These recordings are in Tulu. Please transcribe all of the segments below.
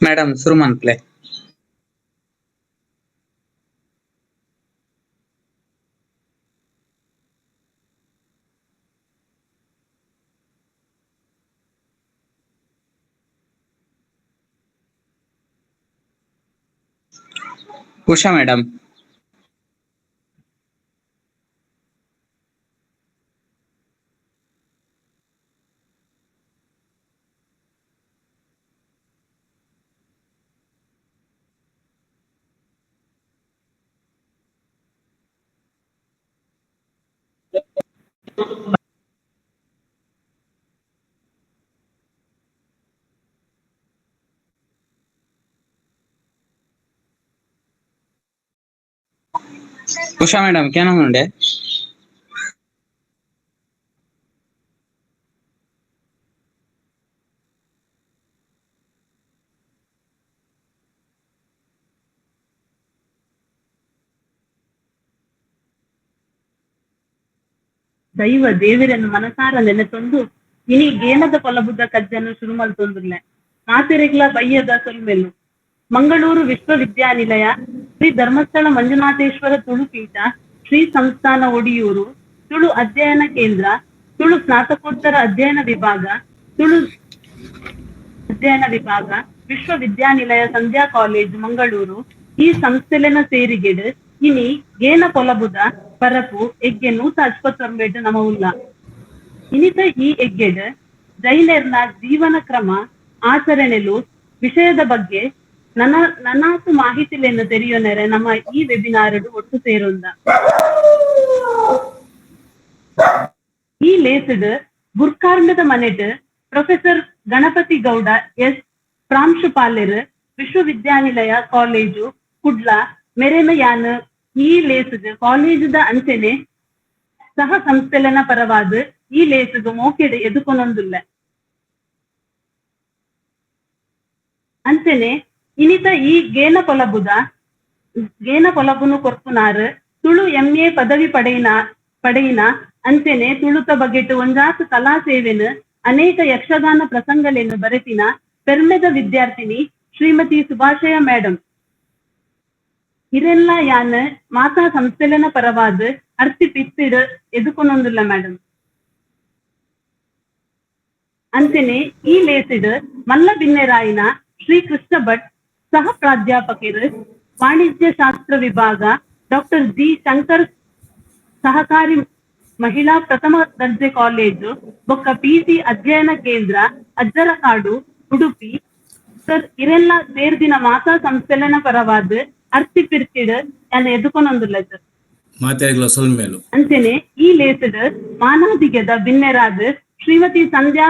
Madam ಶುರು ಮನ್ಪ್ಲೆ. Usha madam. Usha madam ಕೇನೊಂದುಂಡೆ? ದೈವ ದೇವರನ್ನು ಮನಸಾರ ನೆನೆತೊಂದು ಇನಿ ಗೇನದ ಪೊಲಬುದ ಕಜ್ಜನ್ನು ಶುರು ಮಲ್ತೊಂದುಲ್ಲೆ. ಮಾತೆರೆಗ್ಲ ಬಯ್ಯದ ಸೊಲ್ಮೆಲು. ಮಂಗಳೂರು ವಿಶ್ವವಿದ್ಯಾನಿಲಯ, ಶ್ರೀ ಧರ್ಮಸ್ಥಳ ಮಂಜುನಾಥೇಶ್ವರ ತುಳುಪೀಠ, ಶ್ರೀ ಸಂಸ್ಥಾನ ಒಡಿಯೂರು, ತುಳು ಅಧ್ಯಯನ ಕೇಂದ್ರ, ತುಳು ಸ್ನಾತಕೋತ್ತರ ಅಧ್ಯಯನ ವಿಭಾಗ, ತುಳು ಅಧ್ಯಯನ ವಿಭಾಗ, ವಿಶ್ವವಿದ್ಯಾನಿಲಯ ಸಂಧ್ಯಾ ಕಾಲೇಜ್ ಮಂಗಳೂರು ಈ ಸಂಸ್ಥೆಲೆನ ಸೇರಿಗೆಡ್ ಇನಿ ಗೇನ ಪೊಲಬುದ ಪರಪು ಎಗ್ಗೆ 159 ನಮ ಉಲ್ಲ. ಇನಿತ ಈ ಎಗ್ಗೆಡ್ ಜೈನೆರ್ನ ಜೀವನ ಕ್ರಮ ಆಚರಣೆಲು ವಿಷಯದ ಬಗ್ಗೆ ನನಾತು ಮಾಹಿತಿಲೆನ್ನು ತೆರಿಯೊನೆರೆ ನಮ್ಮ ಈ ವೆಬಿನಾರ್ ಒಟ್ಟು ಸೇರೊಂದ. ಈ ಲೇಸ್ಡ್ ಗುರ್ಕಾರ್ಮೆದ minute professor Ganapathi Gowda S ಪ್ರಾಂಶುಪಾಲೆರ್, ವಿಶ್ವವಿದ್ಯಾನಿಲಯ ಕಾಲೇಜು ಕುಡ್ಲ ಮೆರೆನ ಯಾನ್ ಈ ಲೇಸ್ಗ್ ಕಾಲೇಜುದ ಅಂಚೆನೆ ಸಹ ಸಂಸ್ಥೆಲೆನ ಪರವಾದ ಈ ಲೇಸ್ಗ್ ಮೋಕೆಡ್ ಎದುಕೊನೊಂದುಲ್ಲೆ. ಅಂಚೆನೆ ಇನಿತ ಈ ಗೇನ ಪೊಲಬುನು ಕೊರ್ಪುನಾರ್ ತುಳು ಎಂಎ ಪದವಿ ಪಡೆಯಿನ ಅಂಚೆನೆ ತುಳುತ ಬಗೆಟ್ ಒಂಜಾತ್ ಕಲಾ ಸೇವೆನ್ ಅನೇಕ ಯಕ್ಷಗಾನ ಪ್ರಸಂಗಲೆನ್ ಬರೆತಿನ ಪೆರ್ಮೆದ ವಿದ್ಯಾರ್ಥಿನಿ ಶ್ರೀಮತಿ ಸುಭಾಷಯ ಮೇಡಂ. ಇರೆಲ್ಲ ಯಾನ್ ಮಾತಾ ಸಂಸ್ಥೆಲೆನ ಪರವಾದ ಅರ್ತಿ ಪಿತ್ತಿಡ್ ಎದುಕೊನೊಂದುಲ್ಲ ಮೇಡಂ. ಅಂಚೆನೆ ಈ ಲೇಸಿಡ್ ಮಲ್ಲ ಬಿನ್ನೆರಾಯಿನ ಶ್ರೀ ಕೃಷ್ಣ ಭಟ್, ಸಹ ಪ್ರಾಧ್ಯಾಪಕರು, ವಾಣಿಜ್ಯ ಶಾಸ್ತ್ರ ವಿಭಾಗ, ಡಾಕ್ಟರ್ ಜಿ ಶಂಕರ್ ಸಹಕಾರಿ ಮಹಿಳಾ ಪ್ರಥಮ ದರ್ಜೆ ಕಾಲೇಜು ಬೊಕ್ಕ ಪಿಜಿ ಅಧ್ಯಯನ ಕೇಂದ್ರ ಅಜ್ಜರಕಾಡು ಉಡುಪಿ ಸರ್ ಇರೆಲ್ಲ ಸೇರ್ದಿನ ಮಾತಾ ಸಂಸ್ಥೆಲೆನ ಪರವಾದ ಅರ್ತಿ ಪಿರ್ತಿಡ್ ಯಾನ್ ಎದುಕೊನೊಂದುಲ್ಲ ಸರ್. ಮಾತೆರೆಗ್ಲ ಸೊಲ್ಮೆಲು. ಅಂಚೆನೆ ಈ ಲೇಸ್ಡ್ ಮಾನಾದಿಗೆದ ಬಿನ್ನೆರಾದ ಶ್ರೀಮತಿ ಸಂಧ್ಯಾ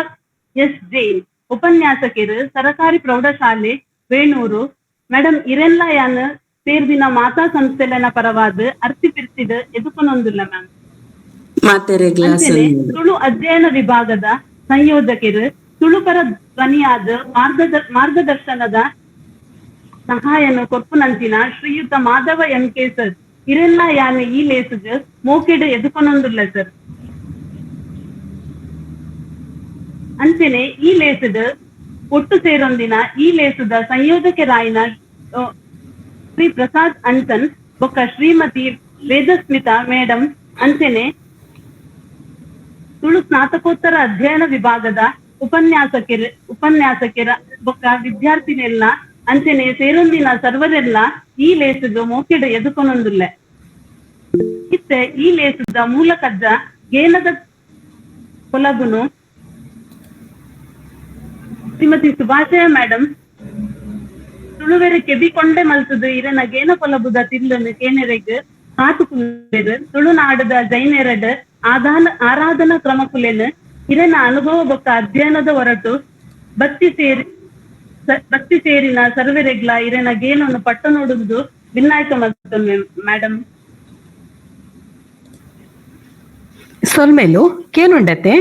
ಎಸ್ ಜೈನ್, ಉಪನ್ಯಾಸಕರು, ಸರಕಾರಿ ಪ್ರೌಢಶಾಲೆ ವೇಣೂರು ಮೇಡಂ ಇರೆಲ್ಲ ಯಾನ್ ಸೇರ್ದಿನ ಮಾತಾ ಸಂಸ್ಥೆಲೆನ ಪರವಾದ ಅರ್ತಿ ಪಿರ್ತಿಡ್ ಎದುಕೊನೊಂದುಲ್ಲ ಮ್ಯಾಮ್. ಅಂಚೆನೆ ತುಳು ಅಧ್ಯಯನ ವಿಭಾಗದ ಸಂಯೋಜಕರು, ತುಳುಪರ ಧ್ವನಿಯಾದ ಮಾರ್ಗದರ್ಶನದ ಸಹಾಯನು ಕೊರ್ಪುನಂಚಿನ ಶ್ರೀಯುತ ಮಾಧವ M K sir ಇರೆಲ್ಲ ಯಾನ್ ಈ ಲೇಸ್ಗ್ ಮೋಕೆಡ್ ಎದುಕೊನೊಂದುಲ್ಲ ಸರ್. ಅಂಚೆನೆ ಈ ಲೇಸ್ಡ್ ಒಟ್ಟು ಸೇರೊಂದಿನ ಈ ಲೇಸುದ ಸಂಯೋಜಕರಾಯಿನ ಶ್ರೀ ಪ್ರಸಾದ್ ಅಂಚನ್ ಬೊಕ್ಕ ಶ್ರೀಮತಿ ವೇದಸ್ಮಿತಾ ಮೇಡಂ ಅಂಚೆನೆ ತುಳು ಸ್ನಾತಕೋತ್ತರ ಅಧ್ಯಯನ ವಿಭಾಗದ ಉಪನ್ಯಾಸಕರ ಬೊಕ್ಕ ವಿದ್ಯಾರ್ಥಿನೆಲ್ಲ ಅಂಚೆನೆ ಸೇರೊಂದಿನ ಸರ್ವರೆಲ್ಲ ಈ ಲೇಸುಗ್ ಮೋಕೆಡ್ ಎದುಕೊನೊಂದುಲ್ಲೆ. ಇತ್ತೆ ಈ ಲೇಸುದ ಮೂಲ ಕಜ್ಜ ಗೇನದ ಪೊಲಬುನು ಶ್ರೀಮತಿ ಸುಭಾಷಯ ಮೇಡಂ ತುಳುವೆರೆ ಕೆಬಿ ಕೊಂಡೆ ಮಲ್ತದು ಇರೆನ ಗೇನ ಪೊಲಬುದ ತಿರ್ಲನು ಕೇನೆರೆಗ್ ಕಾತು ಕುಲ್ಲೆರ್. ತುಳುನಾಡದ ಜೈನೆರಡ್ ಆರಾಧನಾ ಕ್ರಮಕುಲೆನ್ ಇರೆನ ಅನುಭವ ಬೊಕ್ಕ ಅಧ್ಯಯನದ ಹೊರಟು ಬತ್ತಿ ಸೇರಿನ ಸರ್ವೆರೆಗ್ಲ ಇರೆನ ಗೇನನ್ನು ಪಟ್ಟ ನೋಡುವುದು ವಿನಾಯಕ ಮಲ್ತು ಮೇಡಂ. ಸೊಲ್ಮೆಲು ಕೇನುಂಡತೆ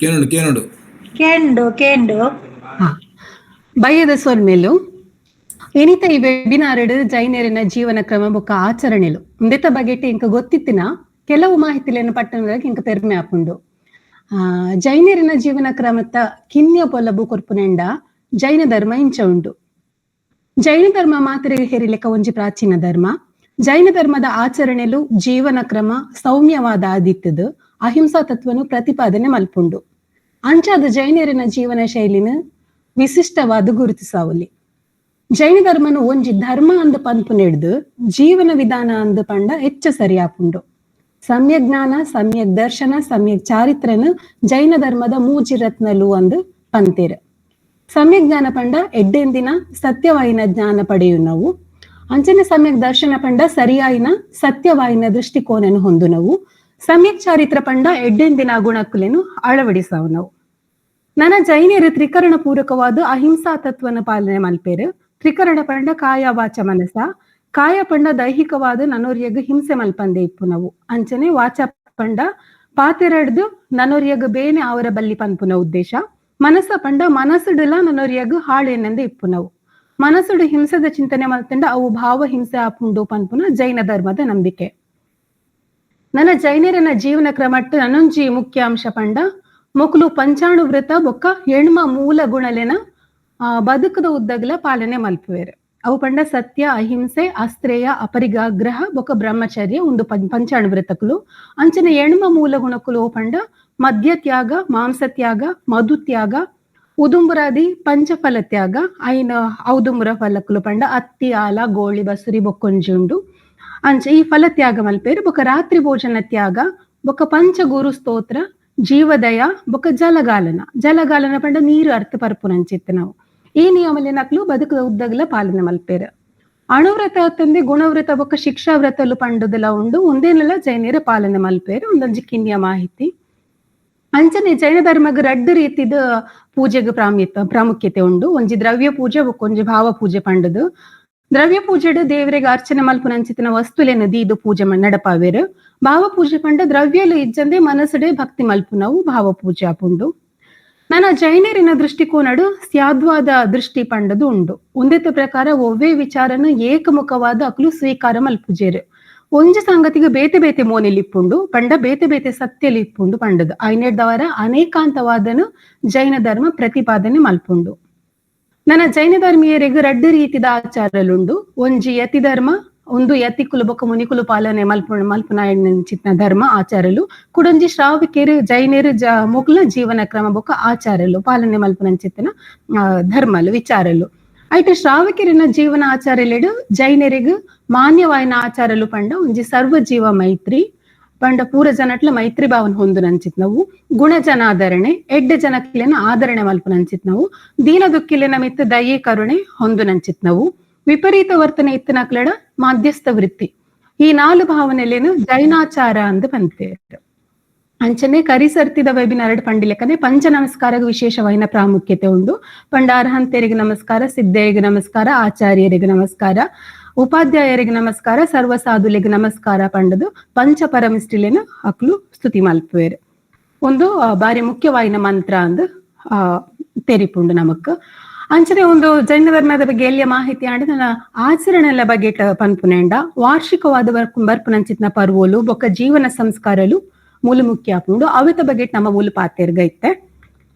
ಕೇನುಂಡು ಕೇನುಂಡು ಕೇಂಡು ಕೇಂಡು. ಬಯ್ಯದ ಸೊಲ್ಮೆಲು. ಏನಿತ ಈ ವೆಬಿನಾರ್ಡ್ ಜೈನರಿನ ಜೀವನ ಕ್ರಮ ಬೊಕ್ಕ ಆಚರಣೆಲು ಉಂದೆತ ಬಗೆಟ್ ಇಂಕ ಗೊತ್ತಿತ್ತಿನ ಕೆಲವು ಮಾಹಿತಿಲೆನ್ ಪಟ್ಟಣದಾಗ ಇಂಕ ಪೆರ್ಮೆ ಆಪುಂಡು. ಜೈನರಿನ ಜೀವನ ಕ್ರಮತ್ತ ಕಿನ್ಯ ಪೊಲಬು ಕೊರ್ಪುನೆಂಡ ಜೈನ ಧರ್ಮ ಇಂಚ ಉಂಡು. ಜೈನ ಧರ್ಮ ಮಾತ್ರೆಗೆ ಹೇರಿಲೆಕ್ಕ ಒಂಜಿ ಪ್ರಾಚೀನ ಧರ್ಮ. ಜೈನ ಧರ್ಮದ ಆಚರಣೆಲು ಜೀವನ ಕ್ರಮ ಸೌಮ್ಯವಾದ ಆದಿತ್ತದು ಅಹಿಂಸಾ ತತ್ವನು ಪ್ರತಿಪಾದನೆ ಮಲ್ಪುಂಡು. ಅಂಚಾದ ಜೈನರಿನ ಜೀವನ ಶೈಲಿನ ವಿಶಿಷ್ಟವಾದ ಗುರುತಿಸಾವಲಿ. ಜೈನ ಧರ್ಮನು ಒಂಜಿ ಧರ್ಮ ಅಂದ ಪನ್ಪು ನೆಡ್ದು ಜೀವನ ವಿಧಾನ ಅಂದ ಪಂಡ ಹೆಚ್ಚ ಸರಿಯಾಪುಂಡು. ಸಮ್ಯಕ್ ಜ್ಞಾನ, ಸಮ್ಯಕ್ ದರ್ಶನ, ಸಮ್ಯಕ್ ಚಾರಿತ್ರನು ಜೈನ ಧರ್ಮದ ಮೂಜಿ ರತ್ನಲು ಅಂದು ಪಂತೇರು. ಸಮ್ಯಕ್ ಜ್ಞಾನ ಪಂಡ ಎಡ್ಡೆಂದಿನ ಸತ್ಯವಾಯಿನ ಜ್ಞಾನ ಪಡೆಯು ನಾವು. ಅಂಚನೆ ಸಮ್ಯಕ್ ದರ್ಶನ ಪಂಡ ಸರಿಯಾಯಿನ ಸತ್ಯವಾಯಿನ ದೃಷ್ಟಿಕೋನನು ಹೊಂದು ನಾವು. ಸಮ್ಯಕ್ ಚಾರಿತ್ರ ಪಂಡ ಎಡ್ಡೆಂದಿನ ಗುಣಕ್ಕುಲೇನು ಅಳವಡಿಸಾವು ನಾವು. ನನ್ನ ಜೈನರು ತ್ರಿಕರಣ ಪೂರಕವಾದ ಅಹಿಂಸಾ ತತ್ವನ ಪಾಲನೆ ಮಲ್ಪೇರು. ತ್ರಿಕರಣ ಪಂಡ ಕಾಯ ವಾಚ ಮನಸ. ಕಾಯ ಪಂಡ ದೈಹಿಕವಾದ ನನೊರ್ಯಗ್ ಹಿಂಸೆ ಮಲ್ಪಂದೆ ಇಪ್ಪು ನಾವು. ಅಂಚನೆ ವಾಚ ಪಂಡ ಪಾತೆರಡ್ದು ನನೊರ್ಯಗ್ ಬೇನೆ ಅವರ ಬಲ್ಲಿ ಪನ್ಪುನ ಉದ್ದೇಶ. ಮನಸ್ಸ ಪಂಡ ಮನಸ್ಸುಡುಲ ನನೊರ್ಯಗ್ ಹಾಳೆನೆಂದು ಇಪ್ಪು ನಾವು. ಮನಸ್ಸುಡು ಹಿಂಸೆದ ಚಿಂತನೆ ಮಲ್ತಂಡ ಅವು ಭಾವ ಹಿಂಸೆ ಆಪುಂಡು ಪನ್ಪುನ ಜೈನ ಧರ್ಮದ ನಂಬಿಕೆ. ನನ್ನ ಜೈನರನ ಜೀವನ ಕ್ರಮಟ್ಟು ನನೊಂಜಿ ಮುಖ್ಯ ಅಂಶ ಪಂಡ ಮೊಕಲು ಪಂಚಾಣು ವ್ರತ ಬೊಕ್ಕ ಎಣ್ಮ ಮೂಲ ಗುಣಲೆನ ಬದುಕದ ಉದ್ದಗಲ ಪಾಲನೆ ಮಲ್ಪುವೆರು. ಅವು ಪಂಡ ಸತ್ಯ, ಅಹಿಂಸೆ, ಅಸ್ತ್ರೇಯ, ಅಪರಿಗಾಗ್ರಹ ಬೊಕ್ಕ ಬ್ರಹ್ಮಚರ್ಯ ಒಂದು ಪಂಚಾಣು ವ್ರತಕುಲು. ಅಂಚನೆ ಎಣ್ಮ ಮೂಲ ಗುಣಕುಲು ಪಂಡ ಮದ್ಯ ತ್ಯಾಗ, ಮಾಂಸ ತ್ಯಾಗ, ಮಧು ತ್ಯಾಗ, ಉದುಂಬುರಾದಿ ಪಂಚಫಲ ತ್ಯಾಗ, ಐನ ಔದುಂಬುರ ಫಲಕುಲು ಪಂಡ ಅತ್ತಿ, ಆಲ, ಗೋಳಿ, ಬಸುರಿ ಬೊಕ್ಕೊಂಜಿ ಉಂಡು. ಅಂಚ ಈ ಫಲ ತ್ಯಾಗ ಮಲ್ಪೇರು. ಬೊಕ್ಕ ರಾತ್ರಿ ಭೋಜನ ತ್ಯಾಗ, ಬೊಕ್ಕ ಪಂಚಗುರು ಸ್ತೋತ್ರ, ಜೀವದಯ, ಬೊಕ್ಕ ಜಲಗಾಲನ. ಜಲಗಾಲನ ಪಂಡ ನೀರು ಅರ್ಥ ಪರ್ಪುನಂಚಿತ್ತು ನಾವು. ಈ ನಿಯಮಲಿನಕ್ಲು ಬದುಕದ ಉದ್ದಗಲ ಪಾಲನೆ ಮಲ್ಪೇರು. ಅಣುವ್ರತ ತಂದೆ ಗುಣವ್ರತ ಬೊಕ್ಕ ಶಿಕ್ಷಾವ್ರತಲು ಪಂಡುದಲ ಉಂಡು. ಒಂದೇನೆಲ್ಲ ಜೈನರ ಪಾಲನೆ ಮಲ್ಪೇರು. ಒಂದೊಂಜಿ ಕಿನ್ಯ ಮಾಹಿತಿ. ಅಂಚನೆ ಜೈನ ಧರ್ಮಗ್ ರಡ್ಡು ರೀತಿದ ಪೂಜೆಗೆ ಪ್ರಾಮುಖ್ಯತೆ ಉಂಡು. ಒಂಜಿ ದ್ರವ್ಯ ಪೂಜೆ ಬೊಕ್ಕೊಂಜಿ ಭಾವ ಪೂಜೆ ಪಂಡುದು. ದ್ರವ್ಯ ಪೂಜೆಡು ದೇವರಿಗೆ ಅರ್ಚನೆ ಮಲ್ಪುನಂಚಿತ್ತಿನ ವಸ್ತುಲೇನು ದೀದು ಪೂಜೆ ನಡಪಾವೇರು. ಭಾವ ಪೂಜೆ ಪಂಡ ದ್ರವ್ಯಲು ಇಜ್ಜಂದೆ ಮನಸ್ಸುಡೆ ಭಕ್ತಿ ಮಲ್ಪುನವು ಭಾವ ಪೂಜೆ ಆಪುಂಡು. ನನ್ನ ಜೈನರಿನ ದೃಷ್ಟಿಕೋನಡು ಸ್ಯಾದ್ವಾದ ದೃಷ್ಟಿ ಪಂಡದು ಉಂಡು. ಒಂದೆತ್ತ ಪ್ರಕಾರ ಒವ್ವೇ ವಿಚಾರನು ಏಕಮುಖವಾದ ಅಕ್ಲು ಸ್ವೀಕಾರ ಮಲ್ಪುಜೇರು. ಒಂಜಿ ಸಂಗತಿಗೆ ಬೇತೆ ಬೇತೆ ಮೋನೆಲಿಪ್ಪುಂಡು ಪಂಡ ಬೇತೆ ಬೇತೆ ಸತ್ಯಲಿಪ್ಪುಂಡು ಪಂಡದು. ಐನೆಡ್ದವರ ಅನೇಕಾಂತವಾದನು ಜೈನ ಧರ್ಮ ಪ್ರತಿಪಾದನೆ ಮಲ್ಪುಂಡು. ನನ್ನ ಜೈನ ಧರ್ಮೀಯರಿಗೆ ರಡ್ಡು ರೀತಿದ ಆಚಾರಲುಂಡು. ಒಂಜಿ ಯತಿ ಧರ್ಮ, ಒಂದು ಯತಿಕುಲು ಬೊಕ್ಕ ಮುನಿಕುಲು ಪಾಲನೆ ಮಲ್ಪುನ ಧರ್ಮ ಆಚಾರಲು. ಕುಡೊಂಜಿ ಶ್ರಾವಕಿಯರು ಜೈನರು ಮೊಗ್ಲ ಜೀವನ ಕ್ರಮ ಬೊಕ್ಕ ಆಚಾರಲು ಪಾಲನೆ ಮಲ್ಪುನಂಚಿತ್ತಿನ ಧರ್ಮಲು ವಿಚಾರಲು. ಐಟ ಶ್ರಾವಕಿಯರಿನ ಜೀವನ ಆಚಾರಲೆಡು ಜೈನರಿಗೂ ಮಾನ್ಯವಾಯಿನ ಆಚಾರಲು ಪಂಡ ಒಂಜಿ ಸರ್ವ ಜೀವ ಮೈತ್ರಿ ಪಂಡ ಪೂರ ಜನಟ್ಲ ಮೈತ್ರಿ ಭಾವನ ಹೊಂದು ನಾವು. ಗುಣ ಜನಾದರಣೆ, ಎಡ್ಡೆ ಜನಕ್ಲೆನ ಆದರಣೆ ಮಲ್ಪುನಂಚಿತ್ ನಾವು. ದೀನ ದುಕ್ಕಿಲೆನ ಮಿತ್ತ ದಯೆ ಕರುಣೆ ಹೊಂದು ನಾವು. ವಿಪರೀತ ವರ್ತನೆ ಇತ್ತನಕ್ಲೆಡ ಮಾಧ್ಯಸ್ಥ ವೃತ್ತಿ. ಈ ನಾಲು ಭಾವನೆಲೇನು ಜೈನಾಚಾರ ಅಂದು ಪಂತೇರು. ಅಂಚನೆ ಕರಿಸರ್ತಿದ ವೆಬಿನಾರ್ ಪಂಡಿಲೆಕ್ಕನೆ ಪಂಚ ನಮಸ್ಕಾರಕ್ಕೆ ವಿಶೇಷವಾಯಿನ ಪ್ರಾಮುಖ್ಯತೆ ಉಂಡು. ಪಂಡ ಅರ್ಹಂತರಿಗೆ ನಮಸ್ಕಾರ, ಸಿದ್ಧರಿಗೆ ನಮಸ್ಕಾರ, ಆಚಾರ್ಯರಿಗೆ ನಮಸ್ಕಾರ, ಉಪಾಧ್ಯಾಯರಿಗೆ ನಮಸ್ಕಾರ, ಸರ್ವ ಸಾಧುಲಿಗೆ ನಮಸ್ಕಾರ ಪಂಡದು ಪಂಚ ಪರಮಿಷ್ಟಿಲೇನು ಅಕ್ಲು ಸ್ತುತಿ ಮಲ್ಪುವೇರು. ಒಂದು ಬಾರಿ ಮುಖ್ಯವಾಯಿನ ಮಂತ್ರ ಅಂದು ತೆರಿಪುಂಡು ನಮಕ್. ಅಂಚನೆ ಒಂದು ಜೈನ ಧರ್ಮದ ಬಗ್ಗೆ ಎಲ್ಲಿಯ ಮಾಹಿತಿ ಆಂಡ ನನ್ನ ಆಚರಣೆಲ್ಲ ಬಗ್ಗೆ ಪನ್ಪುನೆಂಡ ವಾರ್ಷಿಕವಾದ ಬರ್ಪುನಂಚಿತ್ನ ಪರ್ವೋಲು ಬೊಕ್ಕ ಜೀವನ ಸಂಸ್ಕಾರಲು ಮೂಲ ಮುಖ್ಯ ಆಪುಂಡು. ಅವಿತ ಬಗ್ಗೆ ನಮ್ಮ ಮೂಲ ಪಾತೆರ್ಗೈತೆ.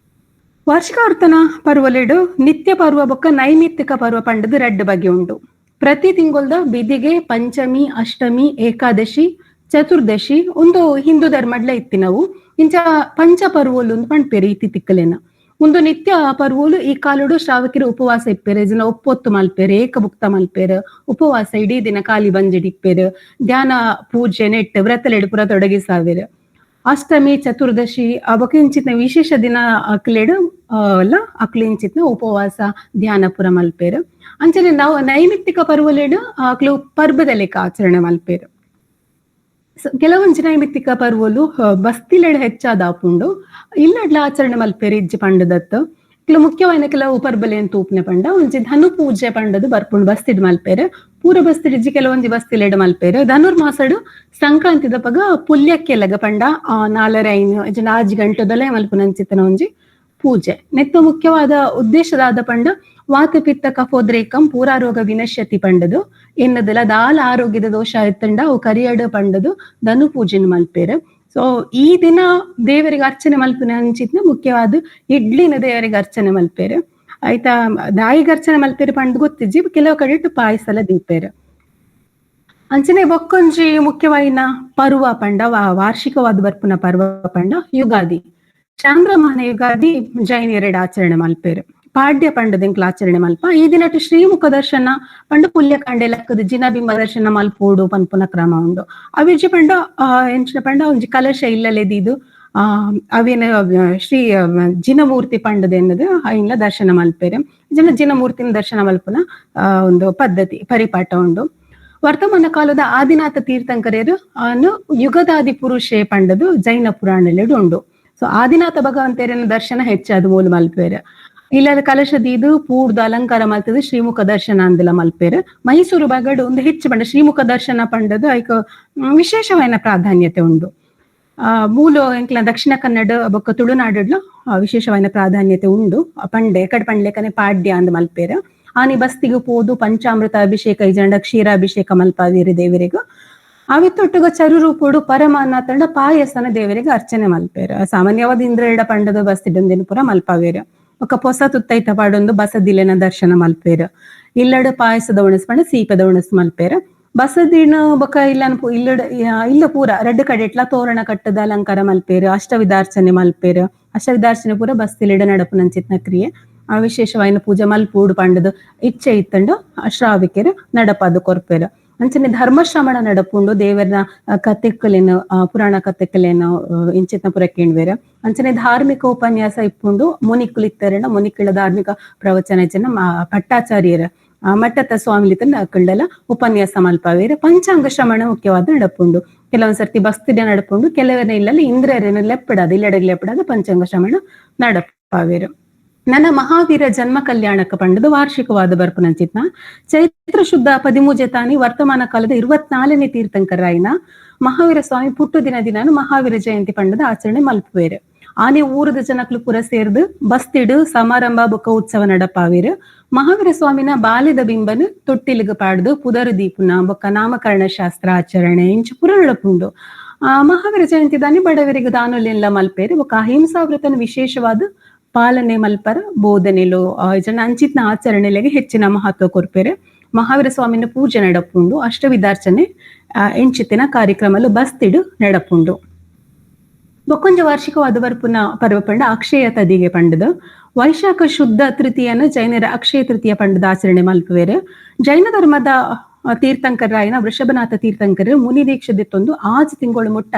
ವಾರ್ಷಿಕ ವರ್ತನ ಪರ್ವಲೆಡು ನಿತ್ಯ ಪರ್ವ ಬೊಕ್ಕ ನೈಮಿತ್ತಿಕ ಪರ್ವ ಪಂಡದು ರಡ್ಡು ಬಗೆ ಉಂಡು. ಪ್ರತಿ ತಿಂಗೊಲ್ದ ಬಿದಿಗೆ, ಪಂಚಮಿ, ಅಷ್ಟಮಿ, ಏಕಾದಶಿ, ಚತುರ್ದಶಿ ಒಂದು ಹಿಂದೂ ಧರ್ಮಡ್ಲ ಇತ್ತಿನವು. ಇಂಚ ಪಂಚ ಪರ್ವೋಲು ಒಂದು ಪಂಡ್ಪೇರು ಇತ್ತಿ ತಿಕ್ಕಲೇನ. ಒಂದು ನಿತ್ಯ ಪರ್ವೋಲು ಈ ಕಾಲುಡು ಶ್ರಾವಕಿರ ಉಪವಾಸ ಇಪ್ಪೇರು, ಜನ ಒಪ್ಪೊತ್ತು ಮಲ್ಪೇರು, ಏಕಭುಕ್ತ ಮಲ್ಪೇರು, ಉಪವಾಸ ಇಡೀ ದಿನ ಖಾಲಿ ಬಂಜಿಡಿ ಇಪ್ಪೇರು, ಧ್ಯಾನ ಪೂಜೆ ನೆಟ್ಟು ವ್ರತಲೆಡು ಪುರ ತೊಡಗಿಸಾವೇರು. ಅಷ್ಟಮಿ, ಚತುರ್ದಶಿ ಬೊಕ ಇಂಚಿತ್ನ ವಿಶೇಷ ದಿನ ಅಕ್ಲೆಡು ಅಲ್ಲ ಅಕ್ಲು ಇಂಚಿತ್ನ ಉಪವಾಸ ಧ್ಯಾನ ಪುರ ಮಲ್ಪೇರು. ಅಂಚನೆ ನಾವು ನೈಮಿತ್ತಿಕ ಪರ್ವಲೆಡು ಅಕ್ಲು ಪರ್ಬದ ಲೆಕ್ಕ ಆಚರಣೆ ಮಲ್ಪೇರು. ಕೆಲವೊಂಜಿ ನೈಮಿತ್ತಿಕ ಪರ್ವಲು ಬಸ್ತಿಲೆಡು ಹೆಚ್ಚಾದ ಆಪುಂಡು. ಇಲ್ಲಡ್ಲ ಆಚರಣೆ ಮಲ್ಪೇರು ಇಜ್ಜಿ ಪಂಡದತ್ತು. ಕೆಲವು ಮುಖ್ಯವಾದ ಕೆಲವು ಪರ್ಬಲೇನ್ ತೂಪ್ನೆ ಪಂಡ ಒಂಜಿ ಧನು ಪೂಜೆ ಪಂಡದು ಬರ್ಪುಂಡು ಬಸ್ತಿಡ್ ಮಲ್ಪೇರು. ಪೂರ ಬಸ್ತಿಡ್ ಇಜ್ಜಿ ಕೆಲವೊಂಜಿ ಬಸ್ತಿಲೆಡು ಮಲ್ಪೇರು. ಧನುರ್ಮಾಸಡು ಸಂಕ್ರಾಂತಿದ ಪಗ ಪುಲ್ಯಕ್ಕೆಲಗ ಪಂಡ 4:30 ಇಜ್ಜಿಂಡ 5 ಗಂಟೆದಲ್ಲೇ ಮಲ್ಪುನಂಚಿತ್ತನ ಒಂಜಿ ಪೂಜೆ. ನೆತ್ತ ಮುಖ್ಯವಾದ ಉದ್ದೇಶದಾದ ಪಂಡ ವಾತ ಪಿತ್ತ ಕಫೋದ್ರೇಕಂ ಪೂರಾರೋಗ ವಿನಶ್ಯತಿ ಪಂಡದು ಎನ್ನದಲ್ಲ ದಾಲ ಆರೋಗ್ಯದ ದೋಷ ಎತ್ತಂಡ ಅವು ಕರಿಯಡು ಪಂಡದು ಧನು ಪೂಜೆನ ಮಲ್ಪೇರು. So ಈ ದಿನ ದೇವರಿಗೆ ಅರ್ಚನೆ ಮಲ್ಪುನ ಅಂಚಿತ್ನ ಮುಖ್ಯವಾದ ಇಡ್ಲಿನ ದೇವರಿಗೆ ಅರ್ಚನೆ ಮಲ್ಪೇರು. ಆಯ್ತಾ, ದಾಯಿಗೆ ಅರ್ಚನೆ ಮಲ್ಪೇರು ಪಂಡ್ ಗೊತ್ತಿಜ್ಜಿ, ಕೆಲವು ಕಡೆ ಪಾಯಸಲ ದೀಪೇರು. ಅಂಚನೆ ಬೊಕ್ಕೊಂಜಿ ಮುಖ್ಯವಾಯಿನ ಪರ್ವ ಪಂಡ ವಾರ್ಷಿಕವಾದ ಬರ್ಪುನ ಪರ್ವ ಪಂಡ ಯುಗಾದಿ. ಚಾಂದ್ರಮಾನ ಯುಗಾದಿ ಜೈನರೆಡ್ ಆಚರಣೆ ಮಲ್ಪೇರು. ಪಾಡ್ಯ ಪಂಡದಿಂಕ್ಲ ಆಚರಣೆ ಮಲ್ಪ. ಈ ದಿನಟ್ಟು ಶ್ರೀಮುಖ ದರ್ಶನ ಪಂಡ ಪುಲ್ಯಕಾಂಡೆ ಲಕ್ಕದ ಜಿನಬಿಂಬ ದರ್ಶನ ಮಲ್ಪೋಡು ಪನ್ಪುನ ಕ್ರಮ ಉಂಡು. ಅವಿಜಿ ಪಂಡ ಎಂಚಿನ ಪಂಡ ಒಂಜಿ ಕಲಶ ಇಲ್ಲಲೆದಿದು ಅವೇನ ಶ್ರೀ ಜಿನಮೂರ್ತಿ ಪಂಡದ ಎನ್ನದು ಐನ್ಲ ದರ್ಶನ ಮಲ್ಪೇರು. ಜನ ಜಿನಮೂರ್ತಿನ ದರ್ಶನ ಮಲ್ಪುನ ಒಂದು ಪದ್ಧತಿ ಪರಿಪಾಠ ಉಂಡು. ವರ್ತಮಾನ ಕಾಲದ ಆದಿನಾಥ ತೀರ್ಥಂಕರೇರು ಅನು ಯುಗದಾದಿ ಪುರುಷೇ ಪಂಡದು ಜೈನ ಪುರಾಣಲೆಡು ಉಂಡು. ಸೊ ಆದಿನಾಥ ಭಗವಂತೇರನ ದರ್ಶನ ಹೆಚ್ಚಾದ ಮೂಲ ಮಲ್ಪೇರು. ಇಲ್ಲದ ಕಲಶದೀದು ಪೂರ್ದು ಅಲಂಕಾರ ಮಲ್ತದ ಶ್ರೀಮುಖ ದರ್ಶನ ಅಂದಲ ಮಲ್ಪೇರು. ಮೈಸೂರು ಭಾಗಡು ಒಂದು ಹೆಚ್ಚು ಪಂಡ ಶ್ರೀಮುಖ ದರ್ಶನ ಪಂಡದು ಐಕ ವಿಶೇಷವಾದ ಪ್ರಾಧಾನ್ಯತೆ ಉಂಡು. ಮೂಲ ಎಂಕ್ಲ ದಕ್ಷಿಣ ಕನ್ನಡ ಬೊಕ್ಕ ತುಳುನಾಡುಡ್ಲ ವಿಶೇಷವಾದ ಪ್ರಾಧಾನ್ಯತೆ ಉಂಡು. ಪಂಡೆ ಕಡೆ ಪಂಡ್ಲೆಕನೆ ಪಾಡ್ಯ ಅಂದ್ ಮಲ್ಪೇರು. ಆನಿ ಬಸ್ತಿಗೆ ಪೋದು ಪಂಚಾಮೃತ ಅಭಿಷೇಕ ಇಜಂಡ ಕ್ಷೀರಾಭಿಷೇಕ ಮಲ್ಪಾವೀರಿ ದೇವರಿಗೂ. ಅವಿತ್ತೊಟ್ಟುಗ ಚರುರೂಪುಡು ಪರಮಾನ್ನ ತಂಡ ಪಾಯಸನ ದೇವರಿಗೆ ಅರ್ಚನೆ ಮಲ್ಪೇರು. ಸಾಮಾನ್ಯವಾದ ಇಂದ್ರೆರಡ ಪಂಡದ ಬಸ್ತಿಡೊಂದಿನ ಪೂರ ಮಲ್ಪಾವೇರು. ಒಕ್ಕ ಪೊಸ ತುತ್ತೈತ ಪಾಡೊಂದು ಬಸದಿಲೆನ ದರ್ಶನ ಮಲ್ಪೇರು. ಇಲ್ಲಡು ಪಾಯಸದ ಉಣಸ್ ಪಂಡ ಸೀಪದ ಉಣಸ್ ಮಲ್ಪೇರು. ಬಸದಿನ ಬೊಕ ಇಲ್ಲ ಇಲ್ಲಡ ಇಲ್ಲ ಪೂರ ರಡ್ಡು ಕಡೆಟ್ಲ ತೋರಣ ಕಟ್ಟದ ಅಲಂಕಾರ ಮಲ್ಪೇರು. ಅಷ್ಟವಿಧಾರ್ಚನೆ ಮಲ್ಪೇರು. ಅಷ್ಟವಿಧಾರ್ಚನೆ ಪೂರ ಬಸ್ತಿಲಿಡ ನಡಪುನಂಚಿತ್ನ ಕ್ರಿಯೆ. ಆ ವಿಶೇಷವಾಯಿನ ಪೂಜೆ ಮಲ್ಪೂಡು ಪಂಡದು ಇಚ್ಛೆ ಇತ್ತಂಡು ಶ್ರಾವಿಕೆರು ನಡಪಾದು ಕೊರ್ಪೇರು. ಅಂಚನೆ ಧರ್ಮಶ್ರವಣ ನಡಪುಂಡು. ದೇವರನ ಕತೆಕ್ಕಲೇನು ಪುರಾಣ ಕತೆಕ್ಕಲೇನು ಇಂಚಿತ್ನ ಪುರ ಕೇಣ್ವೇರು. ಅಂಚನೆ ಧಾರ್ಮಿಕ ಉಪನ್ಯಾಸ ಇಪ್ಪುಂಡು. ಮುನಿಕುಲಿತ್ತರಣ ಮುನಿಕುಳ ಧಾರ್ಮಿಕ ಪ್ರವಚನ ಜನ ಪಟ್ಟಾಚಾರ್ಯರ ಮಟ್ಟತ್ತ ಸ್ವಾಮಿಲಿತನ ಅಕ್ಕಂಡಲ ಉಪನ್ಯಾಸ ಮಲ್ಪಾವೇರು. ಪಂಚಾಂಗ ಶ್ರವಣ ಮುಖ್ಯವಾದ ನಡಪುಂಡು. ಕೆಲವೊಂದ್ ಸರ್ತಿ ಬಸ್ತಿಡ ನಡಪುಂಡು, ಕೆಲವರ ಇಲ್ಲಲ್ಲಿ ಇಂದ್ರರೇನು ಲೆಪ್ಪಡಾದ ಇಲ್ಲಡೆಗೆ ಲೆಪ್ಪಡಾದ ಪಂಚಾಂಗ ಶ್ರವಣ ನಡಪಾವೇರು. ನನ್ನ ಮಹಾವೀರ ಜನ್ಮ ಕಲ್ಯಾಣಕ ಪಂಡದ ವಾರ್ಷಿಕವಾದ ಬರ್ಪುನಂಚಿತ್ನ ಚೈತ್ರ ಶುದ್ಧ 13 ತಾನಿ ವರ್ತಮಾನ ಕಾಲದ 24ನೇ ತೀರ್ಥಂಕರಾಯಿನ ಮಹಾವೀರ ಸ್ವಾಮಿ ಪುಟ್ಟು ದಿನ ದಿನಾನು ಮಹಾವೀರ ಜಯಂತಿ ಪಂಡದ ಆಚರಣೆ ಮಲ್ಪುವೇರು. ಆನೆ ಊರದ ಜನಕ್ಲು ಪೂರ ಸೇರ್ದು ಬಸ್ತಿಡು ಸಮಾರಂಭ ಬೊಕ್ಕ ಉತ್ಸವ ನಡಪಾವೀರು. ಮಹಾವೀರ ಸ್ವಾಮಿನ ಬಾಲ್ಯದ ಬಿಂಬನು ತೊಟ್ಟಿಲಿಗೆ ಪಾಡ್ದು ಪುದರು ದೀಪುನ ಬೊಕ್ಕ ನಾಮಕರಣ ಶಾಸ್ತ್ರ ಆಚರಣೆ ಇಂಚು ಪುರ ನಡಪುಂಡು. ಆ ಮಹಾವೀರ ಜಯಂತಿ ದಾನಿ ಬಡವರಿಗೆ ದಾನೊಲೆಲ್ಲ ಮಲ್ಪೇರು. ಬೊಕ್ಕ ಅಹಿಂಸಾ ವ್ರತನ ವಿಶೇಷವಾದ ಪಾಲನೆ ಮಲ್ಪರ ಬೋಧನೆಲು ಜನ ಅಂಚಿತ್ನ ಆಚರಣೆಲೆಗೆ ಹೆಚ್ಚಿನ ಮಹತ್ವ ಕೊರ್ಪೇರು. ಮಹಾವೀರ ಸ್ವಾಮಿನ ಪೂಜೆ ನಡಪುಂಡು. ಅಷ್ಟವಿಧಾರ್ಚನೆ ಎಂಚಿತ್ತಿನ ಕಾರ್ಯಕ್ರಮಲು ಬಸ್ತಿಡು ನಡಪುಂಡು. ಬೊಕ್ಕೊಂಜ ವಾರ್ಷಿಕವಾದ ಬರ್ಪುನ ಪರ್ವ ಪಂಡ ಅಕ್ಷಯ ತದಿಗೆ ಪಂಡದ ವೈಶಾಖ ಶುದ್ಧ ತೃತೀಯನ ಜೈನರ ಅಕ್ಷಯ ತೃತೀಯ ಪಂಡದ ಆಚರಣೆ ಮಲ್ಪುವೇರು. ಜೈನ ಧರ್ಮದ ತೀರ್ಥಂಕರಾಯನ ವೃಷಭನಾಥ ತೀರ್ಥಂಕರ ಮುನಿ ದೀಕ್ಷೆ ದೆತ್ತೊಂದು 6 ತಿಂಗಳು ಮುಟ್ಟ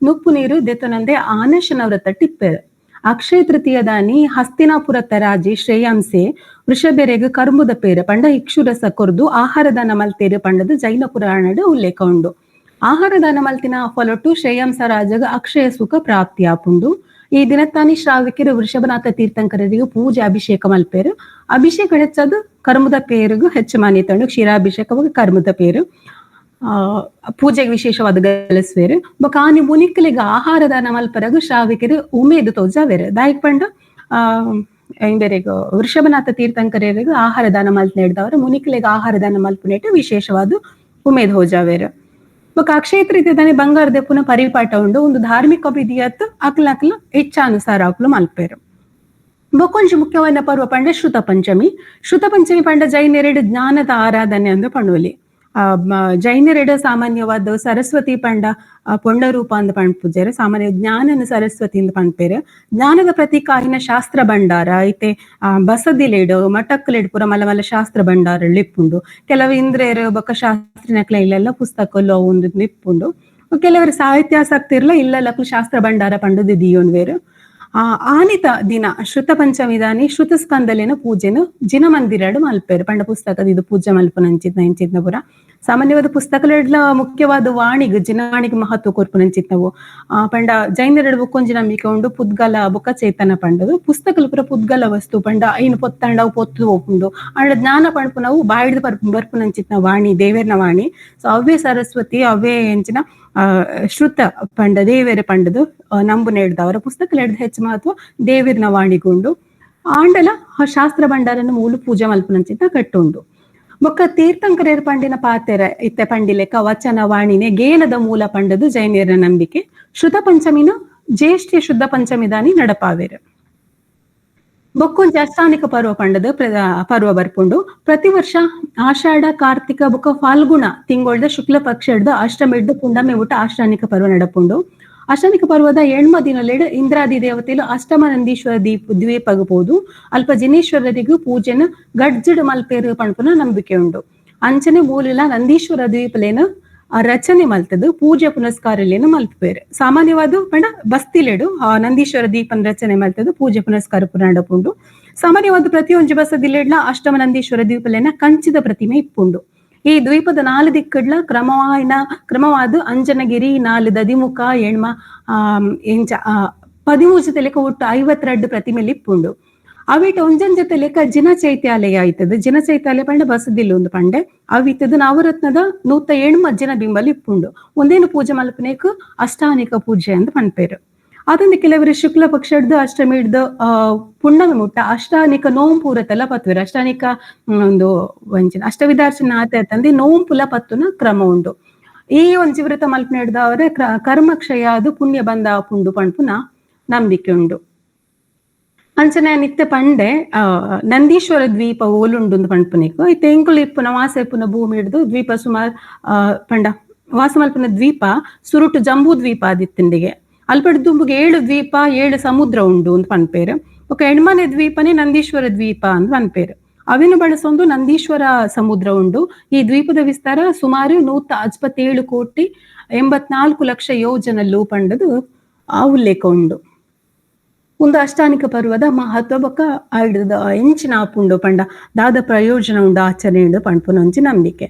ನುಪ್ಪು ನೀರು ದೆತ್ತೊನಂದೆ ಆನಶನ ವ್ರತ ಟಿಪ್ಪೇರು. ಅಕ್ಷಯ ತೃತೀಯ ದಾನಿ ಹಸ್ತಿನಾಪುರ ತರಾಜಿ ಶ್ರೇಯಾಂಸೆ ವೃಷಭೆರೆಗ್ ಕರ್ಮುದ ಪೇರು ಪಂಡ ಇಕ್ಷುರಸ ಕೊರ್ದು ಆಹಾರ ದಾನ ಮಲ್ತೇರು ಪಂಡದ ಜೈನ ಪುರಾಣದ ಉಲ್ಲೇಖ ಉಂಡು. ಆಹಾರ ದಾನ ಮಲ್ತಿನ ಫಲೊಟ್ಟು ಶ್ರೇಯಾಂಸ ರಾಜಗ ಅಕ್ಷಯ ಸುಖ ಪ್ರಾಪ್ತಿ ಆಪುಂಡು. ಈ ದಿನತ್ತಾನಿ ಶ್ರಾವಿಕರು ವೃಷಭನಾಥ ತೀರ್ಥಂಕರರಿಗೆ ಪೂಜೆ ಅಭಿಷೇಕ ಮಲ್ಪೇರು. ಅಭಿಷೇಕ ಹೆಚ್ಚದು ಕರ್ಮದ ಪೇರುಗು ಹೆಚ್ಚು ಮಾನ್ಯತೆ ಉಂಡು. ಕ್ಷೀರಾಭಿಷೇಕ ಕರ್ಮದ ಪೇರು ಪೂಜೆಗೆ ವಿಶೇಷವಾದ ಗಲಸ್ವೇರು. ಬೊಕ ಆನಿ ಮುನಿಕ್ಕಲಿಗೆ ಆಹಾರ ದಾನ ಮಲ್ಪರಗು ಶ್ರಾವಿಕರು ಉಮೇದು ತೋಜಾವೇರು. ದಾಯಿಕ್ ಪಂಡ ಇಂಬೆರೆಗ್ ವೃಷಭನಾಥ ತೀರ್ಥಂಕರರಿಗೆ ಆಹಾರ ದಾನ ಮಲ್ತ್ ನೀಡಿದವರು ಮುನಿಕ್ಕಲಿಗೆ ಆಹಾರ ದಾನ ಮಲ್ಪುನೇಟು ವಿಶೇಷವಾದ ಉಮೇದ್ ಹೋಜಾವೇರು. ಬೊಕ ಅಕ್ಷಯ ತೃತೀಯ ಬಂಗಾರ ದೆಪ್ಪುನ ಪರಿಪಾಠ ಉಂಡು. ಒಂದು ಧಾರ್ಮಿಕ ವಿಧಿಯತ್ತು ಅಕ್ಲ ಅಕ್ಲ ಇಚ್ಛಾನುಸಾರ ಅಕ್ಲು ಮಲ್ಪೇರು. ಬೊಕ್ಕೊಂಜಿ ಮುಖ್ಯವಾದ ಪರ್ವ ಪಂಡ ಶ್ರುತ ಪಂಚಮಿ. ಶ್ರುತ ಪಂಚಮಿ ಪಂಡ ಜೈನರೆಡು ಜ್ಞಾನದ ಆರಾಧನೆ ಅಂದು ಪಣೋಲಿ. ಜೈನರೆಡ ಸಾಮಾನ್ಯವಾದ ಸರಸ್ವತಿ ಪಂಡ ಪೊಂಡರೂಪ ಅಂದ ಪಂಪುಜೆರ್. ಸಾಮಾನ್ಯ ಜ್ಞಾನನ ಸರಸ್ವತಿ ಅಂದ್ ಪನ್ಪೆರ್. ಜ್ಞಾನದ ಪ್ರತೀಕ ಆಯಿನ ಶಾಸ್ತ್ರ ಭಂಡಾರ ಐತೆ ಬಸದಿಲೆಡು ಮಠಕ್ಕಲೆಡು ಪೂರ ಮಲ್ಲ ಮಲ್ಲ ಶಾಸ್ತ್ರ ಭಂಡಾರ ಇಪ್ಪುಂಡು. ಕೆಲವು ಇಂದ್ರೆರ್ ಬೊಕ್ಕ ಶಾಸ್ತ್ರಿನಕ್ಲೆ ಇಲ್ಲೆಲ್ಲ ಪುಸ್ತಕಲು ಅವು ಒಂದು ಇಪ್ಪುಂಡು. ಕೆಲವರು ಸಾಹಿತ್ಯಾಸಕ್ತಿ ಇರ್ಲ ಇಲ್ಲ ಶಾಸ್ತ್ರ ಭಂಡಾರ ಪಂಡದು ದಿಯೋನ್ವೇರು. ಆನಿತ ದಿನ ಶ್ರುತ ಪಂಚಮಿ ದಾನಿ ಶ್ರುತ ಸ್ಕಂದಲಿನ ಪೂಜೆನು ಜಿನ ಮಂದಿರಡು ಮಲ್ಪೆರು. ಪಂಡ ಪುಸ್ತಕದ ಇದು ಪೂಜೆ ಮಲ್ಪುನಂಚಿತ್ನ ಇಂಚಿತ್ನ ಪುರ ಸಾಮಾನ್ಯವಾದ ಪುಸ್ತಕಲೆಡ್ಲ ಮುಖ್ಯವಾದ ವಾಣಿಗ್ ಜಿನವಾಣಿಗ್ ಮಹತ್ವ ಕೊರ್ಪುನಂಚಿತ್ನವು. ಪಂಡ ಜೈನರೆಡ್ ಬುಕ್ಕೊಂಜಿ ನಂಬಿಕೆ ಉಂಡು ಪುದ್ಗಲ ಬೊಕ್ಕ ಚೇತನ ಪಂಡದು. ಪುಸ್ತಕಲು ಪೂರ ಪುದ್ಗಲ ವಸ್ತು ಪಂಡ ಐನು ಪೊತ್ತಂಡ ಅವು ಪೊತ್ತು ಹೋಪುಂಡು. ಅಂಡ ಜ್ಞಾನ ಪಂಡ್ಪುನವು ಬಾಯಿಡ್ದು ಬರ್ಪುನಂಚಿತ್ನ ವಾಣಿ ದೇವೆರ್ನ ವಾಣಿ. ಸೊ ಅವ್ವೇ ಸರಸ್ವತಿ ಅವ್ವೇ ಎಂಚಿನ ಶ್ರುತ ಪಂಡ ದೇವೆರ ಪಂಡದು ನಂಬು ನೇಡ್ದವರ ಪುಸ್ತಕಲೆಡ್ದು ಹೆಚ್ಚು ಮಹತ್ವ ದೇವಿರ್ನ ವಾಣಿಗುಂಡು. ಆಂಡಲ ಶಾಸ್ತ್ರ ಭಂಡಾರನ ಮೂಲು ಪೂಜೆ ಮಲ್ಪುನಂಚಿತ್ನ ಕಟ್ಟುಂಡು. ಬೊಕ್ಕ ತೀರ್ಥಂಕರೇರ್ ಪಂಡಿನ ಪಾತೆರ ಇತ್ತೆ ಪಂಡಿಲೆಕ್ಕ ವಚನ ವಾಣಿನೆ ಗೇನದ ಮೂಲ ಪಂಡದು ಜೈನರ ನಂಬಿಕೆ. ಶ್ರುತ ಪಂಚಮಿನ ಜ್ಯೇಷ್ಠ ಶುದ್ಧ ಪಂಚಮಿದಾನಿ ನಡಪಾವೇರು. ಬೊಕ್ಕೊಂಜಿ ಅಷ್ಟಾನಿಕ ಪರ್ವ ಪಂಡದು ಪರ್ವ ಬರ್ಪುಂಡು. ಪ್ರತಿ ವರ್ಷ ಆಷಾಢ ಕಾರ್ತಿಕ ಬೊಕ್ಕ ಫಾಲ್ಗುಣ ತಿಂಗೊಳ್ದ ಶುಕ್ಲ ಪಕ್ಷ ಹಿಡ್ದು ಅಷ್ಟಮಿ ಹಿಡ್ದು ಪುಂಡಮೆ ಊಟ ಅಷ್ಟಾನಿಕ ಪರ್ವ ನಡಪುಂಡು. ಅಷ್ಟಾನಿಕ ಪರ್ವದ ಎಣ್ಮ ದಿನಲೆಡ್ ಇಂದ್ರಾದಿ ದೇವತೆಲು ಅಷ್ಟಮ ನಂದೀಶ್ವರ ದ್ವೀಪಗಬಹುದು. ಅಲ್ಪ ಜಿನೇಶ್ವರರಿಗೂ ಪೂಜೆನ ಗಡ್ಜಡ್ ಮಲ್ಪೇರು ಪಣಪುನ ನಂಬಿಕೆ ಉಂಡು. ಅಂಚನೆ ಮೂಲುಲ ನಂದೀಶ್ವರ ದ್ವೀಪಲೇನ ಆ ರಚನೆ ಮಲ್ತದು ಪೂಜೆ ಪುನಸ್ಕಾರಲೇನು ಮಲ್ಪೇರು. ಸಾಮಾನ್ಯವಾದ ಪಂಡ ಬಸ್ತಿಲೆಡು ಆ ನಂದೀಶ್ವರ ದೀಪನ ರಚನೆ ಮಲ್ತದು ಪೂಜೆ ಪುನಸ್ಕಾರ ಪುರ ನಡಪುಂಡು. ಸಾಮಾನ್ಯವಾದ ಪ್ರತಿಯೊಂಜಿ ಬಸದಿಲೆಡ್ಲ ಅಷ್ಟಮ ನಂದೀಶ್ವರ ದ್ವೀಪಲೇನ ಕಂಚಿದ ಪ್ರತಿಮೆ ಇಪ್ಪುಂಡು. ಈ ದ್ವೀಪದ ನಾಲು ದಿಕ್ಕಡ್ಲ ಕ್ರಮವಾದ ಅಂಜನಗಿರಿ, ನಾಲು ದದಿಮುಖ, ಎಣ್ಮ ಎಂಚ 13 ಜೊತೆ ಒಟ್ಟು 52 ಪ್ರತಿಮೆಲಿ ಇಪ್ಪುಂಡು. ಅವಿಟ ಒಂಜನ್ ಜೊತೆ ಲೆಕ್ಕ ಜಿನ ಚೈತ್ಯಾಲಯ ಆಯ್ತದ. ಜಿನ ಚೈತ್ಯಾಲಯ ಪಂಡ ಬಸದಿಲ್ಲ ಒಂದು ಪಂಡೆ ಅವಿತದ ನವರತ್ನದ 107 ಜಿನ ಬಿಂಬಲಿ ಇಪ್ಪುಂಡು. ಒಂದೇನು ಪೂಜೆ ಮಲ್ಪನೇಕ್ ಅಷ್ಟಾನಿಕ ಪೂಜೆ ಅಂತ ಪನ್ಪೇರು. ಅದೊಂದು ಕೆಲವರು ಶುಕ್ಲ ಪಕ್ಷ ಹಿಡ್ದು ಅಷ್ಟಮಿ ಹಿಡ್ದು ಪುಣ್ಣಮಿ ಮುಟ್ಟ ಅಷ್ಟಾನಿಕ ನೋಂಪೂರತೆಲ್ಲ ಪತ್ವೇರು. ಅಷ್ಟಾನಿಕ ಒಂದು ಒಂಜಿನ ಅಷ್ಟವಿಧಾರ್ಚನ ಆತ ತಂದೆ ನೋಂಪುಲ ಪತ್ತುನ ಕ್ರಮ ಉಂಡು. ಈ ಒಂಜಿ ವ್ರತ ಮಲ್ಪನೆ ಹಿಡ್ದವರೆ ಕರ್ಮಕ್ಷಯ ಅದು ಪುಣ್ಯ ಬಂದ ಪುಂಡು ಪಣ್ಪುನ ನಂಬಿಕೆ ಉಂಡು. ಅಂಚನೆ ನಿತ್ಯ ಪಂಡೆ ನಂದೀಶ್ವರ ದ್ವೀಪ ಓಲುಂಡು ಪಣ್ಪುನಿಕ್ ಇತ್ತೆ ಎಂಕುಲು ಇಪ್ಪುನ ವಾಸ ಇಪ್ಪುನ ಭೂಮಿ ಹಿಡ್ದು ದ್ವೀಪ ಸುಮಾರು ಪಂಡ ವಾಸ ಮಲ್ಪುನ ದ್ವೀಪ ಸುರುಟು ಜಂಬೂ ದ್ವೀಪ ಆದಿತ್ತಿಂಡಿಗೆ. ಅಲ್ಪಡ್ ದುಂಬುಗೆ 7 ದ್ವೀಪ 7 ಸಮುದ್ರ ಉಂಡು ಅಂತ ಪನ್ಪೇರು. ఒక ಎಣ್ಮನೆ ದ್ವೀಪನೇ ನಂದೀಶ್ವರ ದ್ವೀಪ ಅಂತ ಪನ್ಪೇರು. ಅವಿನ ಬಳಸೊಂದು ನಂದೀಶ್ವರ ಸಮುದ್ರ ಉಂಡು. ಈ ದ್ವೀಪದ ವಿಸ್ತಾರ ಸುಮಾರು 157 ಕೋಟಿ 84 ಲಕ್ಷ ಯೋಜನಲ್ಲು ಪಂಡದು ಆ ಉಲ್ಲೇಖ ಉಂಡು. ಒಂದು ಅಷ್ಟಾನಿಕ ಪರ್ವದ ಮಹತ್ವ ಬೊಕ್ಕ ಆಯ್ದ ಎಂಚಿನ ಆಪುಂಡು ಪಂಡ ದಾದ ಪ್ರಯೋಜನ ಉಂಡು ಆಚರಣೆ ಉಂಡು ಪಣ್ಪುನ ಒಂಜಿ ನಂಬಿಕೆ.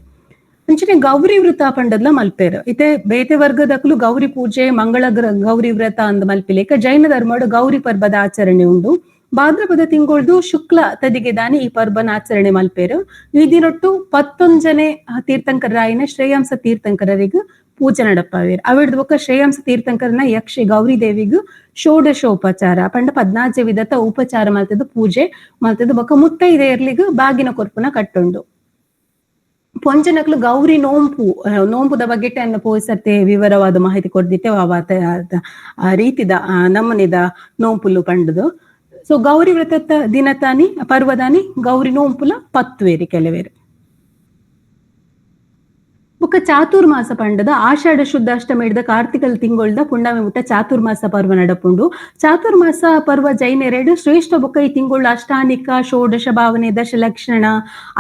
ಅಂಚನೆ ಗೌರಿ ವ್ರತ ಪಂಡದ್ಲ ಮಲ್ಪೇರು. ಇತ್ತೆ ಬೇತೆ ವರ್ಗದಕ್ಲು ಗೌರಿ ಪೂಜೆ ಮಂಗಳ ಗೌರಿ ವ್ರತ ಅಂದ್ ಮಲ್ಪಿಲೇಕ ಜೈನ ಧರ್ಮಡು ಗೌರಿ ಪರ್ವದ ಆಚರಣೆ ಉಂಡು. ಭಾದ್ರಪದ ತಿಂಗೊಳ್ದು ಶುಕ್ಲ ತದಿಗೆ ದಾನಿ ಈ ಪರ್ಬನ ಆಚರಣೆ ಮಲ್ಪೇರು. ಈ ದಿನೊಟ್ಟು 11 ತೀರ್ಥಂಕರಾಯಿನ ಶ್ರೇಯಾಂಸ ತೀರ್ಥಂಕರರಿಗೂ ಪೂಜೆ ನಡಪಾವೇರು. ಅವಿಡ್ದು ಬೊಕ್ಕ ಶ್ರೇಯಾಂಸ ತೀರ್ಥಂಕರನ ಯಕ್ಷಿ ಗೌರಿ ದೇವಿಗೂ ಷೋಡಶೋಪಚಾರ ಪಂಡ 14 ವಿಧತ ಉಪಚಾರ ಮಲ್ತದ್ದು ಪೂಜೆ ಮಲ್ತದ್ದು ಬೊಕ್ಕ ಮುತ್ತೈದೆಯರ್ಲಿಗೂ ಬಾಗಿನ ಕೊರ್ಪುನ ಕಟ್ಟುಂಡು. ಪೊಂಜನಕ್ಲು ಗೌರಿ ನೋಂಪು ನೋಂಪುದ ಬಗ್ಗೆ ಅನ್ನ ಪೋಸರ್ತೆ ವಿವರವಾದ ಮಾಹಿತಿ ಕೊಡ್ದಿತ್ತೆ ಆ ರೀತಿದ ನಮ್ಮನಿದ ನೋಂಪುಲು ಪಂಡದು. ಸೊ ಗೌರಿ ವ್ರತದ ದಿನತಾನಿ ಪರ್ವದಾನಿ ಗೌರಿ ನೋಂಪುಲ ಪತ್ವೇರಿ ಕೆಲವೇರು. ಬೊಕ್ಕ ಚಾತುರ್ಮಾಸ ಪಂಡದ ಆಷಾಢ ಶುದ್ಧ ಅಷ್ಟಮಿ ಹಿಡ್ದ ಕಾರ್ತಿಕಲ್ ತಿಂಗೊಳ್ದ ಪುಣ್ಣಮಿ ಮುಟ್ಟ ಚಾತುರ್ಮಾಸ ಪರ್ವ ನಡಪುಂಡು. ಚಾತುರ್ಮಾಸ ಪರ್ವ ಜೈನರೆಡು ಶ್ರೇಷ್ಠ ಬೊಕ್ಕ ಈ ತಿಂಗೊಳ್ಳ ಅಷ್ಟಾನಿಕ ಷೋಡಶ ಭಾವನೆ ದಶಲಕ್ಷಣ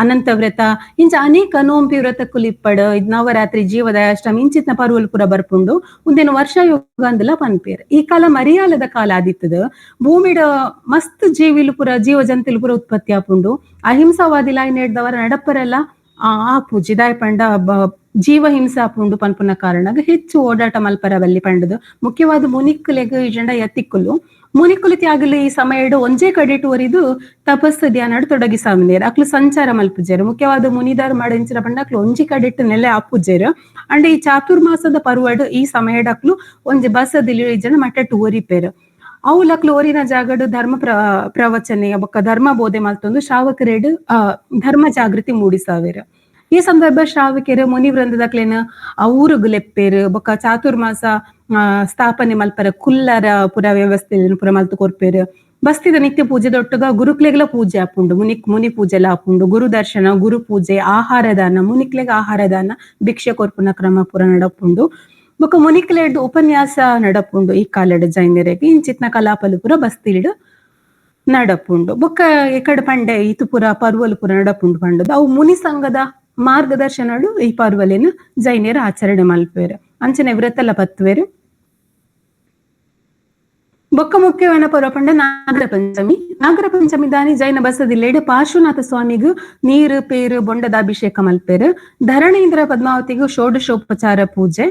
ಅನಂತ ವ್ರತ ಇಂಚ ಅನೇಕ ನೋಂಪಿ ವ್ರತಕ್ಕುಲು ಇಪ್ಪಡ್ ಇದ್ ನವರಾತ್ರಿ ಜೀವದಯ ಅಷ್ಟಮಿ ಇಂಚಿತ್ನ ಪರ್ವಲ್ ಪೂರ ಬರ್ಪುಂಡು. ಒಂದೇನು ವರ್ಷ ಯೋಗ ಅಂದಲ ಪನ್ಪೇರ್. ಈ ಕಾಲ ಮರಿಯಾಲದ ಕಾಲ ಆದಿತ್ತದ. ಭೂಮಿಡ ಮಸ್ತ್ ಜೀವಿಲು ಪೂರ ಜೀವ ಜಂತುಲು ಪೂರ ಉತ್ಪತ್ತಿ ಆಪುಂಡು. ಅಹಿಂಸಾವಾದಿ ಲಾಯ್ನ ಹಿಡ್ದವರ ನಡಪರೆಲ್ಲ ಆ ಪೂಜೆ ದಾಯ ಪಂಡ ಜೀವ ಹಿಂಸೆ ಆಪುಂಡು ಪನ್ಪುನ ಕಾರಣಗ ಹೆಚ್ಚು ಓಡಾಟ ಮಲ್ಪರ ಬಲ್ಲಿ ಪಂಡದು. ಮುಖ್ಯವಾದ ಮುನಿಕ್ಕುಲೆಗ್ ಇಜಂಡ ಯತಿಕ್ಕುಲು ಮುನಿಕ್ಕುಲು ತ್ಯಾಗಲು ಈ ಸಮಯಡು ಒಂಜೇ ಕಡೆಟು ಒರಿದು ತಪಸ್ಸು ಧ್ಯಾನಡು ತೊಡಗಿಸಾಮಿನೇರು. ಅಕ್ಲು ಸಂಚಾರ ಮಲ್ಪುಜೇರು. ಮುಖ್ಯವಾದ ಮುನಿದಾರ್ ಮಾಡ ಪಂಡ ಅಕ್ಲು ಒಂಜಿ ಕಡೆಟ್ಟು ನೆಲೆ ಆಪುಜೇರು. ಅಂಡ್ ಈ ಚಾತುರ್ಮಾಸದ ಪರ್ವಡು ಈ ಸಮಯಡ್ ಅಕ್ಲು ಒಂಜಿ ಬಸದಿಲು ಇಜಂಡ ಮಟ್ಟಟ್ಟು ಒರಿಪೇರು. ಅವು ಲಕ್ಲು ಒರಿನ ಜಾಗಡು ಧರ್ಮ ಪ್ರವಚನೆ ಬೊಕ್ಕ ಧರ್ಮ ಬೋಧೆ ಮಲ್ತೊಂದು ಶ್ರಾವಕರೇಡು ಧರ್ಮ ಜಾಗೃತಿ ಮೂಡಿಸಾವೇರು. ಈ ಸಂದರ್ಭ ಶ್ರಾವಕರು ಮುನಿ ವೃಂದದಕ್ಲೇನ ಆ ಊರುಗು ಲೆಪ್ಪೇರು ಬೊಕ್ಕ ಚಾತುರ್ಮಾಸ ಸ್ಥಾಪನೆ ಮಲ್ಪರ ಕುಲ್ಲರ ಪುರ ವ್ಯವಸ್ಥೆ ಪುರ ಮಲ್ತು ಕೊರ್ಪೇರು. ಬಸ್ತಿದ ನಿತ್ಯ ಪೂಜೆ ದೊಟ್ಟಗ ಗುರುಕ್ಲೆಗ್ಲ ಪೂಜೆ ಆಪುಂಡು. ಮುನಿ ಮುನಿ ಪೂಜೆಲ ಆಪುಂಡು. ಗುರು ದರ್ಶನ ಗುರು ಪೂಜೆ ಆಹಾರ ದಾನ ಮುನಿಕ್ಲೆಗ್ ಆಹಾರ ದಾನ ಭಿಕ್ಷೆ ಕೊರ್ಪುನ ಕ್ರಮ ಪುರ ನಡಪುಂಡು. ಬೊಕ್ಕ ಮುನಿಕ್ಲೆಡ್ ಉಪನ್ಯಾಸ ನಡಪುಂಡು ಈ ಕಾಲಡ್ ಜೈನರೆಗ್ ಇಂಚಿತ್ನ ಕಲಾಪಲು ಪುರ ಬಸ್ತಿಲಿಡು ನಡಪುಂಡು. ಬೊಕ್ಕ ಎಕಡೆ ಪಂಡೆ ಇತು ಪುರ ಪರ್ವಲು ಪುರ ನಡಪುಂಡು ಪಂಡದು ಅವು ಮುನಿ ಸಂಘದ ಮಾರ್ಗದರ್ಶನಡು ಈ ಪರ್ವಲೇನು ಜೈನರು ಆಚರಣೆ ಮಲ್ಪೇರು. ಅಂಚನೆ ವ್ರತಲ ಪತ್ವೇರು. ಬೊಕ್ಕ ಮುಖ್ಯವಾದ ಪರ್ವ ಪಂಡ ನಾಗರ ಪಂಚಮಿ. ನಾಗರ ಪಂಚಮಿ ದಾನಿ ಜೈನ ಬಸದಿಲ್ಲೇಡು ಪಾರ್ಶ್ವನಾಥ ಸ್ವಾಮಿಗೂ ನೀರು ಪೇರು ಬೊಂಡದ ಅಭಿಷೇಕ ಮಲ್ಪೇರು. ಧರಣೀಂದ್ರ ಪದ್ಮಾವತಿಗೂ ಷೋಡಶೋಪಚಾರ ಪೂಜೆ.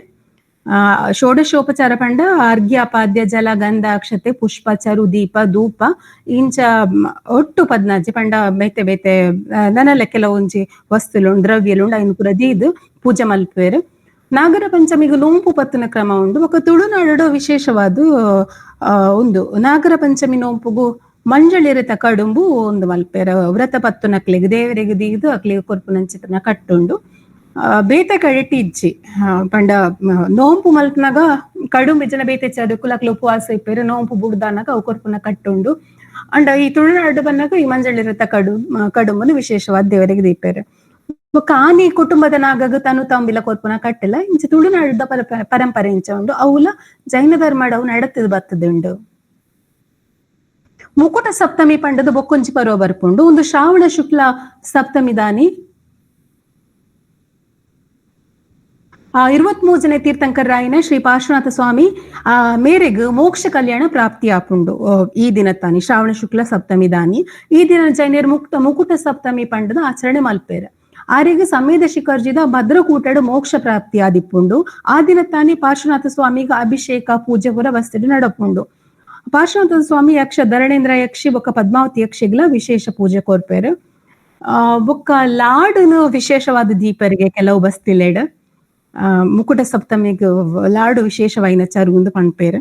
ಷೋಡಶೋಪಚಾರ ಪಂಡ ಅರ್ಘ್ಯ ಪಾದ್ಯ ಜಲ ಗಂಧ ಅಕ್ಷತೆ ಪುಷ್ಪ ಚರು ದೀಪ ಧೂಪ ಇಂಚ ಒಟ್ಟು 14 ಪಂಡ ಬೇತೆ ಬೇತೆ ನನಲ ಕೆಲವೊಂಜಿ ವಸ್ತುಲು ದ್ರವ್ಯಲು ಐನು ಪೂರ ದೀದ್ ಪೂಜೆ ಮಲ್ಪೇರು. ನಾಗರ ಪಂಚಮಿಗೆ ನೋಂಪು ಪತ್ತುನ ಕ್ರಮ ಉಂಡು. ಬೊಕ್ಕ ತುಳುನಾಡು ವಿಶೇಷವಾದ ಒಂದು ನಾಗರ ಪಂಚಮಿ ನೋಂಪುಗು ಮಂಜಳಿರತ ಕಡುಂಬು ಒಂದು ಮಲ್ಪೆರ ವ್ರತ ಪತ್ತು ನಕ್ಲೆಗ್ ದೇವರಿಗೆ ದೀದು ಅಕ್ಲೆಗ್ ಕೊರ್ಪುನಂಚಿತನ ಕಟ್ಟುಂಡು. ಬೇತೆ ಕಡೆಟ್ ಇಜ್ಜಿ ಪಂಡ ನೋಂಪು ಮಲ್ಪನಾಗ ಕಡುಂಬು ಜನ ಬೇತೆ ಚರುಕುಲು ಅಕ್ಲು ಉಪವಾಸ ಇಪ್ಪೇರು ನೋಂಪು ಬುಡ್ದಾನಾಗ ಅವು ಕೊರ್ಪುನ ಕಟ್ಟುಂಡು. ಅಂಡ ಈ ತುಳುನಾಡು ಬಂದಾಗ ಈ ಮಂಜಳಿರತ ಕಡುಂಬನು ವಿಶೇಷವಾದ ದೇವರಿಗೆ ದೀಪೇರು. ಬೊಕ್ಕ ಆನಿ ಕುಟುಂಬದ ನಾಗಗ ತನು ತಂಬಿಲ ಕೊರ್ಪುನ ಕಟ್ಟೆಲ ಇಂಚ ತುಳುನಾಡುದ ಪರಂಪರೆ ಇಂಚ ಉಂಡು. ಅವುಲ ಜೈನ ಧರ್ಮಡ್ ಅವು ನಡತದ ಬತ್ತದ ಉಂಡು. ಮುಕುಟ ಸಪ್ತಮಿ ಪಂಡದ ಬೊಕ್ಕೊಂಜಿ ಪರ್ವ ಬರ್ಪುಂಡು. ಒಂದು ಶ್ರಾವಣ ಶುಕ್ಲ ಸಪ್ತಮಿ ದಾನಿ 23ನೇ ತೀರ್ಥಂಕರರಾಯನ ಶ್ರೀ ಪಾರ್ಶ್ವನಾಥ ಸ್ವಾಮಿ ಆ ಮೇರೆಗ್ ಮೋಕ್ಷ ಕಲ್ಯಾಣ ಪ್ರಾಪ್ತಿ ಆಪುಂಡು ಈ ದಿನ ತಾನಿ ಶ್ರಾವಣ ಶುಕ್ಲ ಸಪ್ತಮಿ ದಾನಿ. ಈ ದಿನ ಜೈನರು ಮುಕುಟ ಸಪ್ತಮಿ ಪಂಡದ ಆಚರಣೆ ಮಲ್ಪೇರು. ಆರಿಗೆ ಸಮೇತ ಶಿಖರ್ಜಿದ ಭದ್ರಕೂಟಡು ಮೋಕ್ಷ ಪ್ರಾಪ್ತಿ ಆದಿಪ್ಪುಂಡು. ಆ ದಿನ ತಾನಿ ಪಾರ್ಶ್ವನಾಥ ಸ್ವಾಮಿಗೆ ಅಭಿಷೇಕ ಪೂಜೆ ಪುರ ಬಸ್ತಿಡು ನಡಪುಂಡು. ಪಾರ್ಶ್ವನಾಥ ಸ್ವಾಮಿ ಯಕ್ಷ ಧರಣೇಂದ್ರ ಯಕ್ಷಿ ಬೊಕ್ಕ ಪದ್ಮಾವತಿ ಯಕ್ಷಿಗಳ ವಿಶೇಷ ಪೂಜೆ ಕೋರ್ಪೇರು. ಬೊಕ್ಕ ಲಾಡುನು ವಿಶೇಷವಾದ ದೀಪರಿಗೆ ಕೆಲವು ಬಸ್ತಿಲೇಡ್ ಮುಕುಟ ಸಪ್ತಮಿಗೆ ಲಾಡು ವಿಶೇಷವಾಯಿನ ಚರುಗುಂದು ಪಣ್ಪೇರು.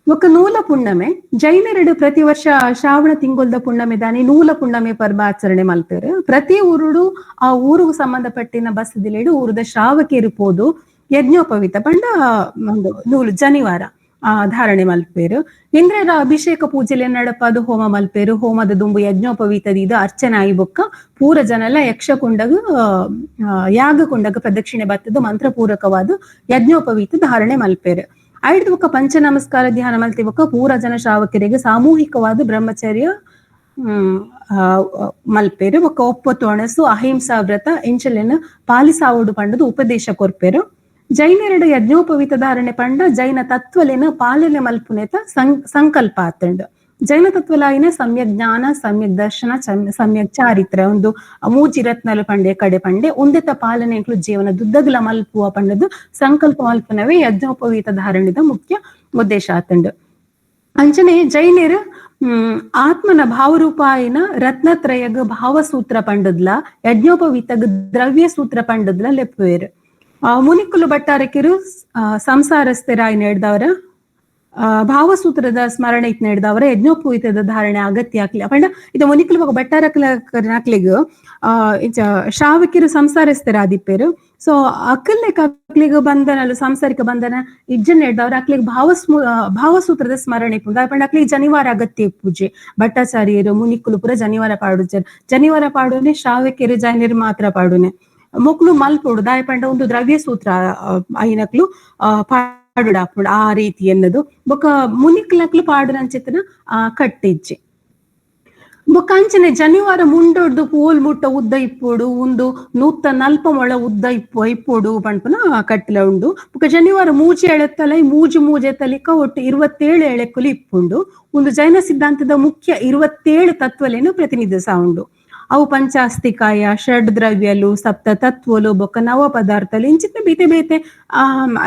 ಬೊಕ್ಕ ನೂಲ ಪುಣ್ಣಮೆ ಜೈನರೆಡು ಪ್ರತಿ ವರ್ಷ ಶ್ರಾವಣ ತಿಂಗೊಲ್ದ ಪುಣ್ಣಮೆ ದಾನಿ ನೂಲ ಪುಣ್ಣಮೆ ಪರ್ವ ಆಚರಣೆ ಮಲ್ಪೇರು. ಪ್ರತಿ ಊರುಡು ಆ ಊರುಗು ಸಂಬಂಧಪಟ್ಟಿನ ಬಸದಿಲೇಡು ಊರುದ ಶ್ರಾವಕೇರು ಪೋದು ಯಜ್ಞೋಪವೀತ ಪಂಡ ಒಂದು ನೂಲು ಜನಿವಾರ ಧಾರಣೆ ಮಲ್ಪೇರು. ಇಂದ್ರರ ಅಭಿಷೇಕ ಪೂಜೆಲೆ ನಡಪಾದು ಹೋಮ ಮಲ್ಪೇರು. ಹೋಮದ ದುಂಬು ಯಜ್ಞೋಪವೀತದ ಅರ್ಚನೆ ಆಯಿ ಬೊಕ್ಕ ಪೂರ ಜನಲ ಯಕ್ಷಕುಂಡಗ ಯಾಗಕುಂಡಗ ಪ್ರದಕ್ಷಿಣೆ ಬತ್ತದು ಮಂತ್ರಪೂರಕವಾದ ಯಜ್ಞೋಪವೀತ ಧಾರಣೆ ಮಲ್ಪೇರು. ಐದು ಬೊಕ್ಕ ಪಂಚ ನಮಸ್ಕಾರ ಧ್ಯಾನ ಮಲ್ತಿ ಬೊಕ್ಕ ಪೂರ ಜನ ಶ್ರಾವಕರಿಗೆ ಸಾಮೂಹಿಕವಾದ ಬ್ರಹ್ಮಚರ್ಯ ಮಲ್ಪೇರು. ಬೊಕ್ಕ ಒಪ್ಪ ತೋಣಸು ಅಹಿಂಸಾ ವ್ರತ ಇಂಚಲೆನ ಪಾಲಿಸಾವುಡು ಪಂಡದು ಉಪದೇಶ ಕೊರ್ಪೇರು. ಜೈನರೆಡು ಯಜ್ಞೋಪವೀತ ಧಾರಣೆ ಪಂಡ ಜೈನ ತತ್ವಲೇನ ಪಾಲನೆ ಮಲ್ಪುನೇತ ಸಂಕಲ್ಪ ಆತಂಡು. ಜೈನ ತತ್ವಲಾಯಿನ ಸಮ್ಯಕ್ ಜ್ಞಾನ, ಸಮ್ಯಕ್ ದರ್ಶನ, ಸಮ್ಯಕ್ ಚಾರಿತ್ರ ಒಂದು ಮೂಜಿ ರತ್ನಲು ಪಂಡೆ ಕಡೆ ಪಂಡೆ ಒಂದೆತ ಪಾಲನೆ ಜೀವನ ದುದ್ದಗಲ ಮಲ್ಪುವ ಪಂಡದು ಸಂಕಲ್ಪ ಮಲ್ಪುನವೇ ಯಜ್ಞೋಪವೀತ ಧಾರಣೆದ ಮುಖ್ಯ ಉದ್ದೇಶ ಆತಂಡು. ಅಂಚನೆ ಜೈನರು ಆತ್ಮನ ಭಾವರೂಪಾಯಿನ ರತ್ನತ್ರಯಗ ಭಾವಸೂತ್ರ ಪಂಡದ್ಲ ಯಜ್ಞೋಪವೀತಗ ದ್ರವ್ಯ ಸೂತ್ರ ಪಂಡದ್ಲ ಲೆಪ್ಪುವೇರು. ಮುನಿಕುಲು ಭಟ್ಟಾರಕಿರು ಸಂಸಾರಸ್ಥರಾಯಿ ನೇಡ್ದವರ ಭಾವಸೂತ್ರದ ಸ್ಮರಣೆ ಇತ್ ನೇಡ್ದವರ ಯಜ್ಞೋಪವೀತದ ಧಾರಣೆ ಅಗತ್ಯ ಆಗ್ಲಿ ಪಂಡ ಇದು ಮುನಿಕುಲು ಭಟ್ಟಾರಕ್ಲಿಗ್ ಶ್ರಾವಕಿರು ಸಂಸಾರಸ್ಥರಾದಿಪ್ಪೇರು. ಸೊ ಅಕ್ಕಲ್ಲೆಕ್ ಅಕ್ಲಿಗ್ ಬಂಧನ ಸಾಂಸಾರಿಕ ಬಂಧನ ಇಜ್ಜನ್ ನೇಡ್ದವ್ರ ಅಕ್ಲಿಗ್ ಭಾವಸೂತ್ರದ ಸ್ಮರಣೆ ಇಪ್ಪುಂಡು. ಪಂಡ ಅಕ್ಲಿಗ್ ಜನಿವಾರ ಅಗತ್ಯ ಪೂಜೆ ಭಟ್ಟಾಚಾರ್ಯರು ಮುನಿಕುಲು ಪೂರ ಜನಿವಾರ ಪಾಡುಜರ್. ಜನಿವಾರ ಪಾಡುನೆ ಶ್ರಾವಕಿರು ಜೈನರು ಮಾತ್ರ ಪಾಡುನೆ. ಮೊಕ್ಲು ಮಲ್ಪೊಡು ದಾಯ ಪಂಡ ಒಂದು ದ್ರವ್ಯ ಸೂತ್ರ ಐನಕ್ಲು ಪಾಡುಡಾಪುಡು ಆ ರೀತಿ ಎನ್ನದು. ಬೊಕ್ಕ ಮುನಿಕ್ಲಕ್ಲು ಪಾಡುನಂಚಿತನ ಕಟ್ಟಿಜ್ಜಿ. ಬೊಕ್ಕ ಅಂಚನೆ ಜನಿವಾರ ಮುಂಡೊಡ್ದು ಪೋಲ್ ಮುಟ್ಟ ಉದ್ದ ಇಪ್ಪೊಡು ಒಂದು 140 ಮೊಳ ಉದ್ದ ಇಪ್ಪೊಡು ಪನ್ಪುನ ಕಟ್ಟಲೆ ಉಂಡು. ಬೊಕ್ಕ ಜನಿವಾರ ಮೂಜಿ ಎಳೆತ್ತಲೈ ಮೂಜಿ ಮೂಜೆ ತಲಿಕ ಒಟ್ಟು 27 ಎಳೆಕ್ಕುಲು ಇಪ್ಪುಂಡು. ಒಂದು ಜೈನ ಸಿದ್ಧಾಂತದ ಮುಖ್ಯ 27 ತತ್ವಲೇನು ಪ್ರತಿನಿಧಿಸ ಉಂಡು. ಅವು ಪಂಚಾಸ್ತಿಕಾಯ, ಷಡ್ ದ್ರವ್ಯಲು, ಸಪ್ತ ತತ್ವಲು, ಬೊಕ್ಕ ನವ ಪದಾರ್ಥಲು ಇಂಚಿನ ಬೇತೆ ಬೇತೆ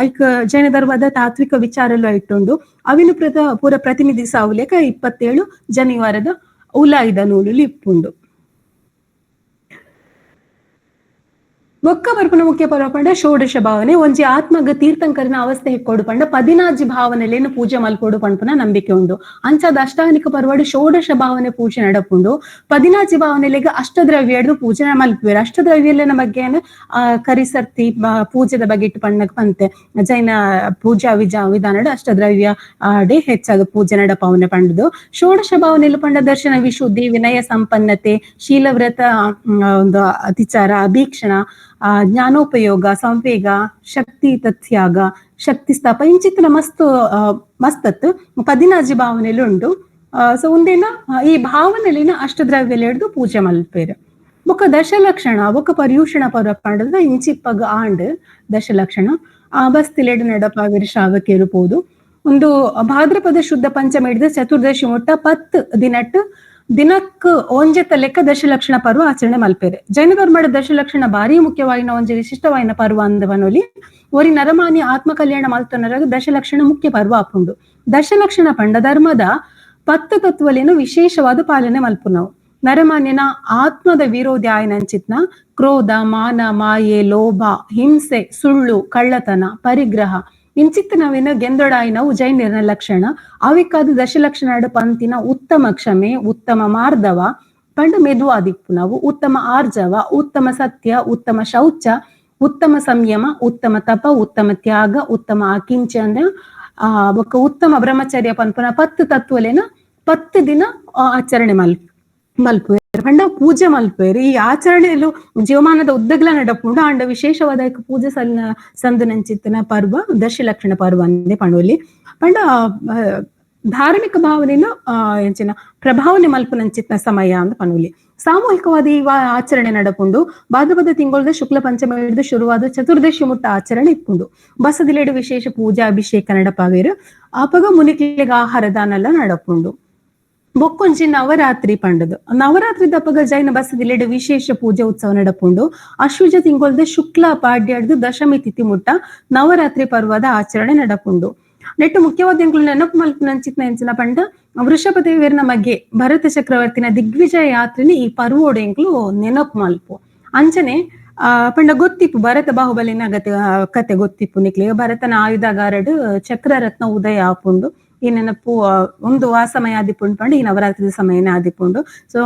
ಐಕ್ ಜೈನ ಧರ್ಮದ ತಾತ್ವಿಕ ವಿಚಾರಲು ಇಟ್ಟುಂಡು. ಅವಿನು ಪೂರ ಪ್ರತಿನಿಧಿಸಾವುಲೇಕ 27 ಜನಿವಾರದ ಉಲಾಯಿದ ನೂಲುಲು ಇಪ್ಪುಂಡು. ಬೊಕ್ಕ ಬರ್ಪುನ ಮುಖ್ಯ ಪರ್ವ ಪಂಡ ಷೋಡಶ ಭಾವನೆ. ಒಂಜಿ ಆತ್ಮಗ ತೀರ್ಥಂಕರನ ಅವಸ್ಥೆ ಹೆಕ್ಕೋಡು ಪಂಡ 14 ಭಾವನೆಲೇನು ಪೂಜೆ ಮಲ್ಪೋಡು ಪನ್ಪುನ ನಂಬಿಕೆ ಉಂಡು. ಅಂಚಾದ ಅಷ್ಟಾನಿಕ ಪರ್ವಡು ಷೋಡಶ ಭಾವನೆ ಪೂಜೆ ನಡಪುಂಡು. 14 ಭಾವನೆಲೆಗ್ ಅಷ್ಟದ್ರವ್ಯ ಪೂಜೆ ಮಲ್ಪುವೆರ್. ಅಷ್ಟದ್ರವ್ಯಲೆನ ಬಗ್ಗೆ ಕರಿಸರ್ತಿ ಪೂಜೆದ ಬಗ್ಗೆ ಇಟ್ಟು ಪಣ್ಣಗ್ ಪಂತೆ ಜೈನ ಪೂಜಾ ವಿಧಾನಡು ಅಷ್ಟದ್ರವ್ಯ ಡೇ ಹೆಚ್ಚಾದ ಪೂಜೆ ನಡಪಾವನೆ ಪಂಡದು. ಷೋಡಶ ಭಾವನೆಲು ಪಂಡ ದರ್ಶನ ವಿಶುದ್ಧಿ, ವಿನಯ ಸಂಪನ್ನತೆ, ಶೀಲವ್ರತ ಒಂದು ಅತಿಚಾರ, ಅಭೀಕ್ಷಣ, ಜ್ಞಾನೋಪಯೋಗ, ಸಂವೇಗ, ಶಕ್ತಿ ತತ್ಯಾಗ, ಶಕ್ತಿ ಸ್ಥಾಪ ಇಂಚಿತ್ತಿನ ಮಸ್ತ್ ಮಸ್ತತ್ 14 ಭಾವನೆಲು ಉಂಡು. ಸೊ ಒಂದೇನ ಈ ಭಾವನೆಲಿನ ಅಷ್ಟದ್ರವ್ಯಲೆ ಹಿಡ್ದು ಪೂಜೆ ಮಲ್ಪೇರು. ಬೊಕ್ಕ ದಶಲಕ್ಷಣ ಬೊಕ್ಕ ಪರ್ಯೂಷಣ ಪರ್ವ ಪಂಡದ ಇಂಚಿಪ್ಪಗ ಆಂಡ್ ದಶಲಕ್ಷಣ ಆ ಬಸ್ತಿಲೆಡು ನಡಪಾವಿರು ಶ್ರಾವಕೇರು ಪೋದು. ಒಂದು ಭಾದ್ರಪದ ಶುದ್ಧ ಪಂಚಮಿ ಹಿಡಿದು ಚತುರ್ದಶಿ ಮುಟ್ಟ 10 ದಿನಟ್ಟು ದಿನಕ್ ಒಂಜೆತ ಲೆಕ್ಕ ದಶಲಕ್ಷಣ ಪರ್ವ ಆಚರಣೆ ಮಲ್ಪೇರೆ. ಜೈನ ಧರ್ಮದ ದಶಲಕ್ಷಣ ಭಾರಿ ಮುಖ್ಯವಾಯಿನ ಒಂಜಿ ವಿಶಿಷ್ಟವಾಯಿನ ಪರ್ವ ಅಂದವನೊಲಿ ಒರಿ ನರಮಾನಿ ಆತ್ಮ ಕಲ್ಯಾಣ ಮಲ್ತೊನರಾಗ ದಶಲಕ್ಷಣ ಮುಖ್ಯ ಪರ್ವ ಆಪುಂಡು. ದಶಲಕ್ಷಣ ಪಂಡ ಧರ್ಮದ 10 ತತ್ವಲೇನು ವಿಶೇಷವಾದ ಪಾಲನೆ ಮಲ್ಪುನವು. ನರಮಾನ್ಯನ ಆತ್ಮದ ವಿರೋಧಿ ಆಯನಂಚಿತ್ನ ಕ್ರೋಧ, ಮಾನ, ಮಾಯೆ, ಲೋಭ, ಹಿಂಸೆ, ಸುಳ್ಳು, ಕಳ್ಳತನ, ಪರಿಗ್ರಹ ಇಂಚಿತ್ತ ನಾವೇನ ಗೆಂದೊಡಾಯಿನವು ಜೈನರ ಲಕ್ಷಣ. ಅವಿಕಾದ ದಶಲಕ್ಷಣ ಪಂತಿನ ಉತ್ತಮ ಕ್ಷಮೆ, ಉತ್ತಮ ಮಾರ್ಧವ ಪಂಡ ಮೆದುವಾದಿಪ್ಪು ನಾವು, ಉತ್ತಮ ಆರ್ಜವ, ಉತ್ತಮ ಸತ್ಯ, ಉತ್ತಮ ಶೌಚ, ಉತ್ತಮ ಸಂಯಮ, ಉತ್ತಮ ತಪ, ಉತ್ತಮ ತ್ಯಾಗ, ಉತ್ತಮ ಅಕಿಂಚನ, ಬೊಕ್ಕ ಉತ್ತಮ ಬ್ರಹ್ಮಚರ್ಯ ಪನ್ಪುನ 10 ತತ್ವಲೇನ 10 ದಿನ ಆಚರಣೆ ಮಲ್ಪುವೆರ್ ಪಂಡ ಪೂಜೆ ಮಲ್ಪುವೆರ್. ಈ ಆಚರಣೆಯಲ್ಲೂ ಜೀವಮಾನದ ಉದ್ದಗ್ಲ ನಡಪುಂಡು. ಆಂಡ ವಿಶೇಷವಾದ ಪೂಜೆ ಸಲ್ಲಿನ ಸಂದು ನಂಚಿತ್ತನ ಪರ್ವ ದಶಲಕ್ಷಣ ಪರ್ವ ಅಂದೆ ಪಣೋಲಿ. ಪಂಡ ಧಾರ್ಮಿಕ ಭಾವನೆನ ಎಂಚಿನ ಪ್ರಭಾವನೆ ಮಲ್ಪುನಂಚಿತ್ನ ಸಮಯ ಅಂದ್ ಪನೊಲಿ. ಸಾಮೂಹಿಕವಾದ ಈ ಆಚರಣೆ ನಡಪುಂಡು. ಭಾದ್ರಪದ ತಿಂಗಳದ ಶುಕ್ಲ ಪಂಚಮಿ ಹಿಡಿದು ಶುರುವಾದ ಚತುರ್ದಶಿ ಮುಟ್ಟ ಆಚರಣೆ ಇಪ್ಪುಂಡು. ಬಸದಿಲೆಡು ವಿಶೇಷ ಪೂಜಾ ಅಭಿಷೇಕ ನಡಪಾವೇರು. ಆಪಗ ಮುನಿಕ್ಲೆಗ್ ಆಹಾರ ದಾನ ಎಲ್ಲ ನಡಪುಂಡು. ಬೊಕ್ಕೊಂಜಿ ನವರಾತ್ರಿ ಪಂಡದು. ನವರಾತ್ರಿ ದಪ್ಪಗ ಜೈನ ಬಸದಿಲೆಡು ವಿಶೇಷ ಪೂಜೆ ಉತ್ಸವ ನಡಪುಂಡು. ಅಶ್ವಿಜ ತಿಂಗಳದ ಶುಕ್ಲ ಪಾಡ್ಯಡ್ದು ದಶಮಿ ತಿಥಿ ಮುಟ್ಟ ನವರಾತ್ರಿ ಪರ್ವದ ಆಚರಣೆ ನಡಪುಂಡು. ನೆಟ್ಟು ಮುಖ್ಯವಾದ ಎಂಕುಲು ನೆನಪು ಮಲ್ಪುನಂಚಿತ್ನ ಎಂಚಿನ ಪಂಡ ವೃಷಭ ದೇವರ ಮಗೆ ಭರತ ಚಕ್ರವರ್ತಿನ ದಿಗ್ವಿಜಯ ಯಾತ್ರೆని ಈ ಪರ್ವೋಡು ಎಂಕುಲು ನೆನಪು ಮಲ್ಪು. ಅಂಚನೆ ಪಂಡ ಗೊತ್ತಿಪ್ಪು ಭರತ ಬಾಹುಬಲಿನ ಕತೆ ಗೊತ್ತಿಪ್ಪು ನಿಕ್ಲೆ. ಭರತನ ಆಯುಧಗಾರಡು ಚಕ್ರರತ್ನ ಉದಯ ಆಪುಂಡು. ಈ ನೆನಪು ಒಂದು ಆ ಸಮಯ ಆದಿಪುಂಡು ಪಂಡ ಈ ನವರಾತ್ರಿ ಸಮಯನೇ ಆದಿಪುಂಡು. ಸೊ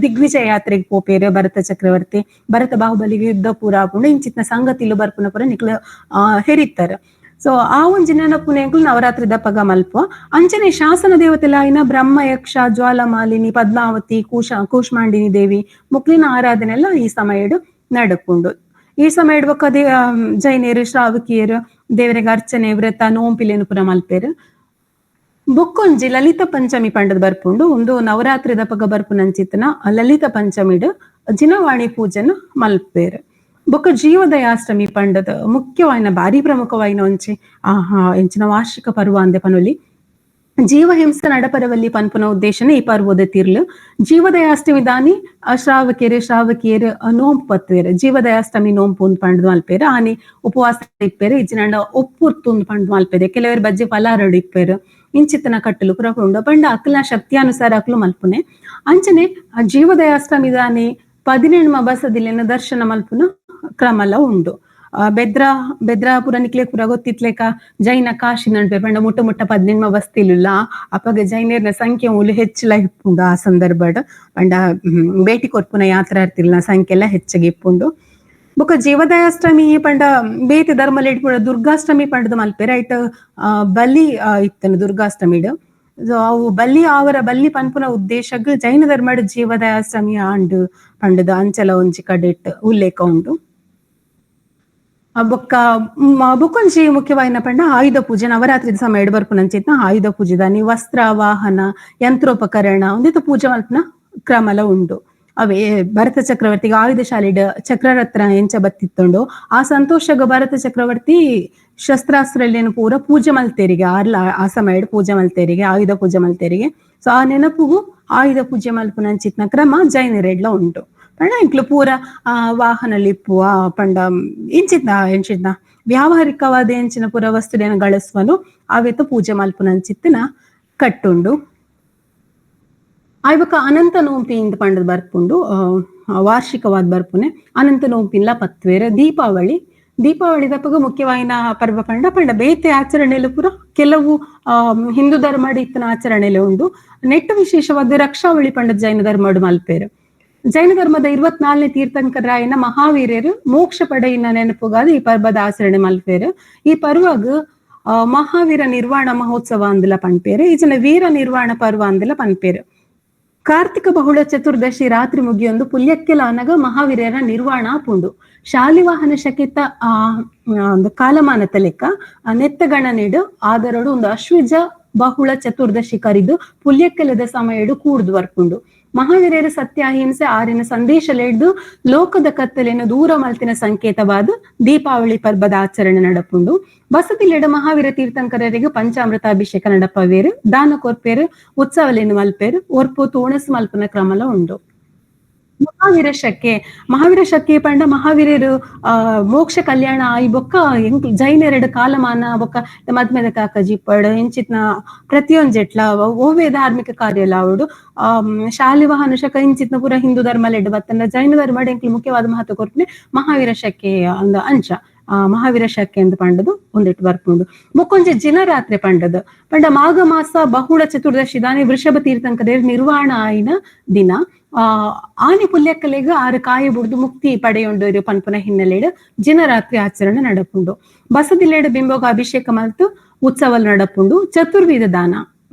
ದಿಗ್ವಿಜಯ ಯಾತ್ರೆಗೆ ಪೋಪೇರು ಭರತ ಚಕ್ರವರ್ತಿ, ಭರತ ಬಾಹುಬಲಿಗೆ ಯುದ್ಧ ಪೂರ ಆಪುಂಡು. ಇಂಚಿತ್ನ ಸಂಗತಿಲು ಬರ್ಪುನ ಪೂರ ನಿಕ್ಲು ಹೆರಿತ್ತಾರೆ. ಸೊ ಆ ಒಂಜಿ ನೆನಪು ಎಂಕುಲು ನವರಾತ್ರಿ ದಪ್ಪಗ ಮಲ್ಪ. ಅಂಚನೆ ಶಾಸನ ದೇವತೆಲಾಯಿನ ಬ್ರಹ್ಮ ಯಕ್ಷ, ಜ್ವಾಲಮಾಲಿನಿ, ಪದ್ಮಾವತಿ, ಕೂಷ್ಮಾಂಡಿನಿ ದೇವಿ ಮುಕ್ಲಿನ ಆರಾಧನೆ ಎಲ್ಲ ಈ ಸಮಯಡು ನಡಪುಂಡು. ಈ ಸಮಯ ಬೊಕ್ಕ ಜೈನರು ಶ್ರಾವಕಿಯರು ದೇವರಿಗೆ ಅರ್ಚನೆ ವ್ರತ ನೋಂಪಿಲೇನು ಪುರ ಮಲ್ಪೇರು. ಬೊಕ್ಕೊಂಜಿ ಲಲಿತ ಪಂಚಮಿ ಪಂಡದ ಬರ್ಪುಂಡು. ಒಂದು ನವರಾತ್ರಿ ದಪ್ಪಗ ಬರ್ಪುನಂಚಿತ್ತನ ಲಲಿತ ಪಂಚಮಿಡು ಜಿನವಾಣಿ ಪೂಜೆನ ಮಲ್ಪೇರು. ಬೊಕ್ಕ ಜೀವದಯಾಷ್ಟಮಿ ಪಂಡದ ಮುಖ್ಯವಾಯಿನ ಭಾರಿ ಪ್ರಮುಖವಾಯಿನ ಒಂಚಿ ಎಂಚಿನ ವಾರ್ಷಿಕ ಪರ್ವ ಅಂದೆ ಪನೊಲಿ. ಜೀವಹಿಂಸೆ ನಡಪರವಲ್ಲಿ ಪನ್ಪುನ ಉದ್ದೇಶನೇ ಈ ಪರ್ವದ ತಿರ್ಲು. ಜೀವದಯಾಷ್ಟಮಿ ದಾನಿ ಶ್ರಾವಕಿಯರು ಶ್ರಾವಕಿಯರು ನೋಂಪು ಪತ್ತುವೆರು. ಜೀವದಯಾಷ್ಟಮಿ ನೋಂಪು ಒಂದು ಪಂಡ್ದು ಮಲ್ಪೇರು. ಆನಿ ಉಪವಾಸ ಇಪ್ಪೇರು. ಇಜ್ಜಿನಂಡ ಒಪ್ಪುರ್ತು ಒಂದು ಪಂಡ್ದು ಮಲ್ಪೇರು. ಕೆಲವರು ಬಜ್ಜೆ ಫಲಾರಡು ಇಪ್ಪೇರು. ಇಂಚಿತ್ತನ ಕಟ್ಟಲು ಪುರ ಉಂಡು. ಪಂಡ ಅಕ್ಲ ಶಕ್ತಿಯಾನುಸಾರ ಅಕ್ಲು ಮಲ್ಪುನೆ. ಅಂಚನೆ ಜೀವದಯಾಷ್ಟಮಿ ದಾನಿ 18 ಬಸದಿಲೆನ ದರ್ಶನ ಮಲ್ಪುನ ಕ್ರಮಲ ಉಂಡು. ಬೆದ್ರಾಪುರ ನಿಕ್ಲೆ ಪುರ ಗೊತ್ತಿತ್ಲೇಕ ಜೈನ ಕಾಶಿ ನಡ್ಬೆ ಪಂಡ ಮುಟ್ಟ ಮುಟ್ಟ 18 ಬಸ್ತಿಲುಲ್ಲ. ಅಪಗ ಜೈನರ್ನ ಸಂಖ್ಯೆ ಮೂಲು ಹೆಚ್ಚಲ ಇಪ್ಪುಂಡು ಆ ಸಂದರ್ಭಡ್. ಪಂಡ ಭೇಟಿ ಕೊರ್ಪುನ ಯಾತ್ರಾರ್ಥಿಲ್ನ ಸಂಖ್ಯೆ ಎಲ್ಲ ಹೆಚ್ಚಿಗೆ ಇಪ್ಪುಂಡು. ಬೊಕ್ಕ ಜೀವದಯಾಷ್ಟಮಿ ಪಂಡ ಬೇತೆ ಧರ್ಮಲ ಇಟ್ಪುಂಡ ದುರ್ಗಾಷ್ಟಮಿ ಪಂಡದ ಮಲ್ಪೆ ರೈಟ್. ಬಲಿ ಇತ್ತನ ದುರ್ಗಾಷ್ಟಮಿಡ್. ಅವು ಬಲಿ ಆವರ ಬಲ್ಲಿ ಪನ್ಪುನ ಉದ್ದೇಶಗ್ ಜೈನ ಧರ್ಮಡ್ ಜೀವದಯಾಷ್ಟಮಿ ಆಂಡು ಪಂಡದ ಅಂಚಲ ಒಂಜಿ ಕಡೆಟ್ ಉಲ್ಲೇಖ ಉಂಡು. ಬೊಕ್ಕ ಬೊಕ್ಕೊಂಜಿ ಮುಖ್ಯವಾಯಿನ ಪಂಡ ಆಯುಧ ಪೂಜೆ. ನವರಾತ್ರಿ ಸಮಯ ಬರ್ಪುನಂಚಿತ್ನ ಆಯುಧ ಪೂಜೆ ದಾನಿ ವಸ್ತ್ರ ವಾಹನ ಯಂತ್ರೋಪಕರಣ ಒಂದಿತ ಪೂಜೆ ಮಲ್ಪುನ ಕ್ರಮಲ ಉಂಡು. ಅವೇ ಭರತ ಚಕ್ರವರ್ತಿಗೆ ಆಯುಧ ಶಾಲೆಡ್ ಚಕ್ರರತ್ನ ಎಂಚ ಬತ್ತಿತ್ತುಂಡು ಆ ಸಂತೋಷಗ ಭರತ ಚಕ್ರವರ್ತಿ ಶಸ್ತ್ರಾಸ್ತ್ರಲೇನು ಪೂರ ಪೂಜೆ ಮಲ್ತೇರಿಗೆ ಆರ್ಲ ಆ ಸಮಯ ಪೂಜೆ ಮಲ್ತೇರಿಗೆ ಆಯುಧ ಪೂಜೆ ಮಲ್ತೇರಿಗೆ. ಸೊ ಆ ನೆನಪುಗು ಆಯುಧ ಪೂಜೆ ಮಲ್ಪುನಂಚಿತ್ನ ಕ್ರಮ ಜೈನರೆಡ್ಲ ಉಂಟು. ಪಂಡ ಇಂಕ್ಲು ಪೂರ ಆ ವಾಹನಲಿಪ್ಪುವ ಪಂಡ ಇಂಚಿತ್ನ ಎಂಚಿತ್ನ ವ್ಯಾವಹಾರಿಕವಾದ ಎಂಚಿನ ಪೂರ ವಸ್ತುಲೇನ ಗಳಸುವನು ಅವೆತ ಪೂಜೆ ಮಲ್ಪುನಂಚಿತ್ತಿನ ಕಟ್ಟುಂಡು. ಆಯ್ಬಕ ಅನಂತ ನೋಂಪಿ ಇಂದ ಪಂಡದ ಬರ್ಪುಂಡು. ವಾರ್ಷಿಕವಾದ ಬರ್ಪುನೆ ಅನಂತ ನೋಂಪಿನ್ಲ ಪತ್ವೇರ. ದೀಪಾವಳಿ ದೀಪಾವಳಿ ದಪ್ಪಗ ಮುಖ್ಯವಾಯಿನ ಪರ್ವ ಪಂಡ ಪಂಡ ಬೇತೆ ಆಚರಣೆಲು ಪೂರ ಕೆಲವು ಹಿಂದೂ ಧರ್ಮಡ್ ಇತ್ತನ ಆಚರಣೆಲೆ ಉಂಡು. ನೆಟ್ಟು ವಿಶೇಷವಾದ ರಕ್ಷಾವಳಿ ಪಂಡದ ಜೈನ ಧರ್ಮಡ್ ಮಲ್ಪೇರು. ಜೈನ ಧರ್ಮದ 24ನೇ ತೀರ್ಥಂಕರಾಯನ ಮಹಾವೀರ್ಯರು ಮೋಕ್ಷ ಪಡೆಯಿನ ನೆನಪುಗಾದ ಈ ಪರ್ವದ ಆಚರಣೆ ಮಲ್ಪೇರು. ಈ ಪರ್ವಗ್ ಮಹಾವೀರ ನಿರ್ವಾಣ ಮಹೋತ್ಸವ ಅಂದಲ ಪನ್ಪೇರು. ಈ ಜನ ವೀರ ನಿರ್ವಾಣ ಪರ್ವ ಅಂದಲ ಪನ್ಪೇರು. ಕಾರ್ತಿಕ ಬಹುಳ ಚತುರ್ದಶಿ ರಾತ್ರಿ ಮುಗಿಯೊಂದು ಪುಲ್ಯಕ್ಕೆಲಾನಗ ಮಹಾವೀರ್ಯರ ನಿರ್ವಾಣ ಪುಂಡು. ಶಾಲಿವಾಹನ ಶಕಿತ ಆ ಒಂದು ಕಾಲಮಾನ ತಲೆಕ ನೆತ್ತಗಣನೆಡು ಆದರಡು ಒಂದು ಅಶ್ವಿಜ ಬಹುಳ ಚತುರ್ದಶಿ ಕರಿದು ಪುಲ್ಯಕ್ಕೆಲದ ಸಮಯಡು ಕೂಡ್ದು ಬರ್ಪುಂಡು. ಮಹಾವೀರ್ಯರ ಸತ್ಯ ಅಹಿಂಸೆ ಆರಿನ ಸಂದೇಶಲೆಡ್ದು ಲೋಕದ ಕತ್ತಲೆಯನ್ನು ದೂರ ಮಲ್ತಿನ ಸಂಕೇತವಾದ ದೀಪಾವಳಿ ಪರ್ವದ ಆಚರಣೆ ನಡಪುಂಡು. ಬಸದಿಲೆಡ ಮಹಾವೀರ ತೀರ್ಥಂಕರರಿಗೆ ಪಂಚಾಮೃತ ಅಭಿಷೇಕ ನಡಪವೇರು, ದಾನ ಕೊರ್ಪೇರು, ಉತ್ಸವಲೇನು ಮಲ್ಪೇರು, ಒರ್ಪು ತೋಣಸು ಮಲ್ಪನ ಕ್ರಮಲ ಉಂಡು. ಮಹಾವೀರ ಶಕ್ಕೆ ಮಹಾವೀರ ಶಕ್ಕೆ ಪಂಡ ಮಹಾವೀರರು ಮೋಕ್ಷ ಕಲ್ಯಾಣ ಆಯಿ ಬೊಕ್ಕ ಜೈನರೆಡು ಕಾಲಮಾನ ಬೊಕ್ಕ ಮದ್ಮೆದ ಕಾಕಜಿ ಪಡ್ ಇಂಚಿತ್ನ ಪ್ರತಿಯೊಂಜೆಟ್ಲ ಓವೇ ಧಾರ್ಮಿಕ ಕಾರ್ಯ ಅವಡು ಶಾಲಿವಾಹನ ಶಕ ಇಂಚಿತ್ನ ಪೂರ ಹಿಂದೂ ಧರ್ಮ ಲೆಡ್ ಬತ್ತಂಡ ಜೈನ ಧರ್ಮ ಎಂಕ್ಲು ಮುಖ್ಯವಾದ ಮಹತ್ವ ಕೊರ್ಪುನೆ ಮಹಾವೀರ ಶಕ್ಕೆ ಅಂದ ಅಂಚ. Mahavir ಶಾಖೆ ಎಂದು ಪಂಡದು ಒಂದಿಟ್ಟು ಬರ್ಪುಂಡು. ಬೊಕ್ಕೊಂಜಿ ಜಿನರಾತ್ರಿ ಪಂಡದು ಪಂಡ ಮಾಘ ಮಾಸ ಬಹುಳ ಚತುರ್ದಶಿ ದಾನಿ ವೃಷಭ ತೀರ್ಥಂಕರೇರ್ ನಿರ್ವಾಣ ಆಯಿನ ದಿನ. ಆನಿ ಪುಲ್ಯಕ್ಕಲೆಗ್ ಆರು ಕಾಯಿ ಬುಡ್ದು ಮುಕ್ತಿ ಪಡೆಯೊಂಡು ಪನ್ಪುನ ಹಿನ್ನೆಲೆಡ್ ಜಿನರಾತ್ರಿ ಆಚರಣೆ ನಡಪುಂಡು. ಬಸದಿಲ್ಲೆಡ್ ಬಿಂಬೋಗ ಅಭಿಷೇಕ ಮಲ್ತು ಉತ್ಸವ ನಡಪುಂಡು. ಚತುರ್ವಿಧ ದಾನ,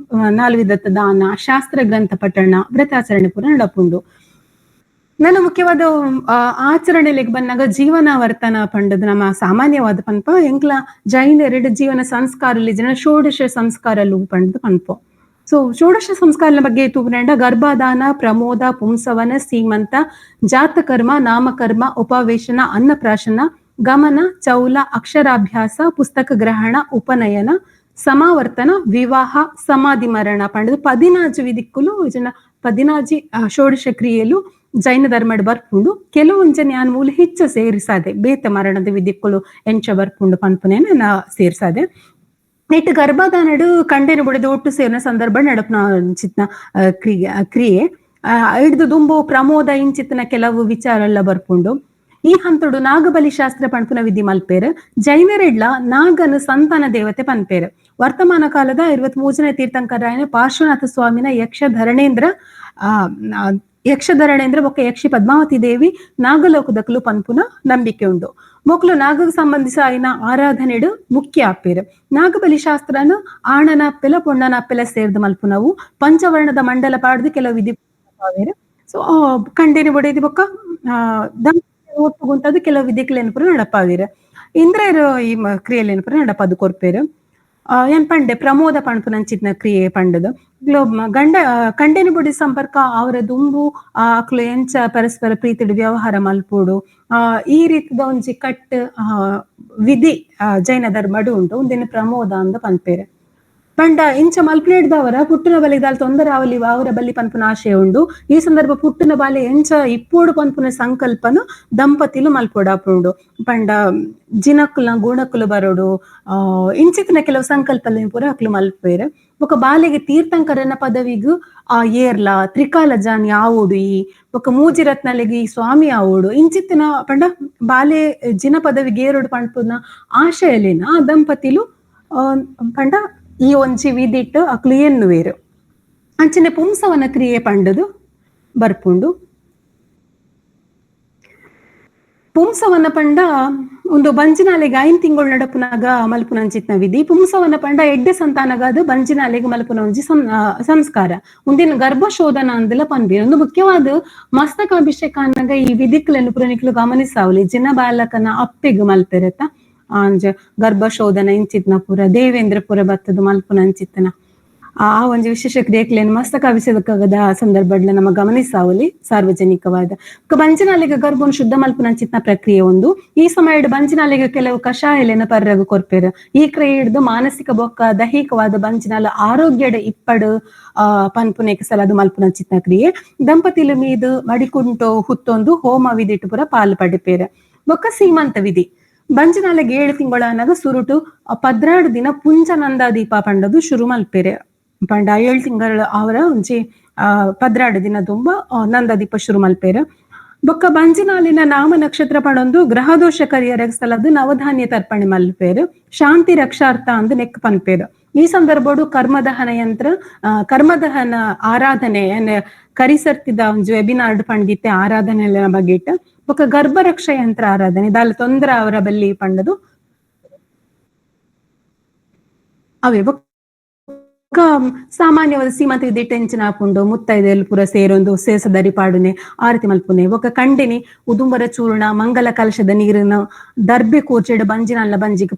ನಾಲ್ವಿಧದ ದಾನ, ಶಾಸ್ತ್ರ ಗ್ರಂಥ ಪಠಣ, ವ್ರತಾಚರಣೆ ಪೂರ ನಡಪುಂಡು. ನನ್ನ ಮುಖ್ಯವಾದ ಆಚರಣೆಲಿಗೆ ಬಂದಾಗ ಜೀವನ ವರ್ತನ ಪಂಡದು ನಮ್ಮ ಸಾಮಾನ್ಯವಾದ ಪನ್ಪ ಎಂಕ್ಲ ಜೈನರೆಡ್ ಜೀವನ ಸಂಸ್ಕಾರ ಜನ ಷೋಡಶ ಸಂಸ್ಕಾರ ಪಂಡದು ಪನ್ಪೋ. ಸೊ ಷೋಡಶ ಸಂಸ್ಕಾರದ ಬಗ್ಗೆ ತೂಪುನೆಂಡ ಗರ್ಭಾದಾನ, ಪ್ರಮೋದ, ಪುಂಸವನ, ಸೀಮಂತ, ಜಾತಕರ್ಮ, ನಾಮಕರ್ಮ, ಉಪವೇಶನ, ಅನ್ನಪ್ರಾಶನ, ಗಮನ, ಚೌಲ, ಅಕ್ಷರಾಭ್ಯಾಸ, ಪುಸ್ತಕ ಗ್ರಹಣ, ಉಪನಯನ, ಸಮಾವರ್ತನ, ವಿವಾಹ, ಸಮಾಧಿ ಮರಣ ಪಂಡದು 14 ವಿಧಿಕ್ಕುಲು ಜನ 14 ಷೋಡಶ ಕ್ರಿಯೆಲು ಜೈನ ಧರ್ಮಡ್ ಬರ್ಪುಂಡು. ಕೆಲವೊಂಜ ಜ್ಞಾನ ಮೂಲ ಹೆಚ್ಚ ಸೇರಿಸಾದೆ ಬೇತ ಮರಣದ ವಿಧಿಕ್ಕುಲು ಎಂಚ ಬರ್ಪುಂಡು ಪನ್ಪುನೇನ ನಾ ಸೇರಿಸಾದೆ. ನೆಟ್ ಗರ್ಭಾದಾನಡು ಕಂಡೆನ ಬುಡದ ಒಟ್ಟು ಸೇರಿನ ಸಂದರ್ಭ ನಡಪುನ ಚಿತ್ನ ಕ್ರಿಯೆ ಹಿಡ್ದು ದುಂಬು ಪ್ರಮೋದ ಇಂಚಿತ್ನ ಕೆಲವು ವಿಚಾರ ಎಲ್ಲ ಬರ್ಪುಂಡು. ಈ ಹಂತಡು ನಾಗಬಲಿ ಶಾಸ್ತ್ರ ಪನ್ಪುನ ವಿಧಿ ಮಲ್ಪೇರು. ಜೈನರೆಡ್ಲ ನಾಗನ ಸಂತಾನ ದೇವತೆ ಪನ್ಪೇರು. ವರ್ತಮಾನ ಕಾಲದ 23ನೇ ತೀರ್ಥಂಕರಾಯನ ಪಾರ್ಶ್ವನಾಥ ಸ್ವಾಮಿನ ಯಕ್ಷಧರಣೇಂದ್ರ ಯಕ್ಷಧರಣೇಂದ್ರ ಬೊಕ್ಕ ಯಕ್ಷಿ ಪದ್ಮಾವತಿ ದೇವಿ ನಾಗಲೋಕದಕಲು ಪನ್ಪುನ ನಂಬಿಕೆ ಉಂಡು. ಮೊಕ್ಲು ನಾಗಕ್ಕೆ ಸಂಬಂಧಿಸ ಆಯ್ನ ಆರಾಧನೆಡು ಮುಖ್ಯ ಆಪೇರು. ನಾಗಬಲಿ ಶಾಸ್ತ್ರನು ಆಣನ ಅಪ್ಪೆಲ ಪೊಣ್ಣನ ಅಪ್ಪೆಲ ಸೇರ್ದು ಮಲ್ಪುನವು. ಪಂಚವರ್ಣದ ಮಂಡಲ ಪಾಡ್ದು ಕೆಲವು ವಿಧಿ. ಸೊ ಕಂಡೇನಿ ಬೊಡೆದಿ ಬೊಕ್ಕ ಒಟ್ಟುಗುಂತದ್ದು ಕೆಲವು ವಿಧಿಗಳೇನು ಪೂರ ನಡಪಾವಿರು. ಇಂದ್ರರು ಈ ಕ್ರಿಯೆಲೇನು ಪೂರ ನಡಪದು ಕೊರ್ಪೇರು. ಏನ್ ಪಂಡೆ ಪ್ರಮೋದ ಪಣಪುನಂಚಿತ್ನ ಕ್ರಿಯೆ ಪಂಡದು ಗಂಡ ಕಂಡೇನಿ ಬೊಡಿ ಸಂಪರ್ಕ ಅವರ ದುಂಬು ಅಕ್ಲು ಎಂಚ ಪರಸ್ಪರ ಪ್ರೀತಿಡು ವ್ಯವಹಾರ ಮಲ್ಪೋಡು ಈ ರೀತಿದ ಒಂಜಿ ಕಟ್ ವಿಧಿ ಜೈನ ಧರ್ಮಡು ಉಂಟು. ಒಂದಿನ ಪ್ರಮೋದ ಅಂದ ಪನ್ಪೇರು. ಪಂಡ ಇಂಚ ಮಲ್ಪನೇಡ್ದವರ ಪುಟ್ಟುನ ಬಲಿದಾಲ್ ತೊಂದರೆ ಅವಲಿ ಅವರ ಬಲಿ ಪನ್ಪುನ ಆಶಯ ಉಂಡು. ಈ ಸಂದರ್ಭ ಪುಟ್ಟುನ ಬಾಲೆ ಎಂಚ ಇಪ್ಪೋಡು ಪನ್ಪುನ ಸಂಕಲ್ಪನು ದಂಪತಿಲು ಮಲ್ಪೋಡಾಪುಂಡು. ಪಂಡ ಜಿನಕ್ಕುಲ ಗುಣಕ್ಕುಲು ಬರೋಡು ಇಂಚಿತ್ತಿನ ಕೆಲವು ಸಂಕಲ್ಪ ಪೂರ ಅಕ್ಲು ಮಲ್ಪೇರು. ಬೊಕ ಬಾಲೆಗೆ ತೀರ್ಥಂಕರನ ಪದವಿಗು ಆ ಏರ್ಲ ತ್ರಿಕಾಲ ಜಾನಿ ಆವೋಡು ಈ ಬೊಕ ಮೂಜಿ ರತ್ನಲಿಗೆ ಈ ಸ್ವಾಮಿ ಆವೋಡು ಇಂಚಿತ್ತಿನ ಪಂಡ ಬಾಲೆ ಜಿನ ಪದವಿಗೆ ಏರೋಡು ಪನ್ಪುನ ಆಶಯಲಿನ ಆ ದಂಪತಿಲು ಪಂಡ ಈ ಒಂಜಿ ವಿಧಿಟ್ಟು ಅಕ್ಲು ಎನ್ನುವೇರು. ಅಂಚನೆ ಪುಂಸವನ ಕ್ರಿಯೆ ಪಂಡದು ಬರ್ಪುಂಡು. ಪುಂಸವನ ಪಂಡ ಒಂದು ಬಂಜಿನಾಲೆಗೆ 5 ತಿಂಗಳು ನಡಪುನಾಗ ಮಲ್ಪುನಂಚಿತ್ನ ವಿಧಿ. ಪುಂಸವನ ಪಂಡ ಎಡ್ಡೆ ಸಂತಾನಗಾದ ಬಂಜಿನಾಲೆಗೆ ಮಲ್ಪುನ ಒಂಜಿ ಸಂಸ್ಕಾರ. ಒಂದಿನ ಗರ್ಭಶೋಧನ ಅಂದಲ ಪನ್ಬಿ. ಒಂದು ಮುಖ್ಯವಾದ ಮಸ್ತಕಾಭಿಷೇಕ ಅನ್ನಾಗ ಈ ವಿಧಿಕ್ಲೆನ್ನು ಪುರನಿಕ್ಲು ಗಮನಿಸಾವಲಿ. ಜಿನ ಬಾಲಕನ ಅಪ್ಪೆಗ್ ಮಲ್ಪೆರತ ಅಂಜ ಗರ್ಭಶೋಧನ ಇಂಚಿತ್ನ ಪೂರ ದೇವೇಂದ್ರ ಪುರ ಬತ್ತದ ಮಲ್ಪುನ ಅಂಚಿತ್ನ ಆ ಒಂಜಿ ವಿಶೇಷ ಕ್ರಿಯೆಕ್ಲೇನು ಮಸ್ತಕಾಭಿಷೇಕದ ಸಂದರ್ಭಡ್ಲ ನಮ್ಮ ಗಮನಿಸಾವಲಿ ಸಾರ್ವಜನಿಕವಾದ. ಬಂಜಿನಾಲೆಗೆ ಗರ್ಭವನ್ನು ಶುದ್ಧ ಮಲ್ಪುನಂಚಿತ್ನ ಪ್ರಕ್ರಿಯೆ ಒಂದು. ಈ ಸಮಯಡ್ ಬಂಜಿನಾಲೆಗೆ ಕೆಲವು ಕಷಾಯಲೆನ ಪರ್ರಗು ಕೊರ್ಪೇರು. ಈ ಕ್ರಿಯೆ ಹಿಡ್ದು ಮಾನಸಿಕ ಬೊಕ್ಕ ದೈಹಿಕವಾದ ಬಂಜಿನಾಲ ಆರೋಗ್ಯದ ಇಪ್ಪಡು ಪನ್ಪುನೇಕ ಸಲ ಅದು ಮಲ್ಪುನಂಚಿತ್ನ ಕ್ರಿಯೆ. ದಂಪತಿಲು ಮೀದು ಮಡಿಕುಂಟು ಹುತ್ತೊಂದು ಹೋಮ ವಿಧಿಟ್ಟು ಪೂರ ಪಾಲು ಪಡಿಪೇರು. ಬೊಕ್ಕ ಸೀಮಂತ ವಿಧಿ. ಬಂಜಿನಾಲೆಗೆ 7 ತಿಂಗಳಾನಾಗ ಸುರುಟು 12 ದಿನ ಪುಂಜನಂದ ದೀಪ ಪಂಡದು ಶುರು ಮಲ್ಪೇರೆ. ಪಂಡ 7 ತಿಂಗಳ ಅವರ ಒಂಜಿ 12 ದಿನ ತುಂಬ ನಂದ ದೀಪ ಶುರು ಮಲ್ಪೇರು. ಬೊಕ್ಕ ಬಂಜಿನಾಲಿನ ನಾಮ ನಕ್ಷತ್ರ ಪಣೊಂದು ಗ್ರಹದೋಷ ಕರಿಯರ ಸ್ಥಳದ್ದು ನವಧಾನ್ಯ ತರ್ಪಣೆ ಮಲ್ಪೇರು. ಶಾಂತಿ ರಕ್ಷಾರ್ಥ ಅಂದ್ ನೆಕ್ ಪನ್ಪೇರು. ಈ ಸಂದರ್ಭಡು ಕರ್ಮದಹನ ಯಂತ್ರ ಕರ್ಮದಹನ ಆರಾಧನೆ ಕರಿಸರ್ತಿದ ಒಂಜಿ ವೆಬಿನಾರ್ ಪಂಡಿತೆ ಆರಾಧನೆ ಬಗ್ಗೆ ಇಟ್ಟ. ಬೊಕ್ಕ ಗರ್ಭರಕ್ಷಾ ಯಂತ್ರ ಆರಾಧನೆ ದಾಲ ತೊಂದರೆ ಅವರ ಬಲ್ಲಿ ಪಂಡದು ಅವೇ. ಬೊಕ್ಕ ಸಾಮಾನ್ಯವಾದ ಸೀಮಂತ ವಿಧಿ ಟೆನ್ಷನ್ ಹಾಕೊಂಡು ಮುತ್ತೈದೆಯಲ್ಲಿ ಪೂರ ಸೇರೊಂದು ಸೇಸದರಿ ಪಾಡುನೆ ಆರತಿ ಮಲ್ಪುನೆ. ಬೊಕ್ಕ ಕಂಡಿನಿ ಉದುಂಬರ ಚೂರ್ಣ ಮಂಗಲ ಕಲಶದ ನೀರನ್ನು ದರ್ಬೆ ಕೂರ್ಚೆಡು ಬಂಜಿನಲ್ಲ ಬಂಜಿಗೆ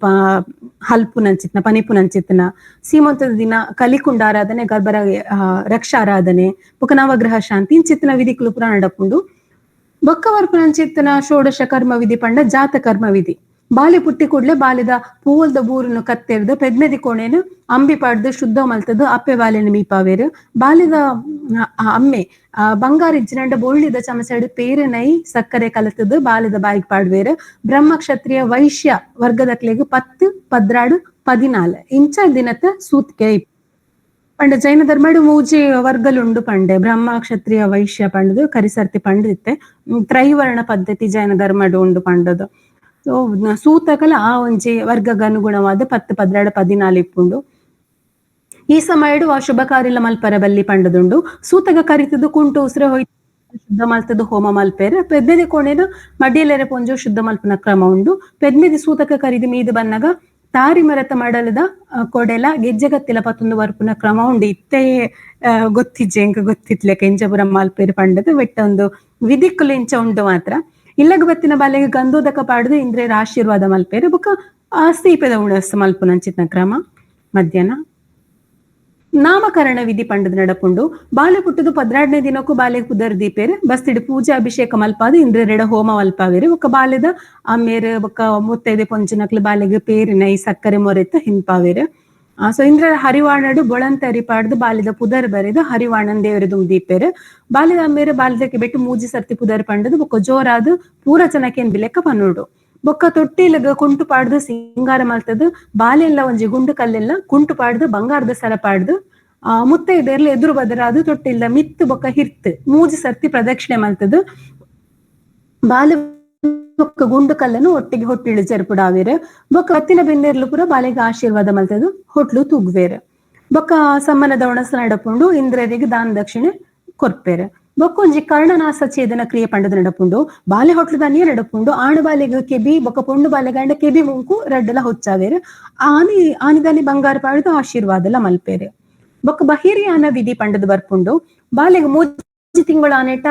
ಹಲ್ಪುನಂಚಿತ್ನ ಪನಿಪುನಂಚಿತ್ನ. ಸೀಮಂತದ ದಿನ ಕಲಿಕುಂಡ ಆರಾಧನೆ, ಗರ್ಭರ ರಕ್ಷಾರಾಧನೆ, ಬೊಕ್ಕ ನವಗ್ರಹ ಶಾಂತಿ ಇಂಚಿತ್ನ ವಿಧಿಕುಲು ಪುರ ನಡಪುಂಡು. ಬೊಕ್ಕವರ್ಪುನಂಚಿತ್ನ ಷೋಡಶ ಕರ್ಮ ವಿಧಿ ಪಂಡ ಜಾತ ಕರ್ಮ ವಿಧಿ. ಬಾಲೆ ಪುಟ್ಟಿ ಕೂಡ್ಲೆ ಬಾಲೆದ ಪೂವಲ್ದ ಬೂರುನು ಕತ್ತೆರ್ದು ಪೆದ್ಮೆದಿ ಕೋಣೆನು ಅಂಬಿ ಪಾಡ್ದು ಶುದ್ಧ ಮಲ್ತದು ಅಪ್ಪೆ ಬಾಲೆನ ಮೀಪಾವೇರು. ಬಾಲೆದ ಅಮ್ಮೆ ಬಂಗಾರ ಇಜ್ಜಿನಂಡ ಬೊಳ್ಳಿದ ಚಮಚಡು ಪೇರು ನೈ ಸಕ್ಕರೆ ಕಲತದು ಬಾಲೆದ ಬಾಯಿಗೆ ಪಾಡ್ವೇರು. ಬ್ರಹ್ಮ ಕ್ಷತ್ರಿಯ ವೈಶ್ಯ ವರ್ಗದಕ್ಲೆಗ್ 10, 12, 14 ಇಂಚ ದಿನದ ಸೂತ್ಕೆ ಪಂಡ. ಜೈನ ಧರ್ಮಡು ಮೂಜಿ ವರ್ಗಲುಂಡು ಪಂಡೆ, ಬ್ರಹ್ಮ ಕ್ಷತ್ರಿಯ ವೈಶ್ಯ ಪಂಡದು ಕರಿಸರ್ತಿ ಪಂಡಿತ್ತೆ. ತ್ರೈವರ್ಣ ಪದ್ಧತಿ ಜೈನ ಧರ್ಮಡು ಉಂಡು ಪಂಡದು. So ಸೂತಕಲ ಆ ಒಂಜಿ ವರ್ಗಗ ಅನುಗುಣವಾದ 10, 12, 14 ಇಪ್ಪುಂಡು. ಈ ಸಮಯಡು ಆ ಶುಭ ಕಾರ್ಯಲ ಮಲ್ಪರ ಬಲ್ಲಿ ಪಂಡದುಂಡು. ಸೂತಕ ಕರಿತದು ಕುಂಟು ಉಸಿರೆ ಹೋಯ್ ಶುದ್ಧ ಮಲ್ತದು ಹೋಮ ಮಲ್ಪೇರು. ಪೆದ್ಮೆದಿ ಕೋಣೆದು ಮಡ್ಯಲೆರೆ ಪೊಂಜು ಶುದ್ಧ ಮಲ್ಪನ ಕ್ರಮ ಉಂಡು. ಪೆದ್ಮೆದಿ ಸೂತಕ ಕರಿದು ಮೀದು ಬನ್ನಗ ತಾರಿ ಮರತ ಮಡಲದ ಕೊಡೆಲ ಗೆಜ್ಜೆಗತ್ತಿಲ ಪತ್ತೊಂದು ವರ್ಪುನ ಕ್ರಮ ಉಂಡು. ಇತ್ತೆ ಗೊತ್ತಿಜ್ಜೆ ಎಂಕ ಗೊತ್ತಿತ್ಲೆಕ ಇಂಚಪುರ ಮಲ್ಪೇರು ಪಂಡದು ಬೆಟ್ಟ ಒಂದು ವಿಧಿಕ್ಕುಲು ಇಂಚ ಉಂಡು ಮಾತ್ರ. ಇಲ್ಲಗ ಬತ್ತಿನ ಬಾಲೆಗೆ ಗಂಧೋದಕ ಪಾಡುದು ಇಂದ್ರೇರ ಆಶೀರ್ವಾದ ಮಲ್ಪೇರು. ಬೊಕ್ಕ ಆ ಸೀಪೆದ ಉಣಸ್ ಮಲ್ಪುನಂಚಿತ್ನ ಕ್ರಮ. ಮಧ್ಯಾಹ್ನ ನಾಮಕರಣ ವಿಧಿ ಪಂಡದ ನಡಪುಂಡು. ಬಾಲೆ ಪುಟ್ಟದು 12ನೇ ದಿನಕ್ಕೂ ಬಾಲೆಗೆ ಪುದರ್ ದೀಪೇರು. ಬಸ್ತಿಡು ಪೂಜೆ ಅಭಿಷೇಕ ಮಲ್ಪಾದು ಇಂದ್ರೆರಡ ಹೋಮ ಮಲ್ಪಾವೇರು. ಬೊಕ್ಕ ಬಾಲೆದ ಅಮ್ಮೇರು ಬೊಕ್ಕ ಮುತ್ತೈದೆ ಪೊಂಚನಕ್ಲು ಬಾಲೆಗೆ ಪೇರಿನ ಈ ಸಕ್ಕರೆ ಮೊರೆತ್ತು ಹಿಂಪಾವೇರು. ಸೊ ಇಂದ್ರ ಹರಿವಾಣಡು ಬೊಳಂತರಿ ಪಾಡ್ದು ಬಾಲಿದ ಪುದರ್ ಬರೆದು ಹರಿವಾಣನ್ ದೇವರ ದೀಪೇರು. ಬಾಲಿದ ಅಮ್ಮೇರು ಬಾಲಿದಕ್ಕೆ ಬೆಟ್ಟು ಮೂಜಿ ಸರ್ತಿ ಪುದರ್ ಪಂಡದು ಬೊಕ್ಕ ಜೋರಾದು ಪೂರ ಜನಕೇನ್ ಬಿಲೆಕ್ಕ ಪನ್ನುಡು. ಬೊಕ್ಕ ತೊಟ್ಟಿಲಗ ಕುಂಟು ಪಾಡ್ದು ಸಿಂಗಾರ ಮಲ್ತದು ಬಾಲೆಲ್ಲ ಒಂಜಿ ಗುಂಡು ಕಲ್ಲೆಲ್ಲ ಕುಂಟು ಪಾಡ್ದು ಬಂಗಾರದ ಸರ ಪಾಡ್ದು ಆ ಮುತ್ತೈದೆರ್ಲ ಎದುರು ಬದರಾದು ತೊಟ್ಟಿಲ್ಲ ಮಿತ್ತು ಬೊಕ್ಕ ಹಿರ್ತು ಮೂಜಿ ಸರ್ತಿ ಪ್ರದಕ್ಷಿಣೆ ಮಲ್ತದು ಬಾಲೆ ಬೊಕ್ಕ ಗುಂಡು ಕಲ್ಲನ್ನು ಒಟ್ಟಿಗೆ ಹೊಟ್ಟಿಳು ಜರ್ಪುಡಾವೇರು. ಬೊಕ್ಕ ಕತ್ತಿನ ಬೆನ್ನೆರ್ಲು ಪೂರ ಬಾಲೆಗೆ ಆಶೀರ್ವಾದ ಮಲ್ತದು ಹೊಟ್ಲು ತೂಗ್ವೇರು. ಬೊಕ್ಕ ಸಮ್ಮನದ ಒಣಸ ನಡಪುಂಡು ಇಂದ್ರರಿಗೆ ದಾನ ದಕ್ಷಿಣೆ ಕೊರ್ಪೇರು. ಬೊಕ್ಕ ಒಂಜಿ ಕರ್ಣನಾಸ ಛೇದನ ಕ್ರಿಯೆ ಪಂಡದ ನಡಪುಂಡು. ಬಾಲೆ ಹೊಟ್ಲು ದಾನಿಯ ನಡಪುಂಡು. ಆಣು ಬಾಲೆಗೆ ಕೆಬಿ ಬೊಕ್ಕ ಪೊಣ್ಣು ಬಾಲೆಗೆ ಅಂಡ ಕೆಬಿ ಮುಂಕು ರಡ್ಡಲ ಹೊಚ್ಚಾವೇರು. ಆನಿ ಆನಿದಾನಿ ಬಂಗಾರ ಪಾಡುದು ಆಶೀರ್ವಾದಲ ಮಲ್ಪೇರು. ಬೊಕ್ಕ ಬಹಿರಿಯಾನ ವಿಧಿ ಪಂಡದ ಬರ್ಪುಂಡು. ಬಾಲೆಗೆ ಮೂಜಿ ತಿಂಗಳ ಆನೇಟ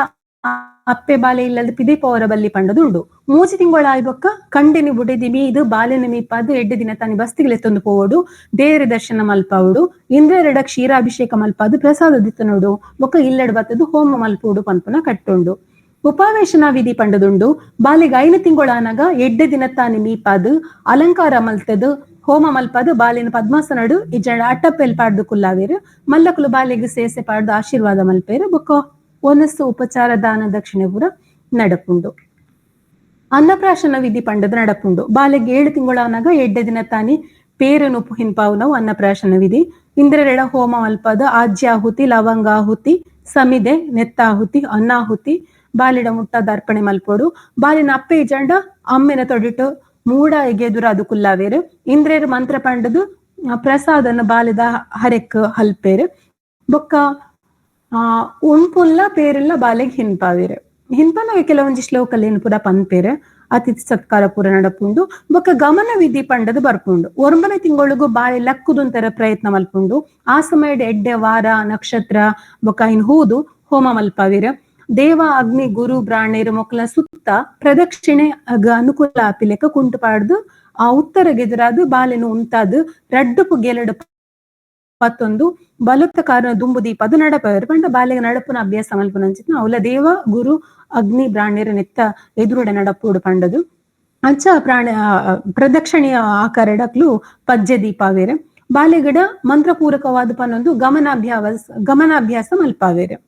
ಅಪ್ಪೆ ಬಾಲೆ ಇಲ್ಲದ ಪಿದಿ ಪೋರ ಬಲ್ಲಿ ಪಂಡದುಂಡು. ಮೂಜಿ ತಿಂಗಳ ಆಯ್ ಬೊಕ್ಕ ಕಂಡಿನಿ ಬುಡೆದಿ ಮೀದು ಬಾಲೆನ ಮೀಪಾದು ಎಡ್ಡೆ ದಿನ ತಾನಿ ಬಸ್ತಿಗೆ ಪೋವಡು ದೇವರ ದರ್ಶನ ಮಲ್ಪಾವುಡು ಇಂದ್ರೆರಡ ಕ್ಷೀರಾಭಿಷೇಕ ಮಲ್ಪಾದು ಪ್ರಸಾದ ದಿತ್ತನೋಡು ಬೊಕ್ಕ ಇಲ್ಲಡ್ ಬತ್ತದು ಹೋಮ ಮಲ್ಪೋಡು ಪನ್ಪುನ ಕಟ್ಟುಂಡು. ಉಪಾವೇಶನ ವಿಧಿ ಪಂಡದುಂಡು. ಬಾಲೆಗೆ 5 ತಿಂಗಳ ಆನಗ ಎಡ್ಡೆ ದಿನ ತಾನಿ ಮೀಪಾದು ಅಲಂಕಾರ ಮಲ್ತದು ಹೋಮ ಮಲ್ಪಾದು ಬಾಲಿನ ಪದ್ಮಾಸನಡು ಇಜ್ಜಂಡ ಅಟ್ಟಪ್ಪೆಲ್ ಪಾಡ್ದು ಕುಲ್ಲಾವೇರು. ಮಲ್ಲಕುಲು ಬಾಲೆಗೆ ಸೇಸೆ ಪಾಡ್ದು ಆಶೀರ್ವಾದ ಮಲ್ಪೇರು. ಬೊಕ್ಕ ಒನಸ್ಸು ಉಪಚಾರ ದಾನ ದಕ್ಷಿಣೆ ಪೂರ ನಡಪುಂಡು. ಅನ್ನಪ್ರಾಶನ ವಿಧಿ ಪಂಡದ ನಡಪುಂಡು. ಬಾಲೆಗೆ 7 ತಿಂಗಳಾನಾಗ ಎಡ್ಡೆ ದಿನ ತಾನಿ ಪೇರನು ಹಿನ್ಪಾವು ಅನ್ನಪ್ರಾಶನ ವಿಧಿ. ಇಂದ್ರೆರಡ ಹೋಮ ಮಲ್ಪದ ಆಜ್ಯಾಹುತಿ ಲವಂಗಾಹುತಿ ಸಮಿದೆ ನೆತ್ತಾಹುತಿ ಅನ್ನಾಹುತಿ ಬಾಲಿಡ ಮುಟ್ಟಾದ ಅರ್ಪಣೆ ಮಲ್ಪೋಡು. ಬಾಲಿನ ಅಪ್ಪೆ ಇಜಂಡ ಅಮ್ಮೆನ ತೊಡಿಟ್ಟು ಮೂಡ ಎಗೆದುರಾದು ಕುಲ್ಲಾವೇರು. ಇಂದ್ರೇರು ಮಂತ್ರ ಪಂಡದು ಪ್ರಸಾದನ ಬಾಲಿದ ಹರೆಕ್ ಹಲ್ಪೇರು. ಬೊಕ್ಕ ಉಣ್ಪುಲ್ಲ ಪೇರೆಲ್ಲ ಬಾಲೆಗೆ ಹಿನ್ಪಾವೇರು. ಹಿನ್ಪನಾಗ ಕೆಲವೊಂಜಿ ಶ್ಲೋಕಲ್ಲಿ ಪೂರ ಪನ್ಪೇರು. ಅತಿಥಿ ಸತ್ಕಾರ ಪೂರ ನಡಪುಂಡು. ಬೊಕ್ಕ ಗಮನ ವಿಧಿ ಪಂಡದ ಬರ್ಪುಂಡು. 9ನೇ ತಿಂಗಳಿಗೂ ಬಾಳೆ ಲಕ್ಕುದೊಂತರ ಪ್ರಯತ್ನ ಮಲ್ಪುಂಡು. ಆ ಸಮಯದ ಎಡ್ಡೆ ವಾರ ನಕ್ಷತ್ರ ಬೊಕ್ಕ ಇನ್ ಹೂದು ಹೋಮ ಮಲ್ಪಾವೇರು. ದೇವ ಅಗ್ನಿ ಗುರು ಬ್ರಾಣೇರು ಮೊಕ್ಕಲ ಸುತ್ತ ಪ್ರದಕ್ಷಿಣೆ ಅನುಕೂಲ ಆಪಿಲೆಕ್ಕ ಕುಂಟು ಪಾಡ್ದು ಆ ಉತ್ತರ ಗೆದುರಾದು ಬಾಲೆನು ಉಂತಾದು ರಡ್ಡು ಪುಗೆಲಡು ಪತ್ತೊಂದು ಬಲತ್ತ ಕಾರಣ ದುಂಬು ದೀಪ ಅದು ನಡಪವೇರು. ಪಂಡ ಬಾಲೆಗೆ ನಡಪುನ ಅಭ್ಯಾಸ ಮಲ್ಪುನ ಅಂಚಿತ್ನ ಅವಲ ದೇವ ಗುರು ಅಗ್ನಿ ಬ್ರಾಣೇರು ನೆತ್ತ ಎದುರುಡೆ ನಡಪುಡು ಪಂಡದು ಅಂಚ ಪ್ರಾಣ ಪ್ರದಕ್ಷಿಣೆಯ ಆಕಾರಡಕ್ಲು ಪಜ್ಜೆ ದೀಪಾವೇರು. ಬಾಲೆಗಡ ಮಂತ್ರಪೂರಕವಾದ ಪನ್ನೊಂದು ಗಮನಾಭ್ಯಾಸ ಮಲ್ಪಾವೇರು.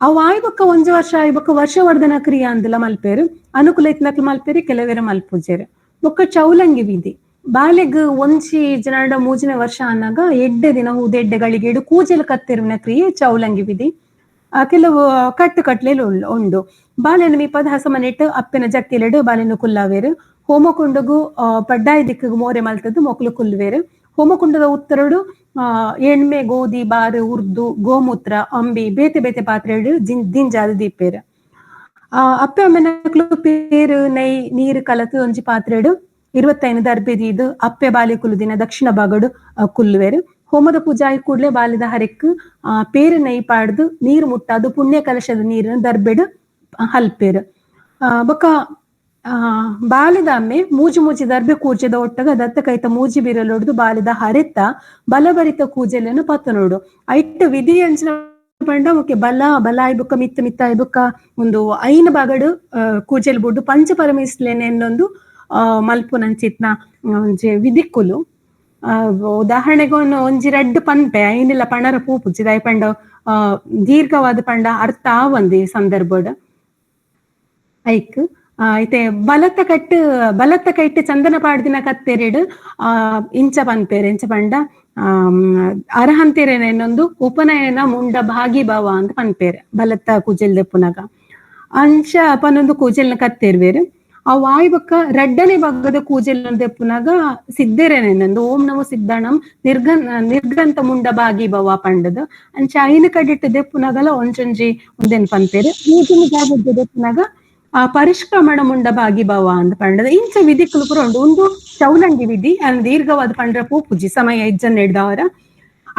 ಅವು ಆಯ್ಬಕ್ಕ ಒಂಜಿ ವರ್ಷ ಆಯ್ಬಕ್ಕ ವರ್ಷವರ್ಧನ ಕ್ರಿಯಾ ಅಂದಲ ಮಲ್ಪೇರು. ಅನುಕೂಲ ಇತ್ನಕ್ಲು ಮಲ್ಪೇರು, ಕೆಲವೇರು ಮಲ್ಪುಜೇರು. ಬೊಕ್ಕ ಚೌಲಂಗಿ ವಿಧಿ. ಬಾಲೆಗ್ ಒಂಜಿ ಜನಡ ಮೂಜನೇ ವರ್ಷ ಅನ್ನಾಗ ಎಡ್ಡೆ ದಿನ ಹೂದೆಡ್ಡೆಗಳಿಗೆ ಎಡು ಕೂಜಲ್ ಕತ್ತೆರುವಿನ ಕ್ರಿಯೆ ಚೌಲಂಗಿ ವಿಧಿ. ಕೆಲವು ಕಟ್ಟು ಕಟ್ಲೆಲು ಉಂಡು. ಬಾಲೆನ ಮೀಪದ ಹಸಮನೆಟ್ಟು ಅಪ್ಪೆನ ಜಕ್ಕೆಲೆಡು ಬಾಲೆನ ಕುಲ್ಲಾವೇರು. ಹೋಮಕುಂಡಗು ಪಡ್ಡಾಯಿ ದಿಕ್ಕಿಗೆ ಮೋರೆ ಮಲ್ತದ್ದು ಮೊಕ್ಲು ಕುಲ್ವೇರು. ಹೋಮಕುಂಡದ ಉತ್ತರಡು ಎಣ್ಮೆ ಗೋಧಿ ಬಾರು ಉರ್ದು ಗೋಮೂತ್ರ ಅಂಬಿ ಬೇತೆ ಬೇತೆ ಪಾತ್ರೆ ದಿಂಜಾದ ದೀಪೇರು. ಅಪ್ಪೆ ಅಮ್ಮೆನಕ್ಲು ಪೇರು ನೈ ನೀರು ಕಲತು ಒಂಜಿ ಪಾತ್ರೆಡು 25 ದರ್ಬೆ ದೀದು ಅಪ್ಪೆ ಬಾಲೆ ಕುಲ್ಲುದಿನ ದಕ್ಷಿಣ ಭಾಗಡು ಕುಲ್ಲುವೇರು. ಹೋಮದ ಪೂಜಾಯಿ ಕೂಡ್ಲೆ ಬಾಲಿದ ಹರೆಕ್ ಪೇರು ನೈ ಪಾಡ್ದು ನೀರು ಮುಟ್ಟಾದು ಪುಣ್ಯ ಕಲಶದ ನೀರನ್ನು ದರ್ಬೆಡು ಹಲ್ಪೇರು. ಬೊಕ್ಕ ಬಾಲಿದ ಅಮ್ಮೆ ಮೂಜಿ ಮೂಜಿ ದರ್ಬೆ ಕೂಜೆದ ಒಟ್ಟಗ ದತ್ತ ಕೈತ ಮೂಜಿ ಬಿರಲೊಡ್ದು ಬಾಲಿದ ಹರೆತ್ತ ಬಲಬರಿತ ಕೂಜೆಲೆನು ಪತ್ತನೋಡು. ಐಟ್ ವಿಧಿ ಅಂಚಿನ ಪಂಡ ಓಕೆ ಬಲ ಬಲ ಆಯ್ಬುಕ್ಕ ಮಿತ್ತ ಮಿತ್ತ ಆಯ್ಬುಕ್ಕ ಒಂದು ಐನ ಬಾಗಡು ಕೂಜೆಲ್ ಬುಡ್ಡು ಪಂಚ ಪರಮೇಶ್ಲೇನೆ ಇನ್ನೊಂದು ಮಲ್ಪುನಂಚಿತ್ನ ಒಂಜಿ ವಿಧಿಕ್ಕುಲು. ಉದಾಹರಣೆಗೆ ಒಂಜಿ ರಡ್ಡು ಪನ್ಪೆ ಐನಿಲ್ಲ ಪಣರ ಪೂಪುಜಿ ದಾಯ ಪಂಡ ದೀರ್ಘವಾದ ಪಂಡ ಅರ್ಥ ಆವಂದಿ ಸಂದರ್ಭಡ್ ಐಕ್. ಐತೆ ಬಲತ್ತ ಕಟ್ಟು ಬಲತ್ತ ಕೈಟ್ ಚಂದನ ಪಾಡ್ದಿನ ಕತ್ತೆರೆಡು ಇಂಚ ಪನ್ಪೇರು. ಇಂಚ ಪಂಡ ಅರ್ಹಂತಿರೇನೊಂದು ಉಪನಯನ ಮುಂಡ ಭಾಗಿ ಭಾವ ಅಂತ ಪನ್ಪೇರು ಬಲತ್ತ ಕೂಜಲ್ ದೆಪ್ಪುನಗ. ಅಂಚ ಪನೊಂದು ಕೂಜಲ್ನ ಕತ್ತೆರ್ವೇರು. ಆ ವಾಯುಬಕ್ಕ ರಡ್ಡನೆ ಭಾಗದ ಕೂಜಲ್ ದೆಪ್ಪುನಾಗ ಸಿದ್ಧರೇನೆಂದು ಓಂ ನಮೋ ಸಿದ್ಧಾಣಂ ನಿರ್ಗಂತ ಮುಂಡ ಬಾಗಿ ಭವ ಪಂಡದ ಅಂಚ ಐನ ಕಡಿಟ್ಟು ದೆಪ್ಪುನಾಗಲ ಒಂಜೊಂಜಿ ಒಂದೇನ್ ಪನ್ಪೇರು. ಮೂಜನೇ ಜಾಗದ ದೆಪ್ಪುನಾಗ ಆ ಪರಿಷ್ಕ್ರಮಣ ಮುಂಡ ಬಾಗಿ ಭವ ಅಂತ ಪಂಡದ. ಇಂಚ ವಿಧಿಕ್ಕಲು ಪೂರ ಉಂಡು. ಒಂದು ಚೌಲಂಗಿ ವಿಧಿ ಅಂದ್ ದೀರ್ಘವಾದ ಪಂಡ್ರ ಪೂಪುಜಿ ಸಮಯ ಇಜ್ಜನ್ ಹಿಡ್ದವರ.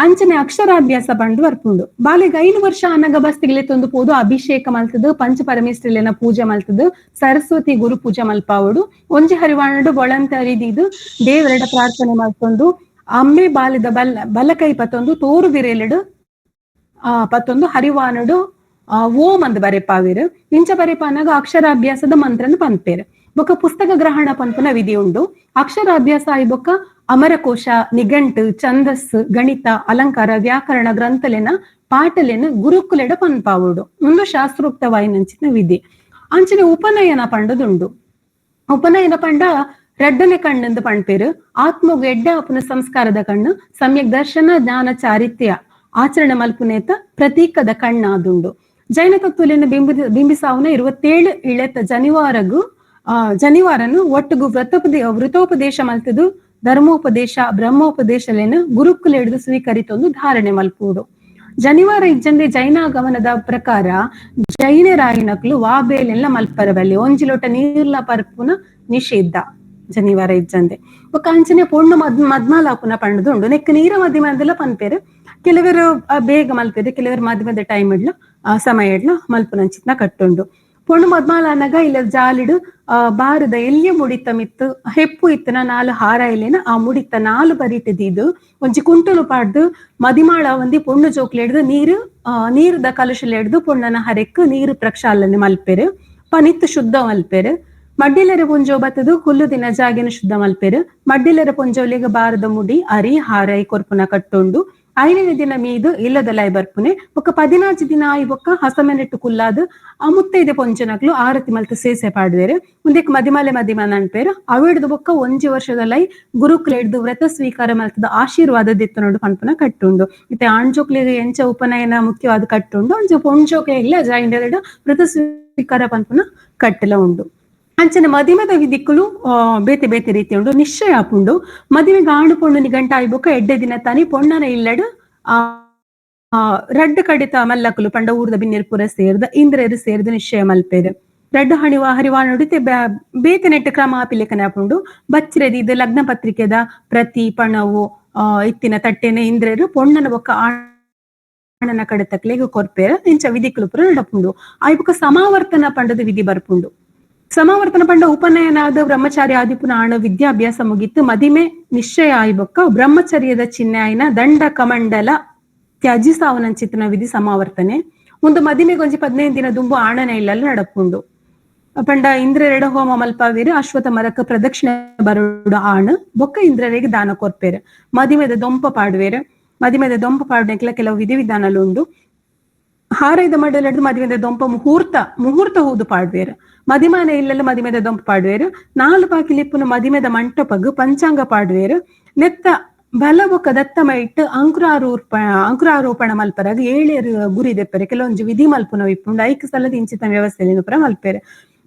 ಅಂಚನೆ ಅಕ್ಷರಾಭ್ಯಾಸ ಪಂಡು ಬರ್ಪುಂಡು. ಬಾಲೆಗ್ 5 ವರ್ಷ ಅನಗ ಬಸ್ತಿಗ್ಲೆ ತೊಂದು ಪೋದು ಅಭಿಷೇಕ ಮಲ್ತದು, ಪಂಚಪರಮೇಶ್ವರನ ಪೂಜೆ ಮಲ್ತದು, ಸರಸ್ವತಿ ಗುರು ಪೂಜೆ ಮಲ್ಪಾವಡು, ಒಂಜಿ ಹರಿವಾಣಡು ಬೊಳಂತ ಅರಿದಿದು ದೇವರಡ ಪ್ರಾರ್ಥನೆ ಮಾಡ್ಕೊಂಡು ಅಮ್ಮೆ ಬಾಲಿದ ಬಲಕೈ ಪತ್ತೊಂದು ತೋರು ಬಿರೇಲಡು ಪತ್ತೊಂದು ಹರಿವಾಣಡು ಓಂ ಅಂದ್ ಬರೆಪಾವಿರು. ಇಂಚ ಬರೆಪಾನಾಗ ಅಕ್ಷರಾಭ್ಯಾಸದ ಮಂತ್ರನ ಪನ್ಪೇರು. ಬೊಕ್ಕ ಪುಸ್ತಕ ಗ್ರಹಣ ಪನ್ಪುನ ವಿಧಿ ಉಂಡು. ಅಕ್ಷರಾಭ್ಯಾಸ ಆಯಿ ಬೊಕ್ಕ ಅಮರಕೋಶ, ನಿಘಂಟು, ಛಂದಸ್ಸು, ಗಣಿತ, ಅಲಂಕಾರ, ವ್ಯಾಕರಣ ಗ್ರಂಥಲೆನ ಪಾಠಲೆನ ಗುರುಕುಲೆಡ ಪನ್ಪಾವುಡು. ಒಂದು ಶಾಸ್ತ್ರೋಕ್ತವಾಯಿನಂಚಿನ ವಿಧಿ. ಅಂಚನೆ ಉಪನಯನ ಪಂಡದುಂಡು. ಉಪನಯನ ಪಂಡ ರಡ್ಡನೆ ಕಣ್ಣೆಂದು ಪಣ್ಪೇರು. ಆತ್ಮಗು ಎಡ್ಡೆ ಆಪುನ ಸಂಸ್ಕಾರದ ಕಣ್ಣು, ಸಮ್ಯಕ್ ದರ್ಶನ, ಜ್ಞಾನ, ಚಾರಿತ್ರ್ಯ ಆಚರಣೆ ಮಲ್ಪುನೇತ ಪ್ರತೀಕದ ಕಣ್ಣಾದುಂಡು. ಜೈನ ತತ್ವಲೆನ ಬಿಂಬಿಸಾವುನ 27 ಇಳೆತ ಜನಿವಾರಗು ಜನಿವಾರನು ಒಟ್ಟುಗು ವೃತೋಪದೇಶ ಮಲ್ತದು ಧರ್ಮೋಪದೇಶ ಬ್ರಹ್ಮೋಪದೇಶಲೇನು ಗುರುಕುಲೆಡ್ದು ಸ್ವೀಕರಿತೊಂದು ಧಾರಣೆ ಮಲ್ಪೂಡು. ಜನಿವಾರ ಇಜ್ಜಂದೆ ಜೈನಾಗಮನದ ಪ್ರಕಾರ ಜೈನರಾಯಿನಕ್ಲು ವಾಬೇಲೆಲ್ಲ ಮಲ್ಪರಬಲ್ಲಿ ಒಂಜಿ ಲೋಟ ನೀರ್ಲ ಪರ್ಪುನ ನಿಷೇಧ ಜನಿವಾರ ಇಜ್ಜಂದೆ. ಬೊಕ್ಕ ಅಂಚನೆ ಪೊಣ್ಣು ಮದ್ಮಾಲಾಪುನ ಪಂಡದುಂಡು. ನೆಕ್ ನೀರ ಮಧ್ಯಮದೆಲ್ಲ ಪನ್ಪೇರು. ಕೆಲವರು ಬೇಗ ಮಲ್ಪೇರು, ಕೆಲವರು ಮಧ್ಯಮದ ಟೈಮ್ ಇಡ್ಲ ಸಮಯ ಇಡ್ಲ ಮಲ್ಪುನಂಚಿತ್ನ ಕಟ್ಟುಂಡು. ಪೊಣ್ಣು ಮದ್ಮಾಲಾನಗ ಇಲ್ಲ ಜಾಲಿಡು ಬಾರದ ಎಲ್ಲಿಯ ಮುಡಿತ ಮಿತ್ತು ಹೆಪ್ಪು ಇತ್ತನ 4 ಹಾರ ಇಲ್ಲೇನ ಆ ಮುಡಿತ 4 ಬರಿಟದಿದು ಒಂಜಿ ಕುಂಟಲು ಪಾಡ್ದು ಮದಿಮಾಳ ಒಂದಿ ಪೊಣ್ಣು ಜೋಕ್ಲೆ ಹಿಡ್ದು ನೀರು ನೀರುದ ಕಲಶಲೆ ಹಿಡ್ದು ಪೊಣ್ಣನ ಹರೆಕ್ ನೀರು ಪ್ರಕ್ಷಾಳನೆ ಮಲ್ಪೆರು, ಪನಿತ್ತು ಶುದ್ಧ ಮಲ್ಪೆರು. ಮಡ್ಡಿಲರ ಪೊಂಜೋ ಬತ್ತದು ಕುಲ್ಲು ದಿನ ಜಾಗಿನ ಶುದ್ಧ ಮಲ್ಪೆರು. ಮಡ್ಡಿಲರ ಪೊಂಜೋಲಿಗೆ ಬಾರದ ಮುಡಿ ಅರಿ ಹಾರೈ ಕೊರ್ಪುನ ಕಟ್ಟುಂಡು. 5ನೇ ದಿನ ಮೀದು ಇಲ್ಲದಲೈ ಬರ್ಪುನೆ. ಬೊಕ್ಕ 14 ದಿನ ಆಯಿ ಬೊಕ್ಕ ಹಸಮೆನೆಟ್ಟು ಕುಲ್ಲಾದು ಆ ಮುತ್ತೈದೆ ಪೊಂಚನಕ್ಲು ಆರತಿ ಮಲ್ತ ಸೇಸೆ ಪಾಡುವೆರು. ಮುಂದಕ್ಕೆ ಮದಿಮಾಲೆ ಮದಿಮಾನ ಅನ್ಪೇರು. ಅವಿಡ್ದು ಬೊಕ್ಕ 1 ವರ್ಷದಲೈ ಗುರುಕುಲ ಹಿಡ್ದು ವ್ರತ ಸ್ವೀಕಾರ ಮಲ್ತದ ಆಶೀರ್ವಾದ ದಿತ್ತನೋಡು ಪನ್ಪುನ ಕಟ್ಟುಂಡು. ಮತ್ತೆ ಆಣ್ಜೋಕ್ಲಿಗೆ ಎಂಚ ಉಪನಯನ ಮುಖ್ಯವಾದ ಕಟ್ಟುಂಡು, ಅಂಚ ಪೊಂಜೋಕ್ಲೆ ಇಲ್ಲ ಜೈಂಡರೆಡು ವ್ರತ ಸ್ವೀಕಾರ ಪನ್ಪುನ ಕಟ್ಟಲ ಉಂಡು. ಅಂಚನೆ ಮದಿಮದ ವಿಧಿಕ್ಕಲು ಬೇತೆ ಬೇತೆ ರೀತಿ ಉಂಡು. ನಿಶ್ಚಯ ಆಪುಂಡು. ಮದಿಮೆಗೆ ಆಣು ಪೊಣ್ಣು ನಿಗಂಟ ಆಯ್ಬೊಕ್ಕ ಎಡ್ಡೆ ದಿನ ತಾನಿ ಪೊಣ್ಣನ ಇಲ್ಲಡು ಆ ರಡ್ಡು ಕಡಿತ ಮಲ್ಲಕುಲು ಪಂಡ ಊರ್ದ ಬಿನ್ನೆರ್ ಪೂರ ಸೇರ್ದ ಇಂದ್ರೆರು ಸೇರ್ದ ನಿಶ್ಚಯ ಮಲ್ಪೇರು. ರಡ್ಡು ಹಣಿವ ಹರಿವಾಣುಡಿತೆ ಬೇತೆ ನೆಟ್ಟು ಕ್ರಮ ಆಪಿಲೆಕನೆ ಆಪುಂಡು. ಬಚ್ಚಿರದಿ ಇದು ಲಗ್ನ ಪತ್ರಿಕೆದ ಪ್ರತಿ ಪಣವು ಇತ್ತಿನ ತಟ್ಟೆನೆ ಇಂದ್ರೆರು ಪೊಣ್ಣನ ಬೊಕ್ಕ ಆಣನ ಕಡೆ ತಕ್ಲೆಗ್ ಕೊರ್ಪೇರು. ಇಂಚ ವಿಧಿಕ್ಕಲು ಪೂರ ನಡಪುಂಡು. ಆಯ್ಬೊಕ್ಕ ಸಮಾವರ್ತನ ಪಂಡದ ವಿಧಿ ಬರ್ಪುಂಡು. ಸಮಾವರ್ತನ ಪಂಡ ಉಪನಯನಾದ ಬ್ರಹ್ಮಚಾರಿ ಆದಿಪುನ ಆಣ ವಿದ್ಯಾಭ್ಯಾಸ ಮುಗಿತ್ತು ಮದಿಮೆ ನಿಶ್ಚಯ ಆಯ್ಬೊಕ್ಕ ಬ್ರಹ್ಮಚರ್ಯದ ಚಿಹ್ನೆ ಆಯ್ನ ದಂಡ ಕಮಂಡಲ ತ್ಯಜಿಸಾವನಂಚಿತನ ವಿಧಿ ಸಮಾವರ್ತನೆ. ಒಂದು ಮದಿಮೆಗೊಂಜಿ 15 ದಿನ ದುಂಬು ಆಣನ ಇಲ್ಲಲ್ಲಿ ನಡಪುಂಡು. ಪಂಡ ಇಂದ್ರೆರಡ ಹೋಮ ಮಲ್ಪಾವೀರು ಅಶ್ವಥ ಮರಕ್ಕ ಪ್ರದಕ್ಷಿಣೆ ಬರುಡು ಆಣು ಬೊಕ್ಕ ಇಂದ್ರರಿಗೆ ದಾನ ಕೊರ್ಪೇರು. ಮದಿಮೆದ ದೊಂಪ ಪಾಡುವೇರು. ಮದಿಮೆದ ದೊಂಪ ಪಾಡುನೆಕ್ಲ ಕೆಲವು ವಿಧಿವಿಧಾನಲು ಉಂಡು. ಹಾರೈದ ಮಡಲಡ್ದು ಮದಿಮೆದ ದೊಂಪ ಮುಹೂರ್ತ ಹೂದು ಪಾಡುವೇರು. ಮದಿಮಾನ ಇಲ್ಲೆಲ್ಲ ಮದಿಮೆದ ದೊಂಪ ಪಾಡುವೇರು. 4 ಬಾಕಿಲಿಪ್ಪುನ ಮದಿಮೆದ ಮಂಟಪಗು ಪಂಚಾಂಗ ಪಾಡುವೇರು. ನೆತ್ತ ಬಲ ಬೊಕ್ಕ ದತ್ತ ಮೈಟ್ ಅಂಕುರಾರೋಪಣ ಮಲ್ಪರಾಗ ಏಳೇರು ಗುರಿ ದೆಪ್ಪರೆ ಕೆಲವೊಂಜಿ ವಿಧಿ ಮಲ್ಪುನ ಇಪ್ಪುಂಡು. ಐಕ್ ಸಲದ ಇಂಚಿತ ವ್ಯವಸ್ಥೆ ಪುರ ಮಲ್ಪೇರು.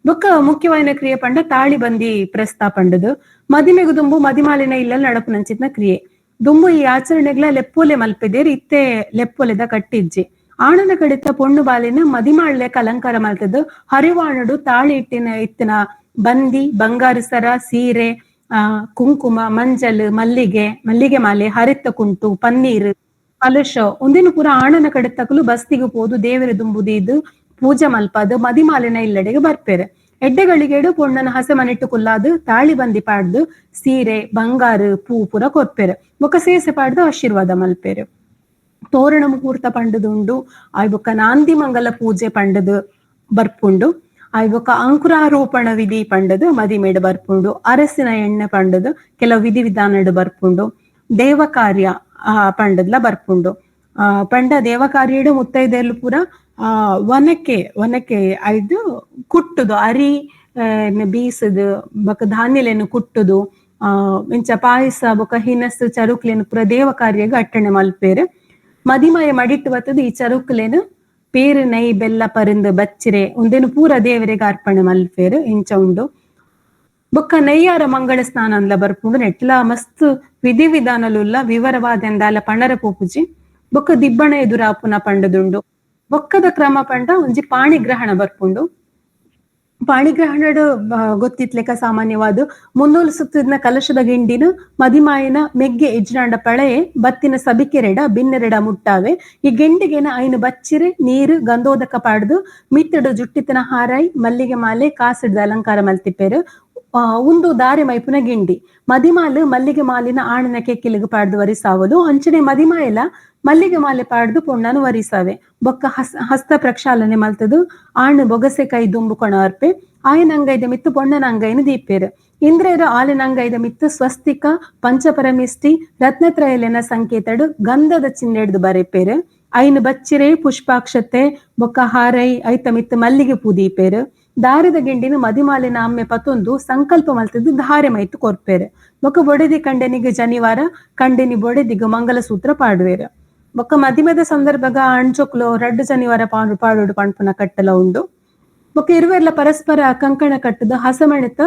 ಬೊಕ್ಕ ಮುಖ್ಯವಾಯಿನ ಕ್ರಿಯೆ ಪಂಡ ತಾಳಿ ಬಂದಿ ಪ್ರಸ್ತಾಪಂಡದು. ಮದಿಮೆಗು ದುಂಬು ಮದಿಮಾಲಿನ ಇಲ್ಲಲ್ಲಿ ನಡಪುನಂಚಿತ್ನ ಕ್ರಿಯೆ. ದುಂಬು ಈ ಆಚರಣೆಗಳ ಲೆಪ್ಪೋಲೆ ಮಲ್ಪೆದೇರು ಇತ್ತೆ ಲೆಪ್ಪೋಲೆದ ಕಟ್ಟಿಜ್ಜಿ. ಆಣನ ಕಡಿತ ಪೊಣ್ಣು ಬಾಲಿನ ಮದಿಮಾಳ್ಲೆಕ ಅಲಂಕಾರ ಮಲ್ತದ್ದು. ಹರಿವಾಣಡು ತಾಳಿ ಇಟ್ಟಿನ ಇತ್ತಿನ ಬಂದಿ ಬಂಗಾರು ಸರ ಸೀರೆ ಕುಂಕುಮ ಮಂಜಲ್ ಮಲ್ಲಿಗೆ ಮಲ್ಲಿಗೆ ಮಾಲೆ ಹರಿತ್ತ ಕುಂಟು ಪನ್ನೀರ್ ಕಲಶ ಒಂದಿನ ಪೂರ ಆಣನ ಕಡಿತಕಲು ಬಸ್ತಿಗೆ ಪೋದು ದೇವರ ದುಂಬುದು ಪೂಜೆ ಮಲ್ಪಾದು ಮದಿಮಾಲಿನ ಇಲ್ಲಡೆಗೆ ಬರ್ಪೇರೆ. ಎಡ್ಡೆಗಳಿಗೇಡು ಪೊಣ್ಣನ ಹಸೆ ಮನೆಟ್ಟು ಕುಲ್ಲಾದು ತಾಳಿ ಬಂದಿ ಪಾಡ್ದು ಸೀರೆ ಬಂಗಾರು ಪೂ ಪೂರ ಕೊರ್ಪೇರು. ಬೊಕ್ಕ ಸೇಸೆ ಪಾಡ್ದು ಆಶೀರ್ವಾದ ಮಲ್ಪೇರು. ತೋರಣ ಮುಹೂರ್ತ ಪಂಡದುಂಡು. ಆಯ್ ಬೊಕ್ಕ ನಾಂದಿ ಮಂಗಲ ಪೂಜೆ ಪಂಡದು ಬರ್ಪುಂಡು. ಆಯ್ ಬೊಕ್ಕ ಅಂಕುರಾರೋಪಣ ವಿಧಿ ಪಂಡದು ಮದಿಮೇಡು ಬರ್ಪುಂಡು. ಅರಸಿನ ಎಣ್ಣೆ ಪಂಡದು ಕೆಲವು ವಿಧಿ ವಿಧಾನಡು ಬರ್ಪುಂಡು. ದೇವ ಕಾರ್ಯ ಪಂಡದ್ಲ ಬರ್ಪುಂಡು. ಪಂಡ ದೇವ ಕಾರ್ಯಡು ಮುತ್ತೈದೆಯಲ್ಲೂ ಪೂರ ವನಕ್ಕೆ ವನಕ್ಕೆ ಐದು ಕುಟ್ಟುದು ಅರಿ ಬೀಸದು ಬೊಕ್ಕ ಧಾನ್ಯಲೇನು ಕುಟ್ಟುದು ಇಂಚ ಪಾಯಸ ಬೊಕ್ಕ ಹಿನಸು ಚರುಕ್ಲೇನು ಪೂರ ದೇವ ಕಾರ್ಯಗ ಅಟ್ಟಣೆ ಮಲ್ಪೇರು. ಮದಿಮಯ ಮಡಿಟ್ಟು ಬತ್ತದು ಈ ಚರುಕ್ಲೇನು ಪೇರು ನೈ ಬೆಲ್ಲ ಪರಿಂದು ಬಚ್ಚಿರೆ ಒಂದೇನು ಪೂರ ದೇವರಿಗೆ ಅರ್ಪಣೆ ಮಲ್ಪೇರು ಇಂಚ ಉಂಡು. ಬೊಕ್ಕ ನೈಯಾರ ಮಂಗಳ ಸ್ನಾನ ಅಂದ್ಲ ಬರ್ಪುಂಡು. ನೆಟ್ಲ ಮಸ್ತ್ ವಿಧಿ ವಿಧಾನಲುಲ್ಲ ವಿವರವಾದೆಂದಾಲ ಪಣರ ಪೂಪುಜಿ. ಬೊಕ್ಕ ದಿಬ್ಬಣ ಎದುರಾಪುನ ಪಂಡದುಂಡು. ಬೊಕ್ಕದ ಕ್ರಮ ಪಂಡ ಒಂಜಿ ಪಾಣಿಗ್ರಹಣ ಬರ್ಪುಂಡು. ಪಾಣಿಗ್ರಹಣಡ್ ಗೊತ್ತಿತ್ಲೆಕ ಸಾಮಾನ್ಯವಾದ ಮುನ್ನೂಲು ಸುತ್ತಿನ ಕಲಶದ ಗಿಂಡಿನ ಮದಿಮಾಯಿನ ಮೆಗ್ಗೆ ಎಜ್ನಾಂಡ ಪಳೆಯೆ ಬತ್ತಿನ ಸಬಿಕೆರೆಡ ಬಿನ್ನೆರೆಡ ಮುಟ್ಟಾವೆ. ಈ ಗೆಂಡಿಗೆನ ಐನು ಬಚ್ಚಿರೆ ನೀರು ಗಂಧೋದಕ ಪಾಡ್ದು ಮಿತ್ತಡು ಜುಟ್ಟಿತನ ಹಾರಾಯಿ ಮಲ್ಲಿಗೆ ಮಾಲೆ ಕಾಸಿಡ್ದ ಅಲಂಕಾರ ಮಲ್ತಿಪ್ಪೇರು. ಉಂದು ದಾರಿ ಮೈಪುನ ಗಿಂಡಿ. ಮದಿಮಾಲು ಮಲ್ಲಿಗೆ ಮಾಲಿನ ಆಣನ ಕೆಕ್ಕಿಲಿಗೆ ಪಾಡ್ದು ವರಿಸಾವಲು. ಅಂಚನೆ ಮದಿಮಾಯಲ ಮಲ್ಲಿಗೆ ಮಾಲೆ ಪಾಡ್ದು ಪೊಣ್ಣನು ವರಿಸಾವೆ. ಬೊಕ್ಕ ಹಸ್ತ ಪ್ರಕ್ಷಾಳನೆ ಮಲ್ತದು ಆಣು ಬೊಗಸೆ ಕೈ ದುಂಬು ಕೊಣ ಅರ್ಪೆ. ಆಯನ ಅಂಗೈದ ಮಿತ್ತು ಪೊಣ್ಣನ ಅಂಗೈನ ದೀಪೇರು. ಇಂದ್ರೇರು ಆಲಿನ ಅಂಗೈದ ಮಿತ್ತು ಸ್ವಸ್ತಿಕ ಪಂಚಪರಮಿಷ್ಟಿ ರತ್ನತ್ರಯಲೆನ ಸಂಕೇತಡು ಗಂಧದ ಚಿಹ್ನೆಡ್ದು ಬರೆಪೇರು. ಐನು ಬಚ್ಚಿರೆ ಪುಷ್ಪಾಕ್ಷತೆ ಬೊಕ್ಕ ಹಾರೈ ಐತ ಮಿತ್ತು ಮಲ್ಲಿಗೆ ಪೂ ದೀಪೇರು. ದಾರದ ಗಿಂಡಿನ ಮದಿಮಾಲಿನ ಅಮ್ಮೆ ಪತೊಂದು ಸಂಕಲ್ಪ ಮಲ್ತದ್ದು ಧಾರೆ ಮೈತು ಕೊರ್ಪೇರು. ಬೊಕ್ಕ ಬೊಡೆದಿ ಕಂಡೆನಿಗೆ ಜನಿವಾರ ಕಂಡೆನಿ ಬೊಡೆದಿಗೆ ಮಂಗಲಸೂತ್ರ ಪಾಡುವೇರು. ಬೊಕ್ಕ ಮದಿಮದ ಸಂದರ್ಭಗ ಅಣ್ಚೊಕ್ಲು ರಡ್ಡು ಜನಿವಾರ ಪಾಡುಡು ಪಣ್ಪುನ ಕಟ್ಟಲ ಉಂಡು. ಬೊಕ್ಕ ಇರುವೆರ್ಲ ಪರಸ್ಪರ ಕಂಕಣ ಕಟ್ಟದ ಹಸಮಣಿತ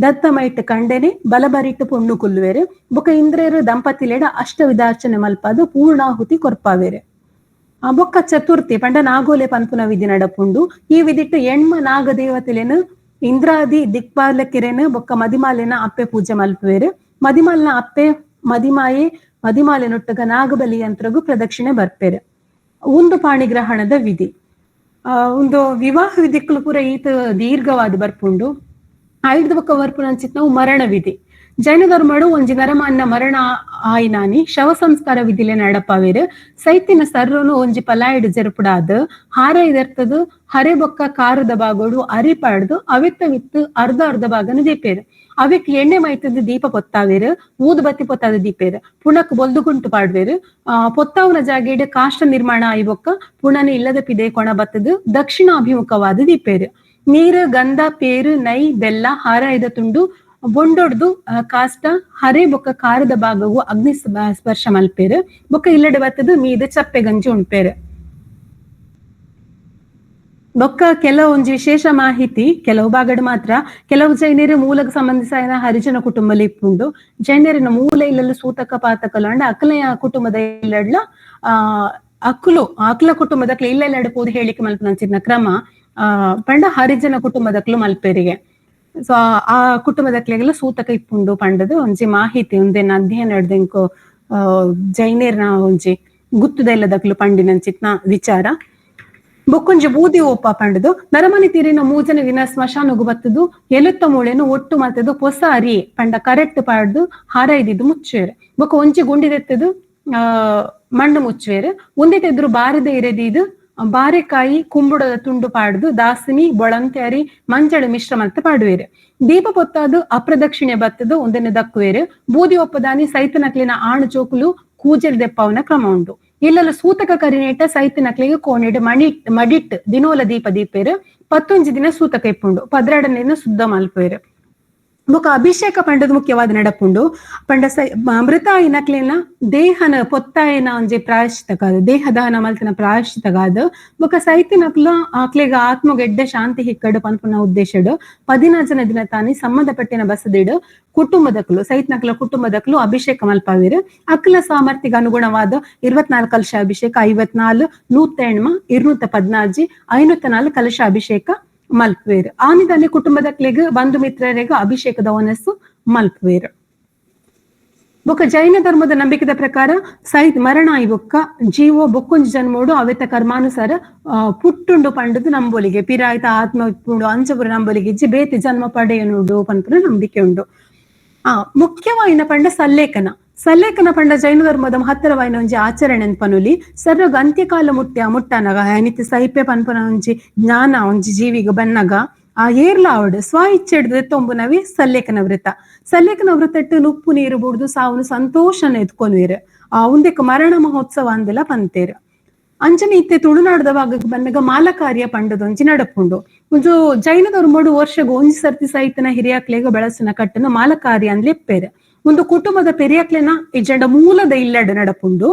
ದತ್ತ ಮೈಟ್ ಕಂಡೆನೆ ಬಲಬರಿಟ್ಟು ಪೊಣ್ಣು ಕುಲ್ಲುವೇರು. ಬೊಕ್ಕ ಇಂದ್ರೇರು ದಂಪತಿಲೇಡ ಅಷ್ಟವಿಧಾರ್ಚನೆ ಮಲ್ಪಾದು ಪೂರ್ಣಾಹುತಿ ಕೊರ್ಪಾವೇರು. ಬೊಕ್ಕ ಚತುರ್ಥಿ ಪಂಡ ನಾಗೋಲೆ ಪನ್ಪುನ ವಿಧಿ ನಡಪುಂಡು. ಈ ವಿಧಿಟ್ಟು ಎಣ್ಮ ನಾಗದೇವತೆಲೇನು ಇಂದ್ರಾದಿ ದಿಕ್ಪಾಲಕಿರೇನು ಬೊಕ್ಕ ಮದಿಮಾಲಿನ ಅಪ್ಪೆ ಪೂಜೆ ಮಲ್ಪುವೇರು. ಮದಿಮಾಲಿನ ಅಪ್ಪೆ ಮದಿಮಾಯೆ ಮದಿಮಾಲೆನೊಟ್ಟಗ ನಾಗಬಲಿ ಯಂತ್ರಗೂ ಪ್ರದಕ್ಷಿಣೆ ಬರ್ಪೇರು. ಒಂದು ಪಾಣಿಗ್ರಹಣದ ವಿಧಿ. ಒಂದು ವಿವಾಹ ವಿಧಿಕ್ಕಲು ಪೂರ ಈತ ದೀರ್ಘವಾದ ಬರ್ಪುಂಡು. ಐದು ಬೊಕ್ಕ ಬರ್ಪುನ ಅಂಚಿತ್ ನಾವು ಮರಣ ವಿಧಿ. ಜೈನ ಧರ್ಮಡು ಒಂಜಿ ನರಮಾನ್ನ ಮರಣ ಆಯ್ನಾನಿ ಶವ ಸಂಸ್ಕಾರ ವಿಧಿಲೆ ನಡಪಾವೇರು. ಸೈತಿನ ಸರ್ರನು ಒಂಜಿ ಪಲಾಯಿಡು ಜರುಪುಡಾದ್ ಹಾರ ಇದರ್ತದು ಹರೆ ಬೊಕ್ಕ ಕಾರದ ಬಾಗೋಡು ಅರಿ ಪಾಡ್ದು ಅವಿತ್ತ ವಿತ್ತು ಅರ್ಧ ಅರ್ಧ ಭಾಗನ ದೀಪೇರು. ಅವಿಕ್ ಎಣ್ಣೆ ಮೈತದ ದೀಪ ಪೊತ್ತಾವೇರು, ಊದು ಬತ್ತಿ ಪೊತ್ತಾದ ದೀಪೇರು, ಪುಣಕ್ ಬೊಲ್ದುಗುಂಟು ಪಾಡ್ವೇರು. ಪೊತ್ತಾವನ ಜಾಗೆಡ್ ಕಾಷ್ಟ ನಿರ್ಮಾಣ ಆಯಿ ಬೊಕ್ಕ ಪುಣನ ಇಲ್ಲದ ಪಿದೆ ಕೊಣ ಬತ್ತದು ದಕ್ಷಿಣಾಭಿಮುಖವಾದ ದೀಪೇರು. ನೀರು ಗಂಧ ಪೇರು ನೈ ಬೆಲ್ಲ ಹಾರ ಇದ ತುಂಡು ಬೊಂಡೊಡ್ದು ಕಾಷ್ಟ ಹರೆ ಬೊಕ್ಕ ಕಾರದ ಭಾಗವು ಅಗ್ನಿ ಸ್ಪರ್ಶ ಮಲ್ಪೇರು. ಬೊಕ್ಕ ಇಲ್ಲಡೆ ಬತ್ತದು ಮೀದ ಚಪ್ಪೆ ಗಂಜಿ ಉಂಡ್ಪೇರು. ಬೊಕ್ಕ ಕೆಲವೊಂಜಿ ವಿಶೇಷ ಮಾಹಿತಿ ಕೆಲವು ಭಾಗಡ್ ಮಾತ್ರ ಕೆಲವು ಜೈನರು ಮೂಲಕ್ಕೆ ಸಂಬಂಧಿಸಿದ ಹರಿಜನ ಕುಟುಂಬಲಿ ಇಪ್ಪುಂಡು. ಜೈನರಿನ ಮೂಲ ಇಲ್ಲಲ್ಲಿ ಸೂತಕ ಪಾತಕಲು ಅಂಡ ಅಕಲೆಯ ಕುಟುಂಬದ ಇಲ್ಲಡ್ಲ ಅಕ್ಕಲು ಅಕ್ಲ ಕುಟುಂಬದ ಇಲ್ಲ ಪೋದು ಹೇಳಿಕೆ ಮಲ್ಪನಂಚಿನ ಕ್ರಮ ಪಂಡ ಹರಿಜನ ಕುಟುಂಬದಕ್ಲು ಮಲ್ಪೇರಿಗೆ. ಸೊ ಆ ಕುಟುಂಬದಕ್ಲೆಗೆಲ್ಲ ಸೂತಕ ಇಪ್ಪುಂಡು ಪಂಡದು ಒಂಜಿ ಮಾಹಿತಿ ಒಂದೇನ ಅಧ್ಯಯನ ಹಿಡ್ದಿಂಕೋ ಜೈನೇರ್ನ ಒಂಜಿ ಗುತ್ತುದ ಇಲ್ಲದಕ್ಲು ಪಂಡಿನಂಚಿತ್ನ ವಿಚಾರ. ಬೊಕ್ಕೊಂಜಿ ಬೂದಿ ಓಪ ಪಂಡದು ನರಮನಿ ತೀರಿನ ಮೂಜನ ದಿನ ಸ್ಮಶಾನಗು ಬತ್ತದು ಎಲುತ್ತ ಮೂಳೆನು ಒಟ್ಟು ಮಲ್ತದು ಪೊಸ ಅರಿ ಪಂಡ ಕರೆಕ್ಟ್ ಪಾಡ್ದು ಹಾರ ಇದ್ದಿದ್ದು ಮುಚ್ಚುವೇರು. ಬೊಕ್ಕ ಒಂಜಿ ಗುಂಡಿದೆತ್ತದು ಮಣ್ಣು ಮುಚ್ಚುವೇರು. ಒಂದಿತೆದ್ರು ಬಾರದ ಇರೆದಿದ್ದು ಬಾರೆಕಾಯಿ ಕುಂಬುಡದ ತುಂಡು ಪಾಡ್ದು ದಾಸಿನಿ ಬೊಳಂತೆ ಅರಿ ಮಂಜಳು ಮಿಶ್ರ ಮಲ್ತ ಪಾಡುವೇರು. ದೀಪ ಪೊತ್ತಾದು ಅಪ್ರದಕ್ಷಿಣೆ ಬತ್ತದು ಒಂದನ್ನು ದಕ್ಕುವೇರು. ಬೂದಿ ಒಪ್ಪದಾನಿ ಸೈತನಕ್ಲಿನ ಆಣು ಚೋಕುಲು ಕೂಜಲ್ ದೆಪ್ಪವನ ಕ್ರಮ ಉಂಡು. ಇಲ್ಲೆಲ್ಲ ಸೂತಕ ಕರಿನೇಟ ಸೈತನಕ್ಲಿಗೆ ಕೋಣಿಡು ಮಡಿಟ್ ದಿನೋಲ ದೀಪ ದೀಪೇರು. 11 ದಿನ ಸೂತಕ ಇಪ್ಪುಂಡು. 12ನೇ ದಿನ ಶುದ್ಧ ಮಲ್ಪೇರು. ಬೊಕ್ಕ ಅಭಿಷೇಕ ಪಂಡದ ಮುಖ್ಯವಾದ ನಡಪುಂಡು. ಪಂಡ ಮೃತ ಇನಕ್ಲಿನ ದೇಹನ ಪೊತ್ತಾಯನ ಒಂಜಿ ಪ್ರಾಯಶ್ಚಿತಗಾದ ದೇಹ ದಹನ ಮಲ್ತಿನ ಪ್ರಾಯಶ್ಚಿತಗಾದ ಬೊಕ್ಕ ಸೈತಿನಕ್ಲು ಆಕ್ಲೆಗ ಆತ್ಮಗೆಡ್ಡೆ ಶಾಂತಿ ಹಿಕ್ಕಡು ಪನ್ಪುನ ಉದ್ದೇಶಡು 14 ದಿನ ತಾನಿ ಸಂಬಂಧಪಟ್ಟಿನ ಬಸದಿಡು ಕುಟುಂಬದಕ್ಲು ಸೈತ್ನಕ್ಲ ಕುಟುಂಬದಕ್ಲು ಅಭಿಷೇಕ ಮಲ್ಪಾವಿರು. ಅಕ್ಲ ಸಾಮರ್ಥ್ಯಗೆ ಅನುಗುಣವಾದ 24 ಕಲಶ ಅಭಿಷೇಕ, 54, 108, 214, 504 ಕಲಶ ಅಭಿಷೇಕ ಮಲ್ಪುವೇರು. ಆನಿದಾನೆ ಕುಟುಂಬದಕ್ಲೆಗ್ ಬಂಧು ಮಿತ್ರರಿಗೆ ಅಭಿಷೇಕದ ಒನಸ್ಸು ಮಲ್ಪುವೇರು. ಬೊಕ್ಕ ಜೈನ ಧರ್ಮದ ನಂಬಿಕೆದ ಪ್ರಕಾರ ಸೈತ್ ಮರಣ ಬೊಕ್ಕ ಜೀವೋ ಬೊಕ್ಕೊಂಜಿ ಜನ್ಮೋಡು ಅವೆತ ಕರ್ಮಾನುಸಾರ ಪುಟ್ಟುಂಡು ಪಂಡದು ನಂಬೊಲಿಗೆ ಪಿರಾಯ್ತ ಆತ್ಮ ಇಪ್ಪುಂಡು ಅಂಚಪುರ ನಂಬೊಲಿಗೆ ಇಜ್ಜಿ ಬೇತಿ ಜನ್ಮ ಪಡೆಯನುಂಡು ಪನ್ಪುನ ನಂಬಿಕೆ ಉಂಡು. ಮುಖ್ಯವಾಯಿನ ಪಂಡ ಸಲ್ಲೇಖನ. ಸಲ್ಲೇಖನ ಪಂಡ ಜೈನ ಧರ್ಮದ ಮಹತ್ತರವಾಯಿನ ಒಂಜಿ ಆಚರಣೆ ಪನುಲಿ ಸರ್ವಗ ಅಂತ್ಯಕಾಲ ಮುಟ್ಟನಗ ನಿತ್ಯ ಸೈಪೆ ಪನ್ಪುನ ಒಂಜಿ ಜ್ಞಾನ ಒಂಜಿ ಜೀವಿಗ ಬನ್ನಗ ಆ ಏರ್ಲ ಆವಡ್ ಸ್ವ ಇಚ್ಛೆ ಹಿಡ್ದು ತೊಂಬುನವಿ ಸಲ್ಲೇಖನ ವೃತ್ತ. ಸಲ್ಲೇಖನ ವೃತ್ತಟ್ಟು ನುಪ್ಪು ನೀರು ಬುಡ್ದು ಸಾವುನು ಸಂತೋಷನ ಎತ್ಕೊನ್ವೀರು. ಆ ಉಂದೆಕ್ ಮರಣ ಮಹೋತ್ಸವ ಅಂದೆಲ್ಲ ಪಂತೇರು. ಅಂಚನೆ ಇತ್ತೆ ತುಳುನಾಡದ ಭಾಗಕ್ಕೆ ಬನ್ನಗ ಮಾಲಕಾರ್ಯ ಪಂಡದ ಒಂಜಿ ನಡಪುಂಡು. ಒಂಜು ಜೈನ ಧರ್ಮಡು ವರ್ಷಗ ಒಂಜಿ ಸರ್ತಿ ಸೈತನ ಹಿರಿಯಾಕ್ಲೆಗ ಬೆಳಸಿನ ಕಟ್ಟನ ಮಾಲಕಾರ್ಯ ಅಂದ್ಲೆಪ್ಪೇರು. ಒಂದು ಕುಟುಂಬದ ಪೆರಿಯಕ್ಲೆನ ಇಜ್ಜಂಡ ಮೂಲದ ಇಲ್ಲಡ ನಡಪುಂಡು.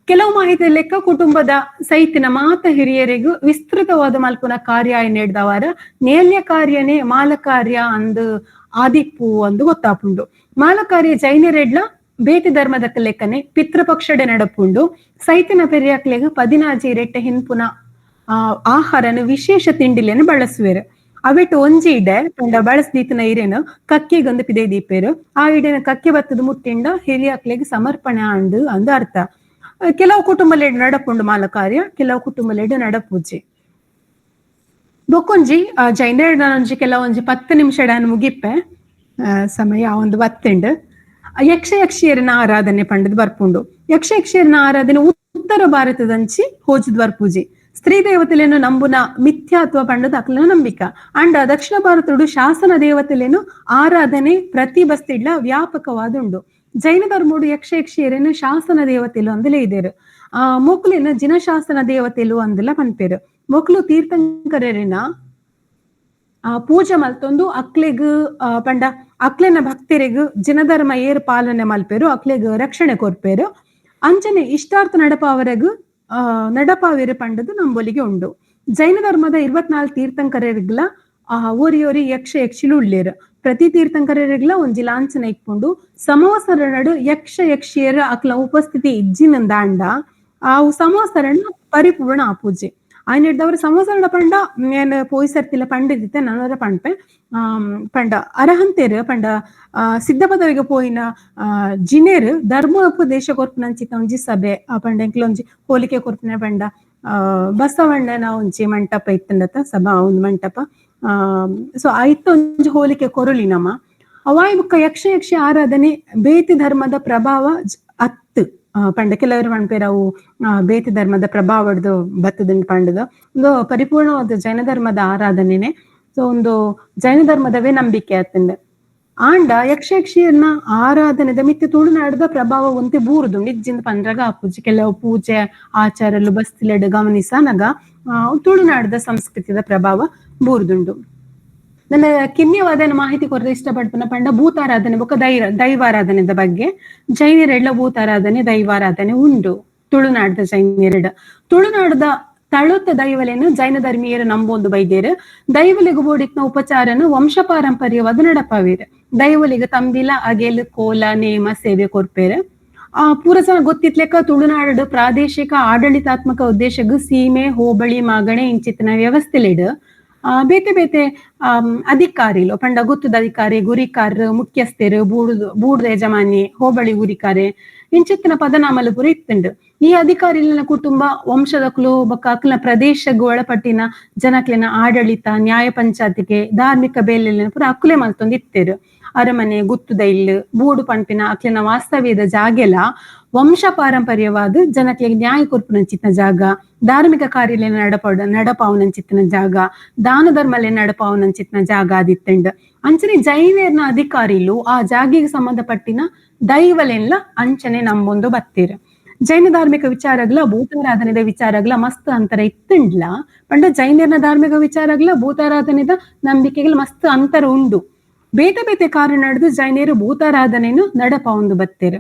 ಕೆಲವು ಮಾಹಿತಿ ಲೆಕ್ಕ ಕುಟುಂಬದ ಸೈತಿನ ಮಾತ ಹಿರಿಯರಿಗೂ ವಿಸ್ತೃತವಾದ ಮಲ್ಪುನ ಕಾರ್ಯ ನೆಡ್ದವರ ನೇಲ್ಯ ಕಾರ್ಯನೇ ಮಾಲಕಾರ್ಯ ಅಂದು ಆದಿಪ್ಪು ಅಂದು ಗೊತ್ತಾಪುಂಡು. ಮಾಲಕಾರ್ಯ ಜೈನರೆಡ್ಲ ಬೇತೆ ಧರ್ಮದ ಲೆಕ್ಕನೆ ಪಿತೃಪಕ್ಷಡೆ ನಡಪುಂಡು. ಸೈತನ ಪೆರಿಯಾಕ್ಲೆಗ್ 16 ಇರೆಟ್ಟೆ ಹಿನ್ಪುನ ಆಹಾರನು ವಿಶೇಷ ತಿಂಡಿಲೆನು ಬಳಸುವೆರು. ಅವೆಟ್ ಒಂಜಿ ಇಡೆ ಪಂಡ ಬಳಸ್ದೀತನ ಇರೇನು ಕಕ್ಕೆಗೊಂದು ಪಿದೈ ದೀಪೇರು. ಆ ಇಡೆನ ಕಕ್ಕೆ ಬತ್ತದ ಮುಟ್ಟಿಂಡ ಹಿರಿಯಾಕ್ಲೆಗ್ ಸಮರ್ಪಣೆ ಆಂಡು ಅಂದು ಅರ್ಥ. ಕೆಲವು ಕುಟುಂಬಲೆಡ್ ನಡಪುಂಡು ಮಾಲಕಾರ್ಯ, ಕೆಲವು ಕುಟುಂಬಲೆಡ್ ನಡಪೂಜೆ. ಬೊಕ್ಕೊಂಜಿ ಜೈನರೆಡ್ ಕೆಲವೊಂಜಿ 10 ನಿಮಿಷ ಮುಗಿಪ್ಪೆ ಸಮಯ ಒಂದು ಬತ್ತುಂಡು. ಯಕ್ಷ ಯಕ್ಷಿಯರನ ಆರಾಧನೆ ಪಂಡದ್ ಬರ್ಪುಂಡು. ಯಕ್ಷ ಯಕ್ಷಿಯರನ ಆರಾಧನೆ ಉತ್ತರ ಭಾರತದಂಚಿ ಹೋಜದ್ ಬರ್ಪೂಜಿ. ಸ್ತ್ರೀ ದೇವತೆಲೇನು ನಂಬುನ ಮಿಥ್ಯಾತ್ವ ಪಂಡದ ಅಕ್ಲನ ನಂಬಿಕ. ಅಂಡ ದಕ್ಷಿಣ ಭಾರತಡು ಶಾಸನ ದೇವತೆಲೇನು ಆರಾಧನೆ ಪ್ರತಿ ಬಸ್ತಿಡ್ಲ ವ್ಯಾಪಕವಾದುಂಡು. ಜೈನ ಧರ್ಮೋಡು ಯಕ್ಷ ಯಕ್ಷಿಯರೇನು ಶಾಸನ ದೇವತೆಲು ಅಂದಲೇ ಇದೇರು. ಆ ಮೊಕ್ಲೇನು ಜಿನಶಾಸನ ದೇವತೆಲು ಅಂದಲ ಪನ್ಪೇರು. ಮೊಕ್ಲು ತೀರ್ಥಂಕರರಿನ ಆ ಪೂಜೆ ಮಲ್ತೊಂದು ಅಕ್ಲೆಗ್ ಪಂಡ ಅಕ್ಲೆನ ಭಕ್ತರಿಗ್ ಜಿನಧರ್ಮ ಏರ್ ಪಾಲನೆ ಮಲ್ಪೇರು, ಅಕ್ಲೆಗ್ ರಕ್ಷಣೆ ಕೊರ್ಪೇರು. ಅಂಚನೆ ಇಷ್ಟಾರ್ಥ ನಡಪಾವರೆಗ್ ನಡಪಾವೇರು ಪಂಡದು ನಂಬೊಲಿಗೆ ಉಂಡು. ಜೈನ ಧರ್ಮದ 24 ತೀರ್ಥಂಕರರಿಗ್ಲ ಆ ಓರಿಯೋರಿ ಯಕ್ಷ ಯಕ್ಷಿಲು ಉಳ್ಳೇರು. ಪ್ರತಿ ತೀರ್ಥಂಕರರಿಗ್ಲ ಒಂಜಿ ಲಾಂಛನ ಇಕ್ಕೊಂಡು ಸಮವಸರ ನಡು ಯಕ್ಷ ಯಕ್ಷಿಯರ ಅಕ್ಲ ಉಪಸ್ಥಿತಿ ಇಜ್ಜಿನಂದಾಂಡ ಆ ಸಮವಸರಣ ಪರಿಪೂರ್ಣ ಆಪೂಜೆ. ಆಯ್ನ ಹಿಡ್ದವ್ರ ಸಮವಸರಣ ಪಂಡ ಏನ್ ಪೋಯಿಸರ್ತಿಲ್ಲ ಪಂಡಿದಿತ್ತೆ ನನರ ಪಂಪೆ ಪಂಡ ಅರಹಂತೇರು ಪಂಡ ಸಿದ್ಧ ಪದವಿಗೆ ಪೋಯಿನ ಜಿನೇರು ಧರ್ಮೋಪದೇಶ ಕೊರ್ಪುನಂಚಿತ ಒಂಜಿ ಸಭೆ ಪಂಡ ಎಂಕ್ಲೊಂಜಿ ಹೋಲಿಕೆ ಕೊರ್ಪುನ ಪಂಡ ಬಸವಣ್ಣನ ಒಂಜಿ ಮಂಟಪ ಇತ್ತಂಡತ ಸಭಾ ಒಂದು ಮಂಟಪ. ಸೊ ಆಯ್ತ ಒಂಜಿ ಹೋಲಿಕೆ ಕೊರಲಿ ನಮ್ಮ ಅವಾಯ್ ಬುಕ್ಕ ಯಕ್ಷ ಯಕ್ಷ ಆರಾಧನೆ ಬೇತಿ ಧರ್ಮದ ಪ್ರಭಾವ ಅತ್ತು ಪಂಡ ಕೆಲವರು ಪಣ್ಪೇರು ಅವು ಬೇತಿ ಧರ್ಮದ ಪ್ರಭಾವಡ್ದು ಬತ್ತದ ಪಂಡದು ಒಂದು ಪರಿಪೂರ್ಣವಾದ ಜೈನ ಧರ್ಮದ ಆರಾಧನೆನೆ. ಸೊ ಒಂದು ಜೈನ ಧರ್ಮದವೇ ನಂಬಿಕೆ ಆತಂದೆ. ಆಂಡ ಯಕ್ಷ ಯಕ್ಷಿಯನ್ನ ಆರಾಧನೆದ ಮಿತ್ತೆ ತುಳುನಾಡದ ಪ್ರಭಾವ ಒಂತೆ ಬೂರುದು ನಿಜ್ಜಿಂದ ಪಂದ್ರಗ ಪೂಜೆ ಕೆಲವು ಪೂಜೆ ಆಚಾರಲು ಬಸ್ತಿಲೆಡ್ ಗಮನಿಸನಗ ತುಳುನಾಡದ ಸಂಸ್ಕೃತಿದ ಪ್ರಭಾವ ಬೂರುದುಂಡು. ನನ್ನ ಕಿನ್ಯವಾದ ಮಾಹಿತಿ ಕೊರದೆ ಇಷ್ಟಪಡ್ತಾನ ಪಂಡ ಭೂತಾರಾಧನೆ ಬೊಕ್ಕ ದೈವಾರಾಧನೆದ ಬಗ್ಗೆ. ಜೈನರೆಡ್ಲ ಭೂತಾರಾಧನೆ ದೈವಾರಾಧನೆ ಉಂಡು ತುಳುನಾಡದ ಜೈನರೆಡ. ತುಳುನಾಡದ ತಳುತ್ತ ದೈವಲೇನು ಜೈನ ಧರ್ಮೀಯರು ನಂಬೊಂದು ಬೈದೇರು. ದೈವಲಿಗು ಬೋಡಿಕ್ನ ಉಪಚಾರನು ವಂಶ ಪಾರಂಪರ್ಯವಾದ ನಡಪಾವೇರು. ದೈವಲಿಗ ತಂಬಿಲ ಅಗೇಲು ಕೋಲ ನೇಮ ಸೇವೆ ಕೊರ್ಪೇರು. ಆ ಪೂರ ಜನ ಗೊತ್ತಿತ್ಲೆಕ್ಕ ತುಳುನಾಡು ಪ್ರಾದೇಶಿಕ ಆಡಳಿತಾತ್ಮಕ ಉದ್ದೇಶಗ್ ಸೀಮೆ ಹೋಬಳಿ ಮಾಗಣೆ ಇಂಚಿತ್ತಿನ ವ್ಯವಸ್ಥೆಲೆಡ್ ಬೇತೆ ಬೇತೆ ಅಧಿಕಾರಿಲು ಪಂಡ ಗುತ್ತದ ಅಧಿಕಾರಿ ಗುರಿಕಾರರು ಮುಖ್ಯಸ್ಥರು ಬೂಡುದ ಯಜಮಾನಿ ಹೋಬಳಿ ಗುರಿಕಾರೆ ಇಂಚಿತ್ತಿನ ಪದನಾಮಲು ಪೂರ ಇತ್ತುಂಡು. ಈ ಅಧಿಕಾರಿಲಿನ ಕುಟುಂಬ ವಂಶದಕ್ಲು ಬೊಕ್ಕ ಅಕ್ಲಿನ ಪ್ರದೇಶಗ್ ಒಳಪಟ್ಟಿನ ಜನಕ್ಲೆನ ಆಡಳಿತ ನ್ಯಾಯ ಪಂಚಾಯತಿಗೆ ಧಾರ್ಮಿಕ ಬೇಲೆಲೆನ ಪೂರ ಅಕ್ಕುಲೆ ಮಲ್ತೊಂದು ಇತ್ತೇರು. ಅರಮನೆ ಗುತ್ತುದ ಇಲ್ಲು ಬೂಡು ಪಂಪಿನ ಅಕ್ಲಿನ ವಾಸ್ತವ್ಯದ ಜಾಗೆಲ ವಂಶ ಪಾರಂಪರ್ಯವಾದ ಜನಕ್ಲೆಗ್ ನ್ಯಾಯ ಕೊರ್ಪುನಂಚಿತ್ತಿನ ಜಾಗ, ಧಾರ್ಮಿಕ ಕಾರ್ಯಲೇನ ನಡಪಾವನಂಚಿತ್ತಿನ ಜಾಗ, ದಾನ ಧರ್ಮಲೆ ನಡಪಾವನಂಚಿತ್ತಿನ ಜಾಗ ಆದಿತ್ತಂಡ್. ಅಂಚನೆ ಜೈನೇರ್ನ ಅಧಿಕಾರಿಲು ಆ ಜಾಗೆಗೆ ಸಂಬಂಧಪಟ್ಟಿನ ದೈವಲೆಲ್ಲ ಅಂಚನೆ ನಂಬೊಂದು ಬತ್ತೀರ್. ಜೈನ ಧಾರ್ಮಿಕ ವಿಚಾರಗಳ ಭೂತಾರಾಧನೆದ ವಿಚಾರಗಳ ಮಸ್ತ್ ಅಂತರ ಇತ್ತಂಡ್ಲ ಪಂಡ ಜೈನರ್ನ ಧಾರ್ಮಿಕ ವಿಚಾರಗಳ ಭೂತಾರಾಧನೆದ ನಂಬಿಕೆಗಳ ಮಸ್ತ್ ಅಂತರ ಉಂಡು. ಬೇತೆ ಬೇತೆ ಕಾರಣ ನಡೆದು ಜೈನರು ಭೂತಾರಾಧನೆಯನ್ನು ನಡಪಾವೊಂದು ಬತ್ತೀರ್.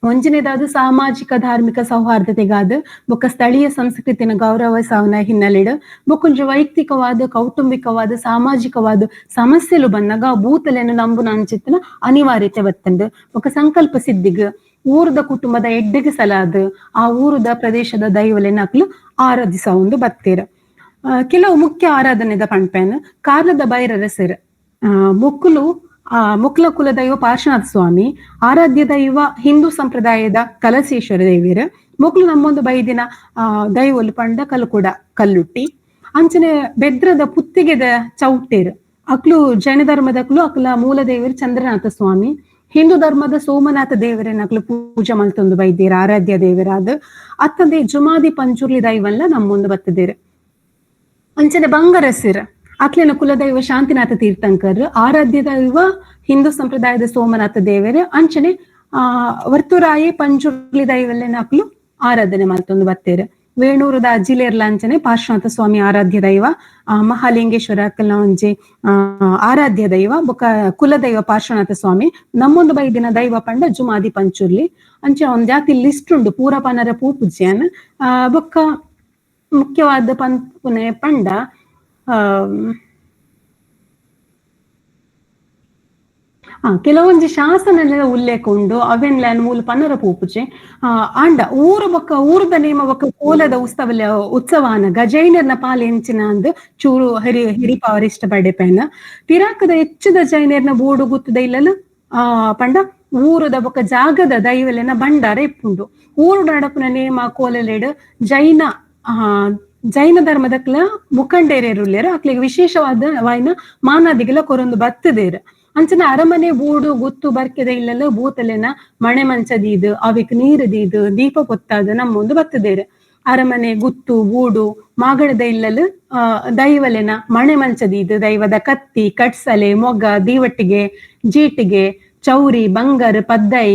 ಒಂಜನೇದಾದ ಸಾಮಾಜಿಕ ಧಾರ್ಮಿಕ ಸೌಹಾರ್ದತೆಗಾದ ಬೊಕ್ಕ ಸ್ಥಳೀಯ ಸಂಸ್ಕೃತಿನ ಗೌರವಿಸವನ ಹಿನ್ನೆಲೆಡ್ ಬೊಕ್ಕೊಂಜಿ ವೈಯಕ್ತಿಕವಾದ ಕೌಟುಂಬಿಕವಾದ ಸಾಮಾಜಿಕವಾದ ಸಮಸ್ಯೆಲು ಬಂದಾಗ ಭೂತಲೆಯನ್ನು ನಂಬುನ ಅಂಚಿತ್ತಿನ ಅನಿವಾರ್ಯತೆ ಬತ್ತಂಡು. ಬೊಕ್ಕ ಸಂಕಲ್ಪ ಸಿದ್ಧಿಗ್ ಊರದ ಕುಟುಂಬದ ಎಡ್ಡೆಗೆ ಸಲಾದ ಆ ಊರದ ಪ್ರದೇಶದ ದೈವಲೆನ ಅಕ್ಲು ಆರಾಧಿಸವೊಂದು ಬತ್ತೀರ್. ಕೆಲವು ಮುಖ್ಯ ಆರಾಧನೆದ ಪಣ್ಪೇನ್ ಕಾರ್ಲದ ಬೈರರಸರು ಮೊಕ್ಕಲು ಮುಕ್ಲ ಕುಲ ದೈವ ಪಾರ್ಶ್ವನಾಥ ಸ್ವಾಮಿ, ಆರಾಧ್ಯ ದೈವ ಹಿಂದೂ ಸಂಪ್ರದಾಯದ ಕಲಸೇಶ್ವರ ದೇವಿಯರು, ಮೊಕ್ಲು ನಮ್ಮೊಂದು ಬೈದಿನ ದೈವಲು ಪಂಡ ಕಲ್ಕುಡ ಕಲ್ಲುಟ್ಟಿ, ಅಂಚನೆ ಬೆದ್ರದ ಪುತ್ತಿಗೆದ ಚೌಟೇರು ಅಕ್ಲು ಜೈನ ಧರ್ಮದಕ್ಲು ಅಕ್ಲ ಮೂಲ ದೇವರು ಚಂದ್ರನಾಥ ಸ್ವಾಮಿ, ಹಿಂದೂ ಧರ್ಮದ ಸೋಮನಾಥ ದೇವರನ್ನ ಅಕ್ಲು ಪೂಜೆ ಮಲ್ತೊಂದು ಬೈದೇರು ಆರಾಧ್ಯ ದೇವರಾದ ಅತ್ತಂದೆ ಜುಮಾದಿ ಪಂಚುರ್ಲಿ ದೈವಲ್ಲ ನಮ್ಮೊಂದು ಬತ್ತದೇರು. ಅಂಚನೆ ಬಂಗರಸಿರ್ ಅಕ್ಲಿನ ಕುಲದೈವ ಶಾಂತಿನಾಥ ತೀರ್ಥಂಕರ್, ಆರಾಧ್ಯ ದೈವ ಹಿಂದೂ ಸಂಪ್ರದಾಯದ ಸೋಮನಾಥ ದೇವರು, ಅಂಚನೆ ಆ ವರ್ತುರಾಯಿ ಪಂಚುರ್ಲಿ ದೈವಲ್ಲೇನ ಅಕ್ಲು ಆರಾಧನೆ ಮಲ್ತೊಂದು ಬತ್ತೇರು. ವೇಣೂರದ ಅಜ್ಜಿಲೇರ್ಲ ಅಂಚನೆ ಪಾರ್ಶ್ವನಾಥ ಸ್ವಾಮಿ ಆರಾಧ್ಯ ದೈವ, ಮಹಾಲಿಂಗೇಶ್ವರ ಅಕ್ಕಲ್ನ ಒಂಜಿ ಆರಾಧ್ಯ ದೈವ ಬೊಕ್ಕ ಕುಲದೈವ ಪಾರ್ಶ್ವನಾಥ ಸ್ವಾಮಿ, ನಮ್ಮೊಂದು ಬೈದಿನ ದೈವ ಪಂಡ ಜುಮಾದಿ ಪಂಚುರ್ಲಿ. ಅಂಚೆ ಒಂದ್ ಜಾತಿ ಲಿಸ್ಟ್ ಉಂಡು ಪೂರ ಪನರ ಪೂ ಪೂಜ್ಯಾನ್. ಬೊಕ್ಕ ಮುಖ್ಯವಾದ ಪನ್ಪುನೆ ಪಂಡ ಕೆಲವೊಂಜಿ ಶಾಸನ ಉಲ್ಲೇಖ ಉಂಡು ಅವೆನ್ಲ ಮೂಲ ಪನ್ನರ ಪೂಪುಜೆ ಆಂಡ ಊರು ಬೊಕ್ಕ ಊರುದ ನೇಮ ಬೊಕ್ಕ ಕೋಲದ ಉತ್ಸವ ಉತ್ಸವ ಆನಗ ಜೈನರ್ನ ಪಾಲ್ ಎಂಚಿನ ಅಂದ್ ಚೂರು ಹಿರಿ ಹಿರಿಪಾವರ್ ಇಷ್ಟ ಪಡೆಪೇನ ಪಿರಾಕದ ಹೆಚ್ಚದ ಜೈನರ್ನ ಬೋಡು ಗುತ್ತದ ಇಲ್ಲಲು ಪಂಡ ಊರುದ ಬೊಕ್ಕ ಜಾಗದ ದೈವಲೆನ ಭಂಡಾರ ಇಪ್ಪುಂಡು. ಊರು ನಡಪುನ ನೇಮ ಕೋಲಲೆಡ್ ಜೈನ ಜೈನ ಧರ್ಮದಕ್ಲ ಮುಖಂಡೇರೇರುಲ್ಲೇರು ಅಕ್ಲಿಗೆ ವಿಶೇಷವಾದ ವಾಯಿನ ಮಾನಾದಿಗೆಲ ಕೊರೊಂದು ಬತ್ತದೇರು. ಅಂಚನ ಅರಮನೆ ಬೂಡು ಗುತ್ತು ಬರ್ಕೆದ ಇಲ್ಲೆಲ್ಲ ಬೂತಲೆನ ಮಣೆ ಮಂಚದೀದು ಅವಿಕ್ ನೀರು ದೀದು ದೀಪ ಪೊತ್ತಾದ ನಮ್ಮೊಂದು ಬತ್ತದೇರು. ಅರಮನೆ ಗುತ್ತು ಬೂಡು ಮಾಗಣದ ಇಲ್ಲಲು ದೈವಲೆನ ಮಣೆ ಮಂಚದೀದು ದೈವದ ಕತ್ತಿ ಕಟ್ಸಲೆ ಮೊಗ್ಗ ದೀವಟ್ಟಿಗೆ ಜೀಟಿಗೆ ಚೌರಿ ಬಂಗಾರ ಪದ್ದೈ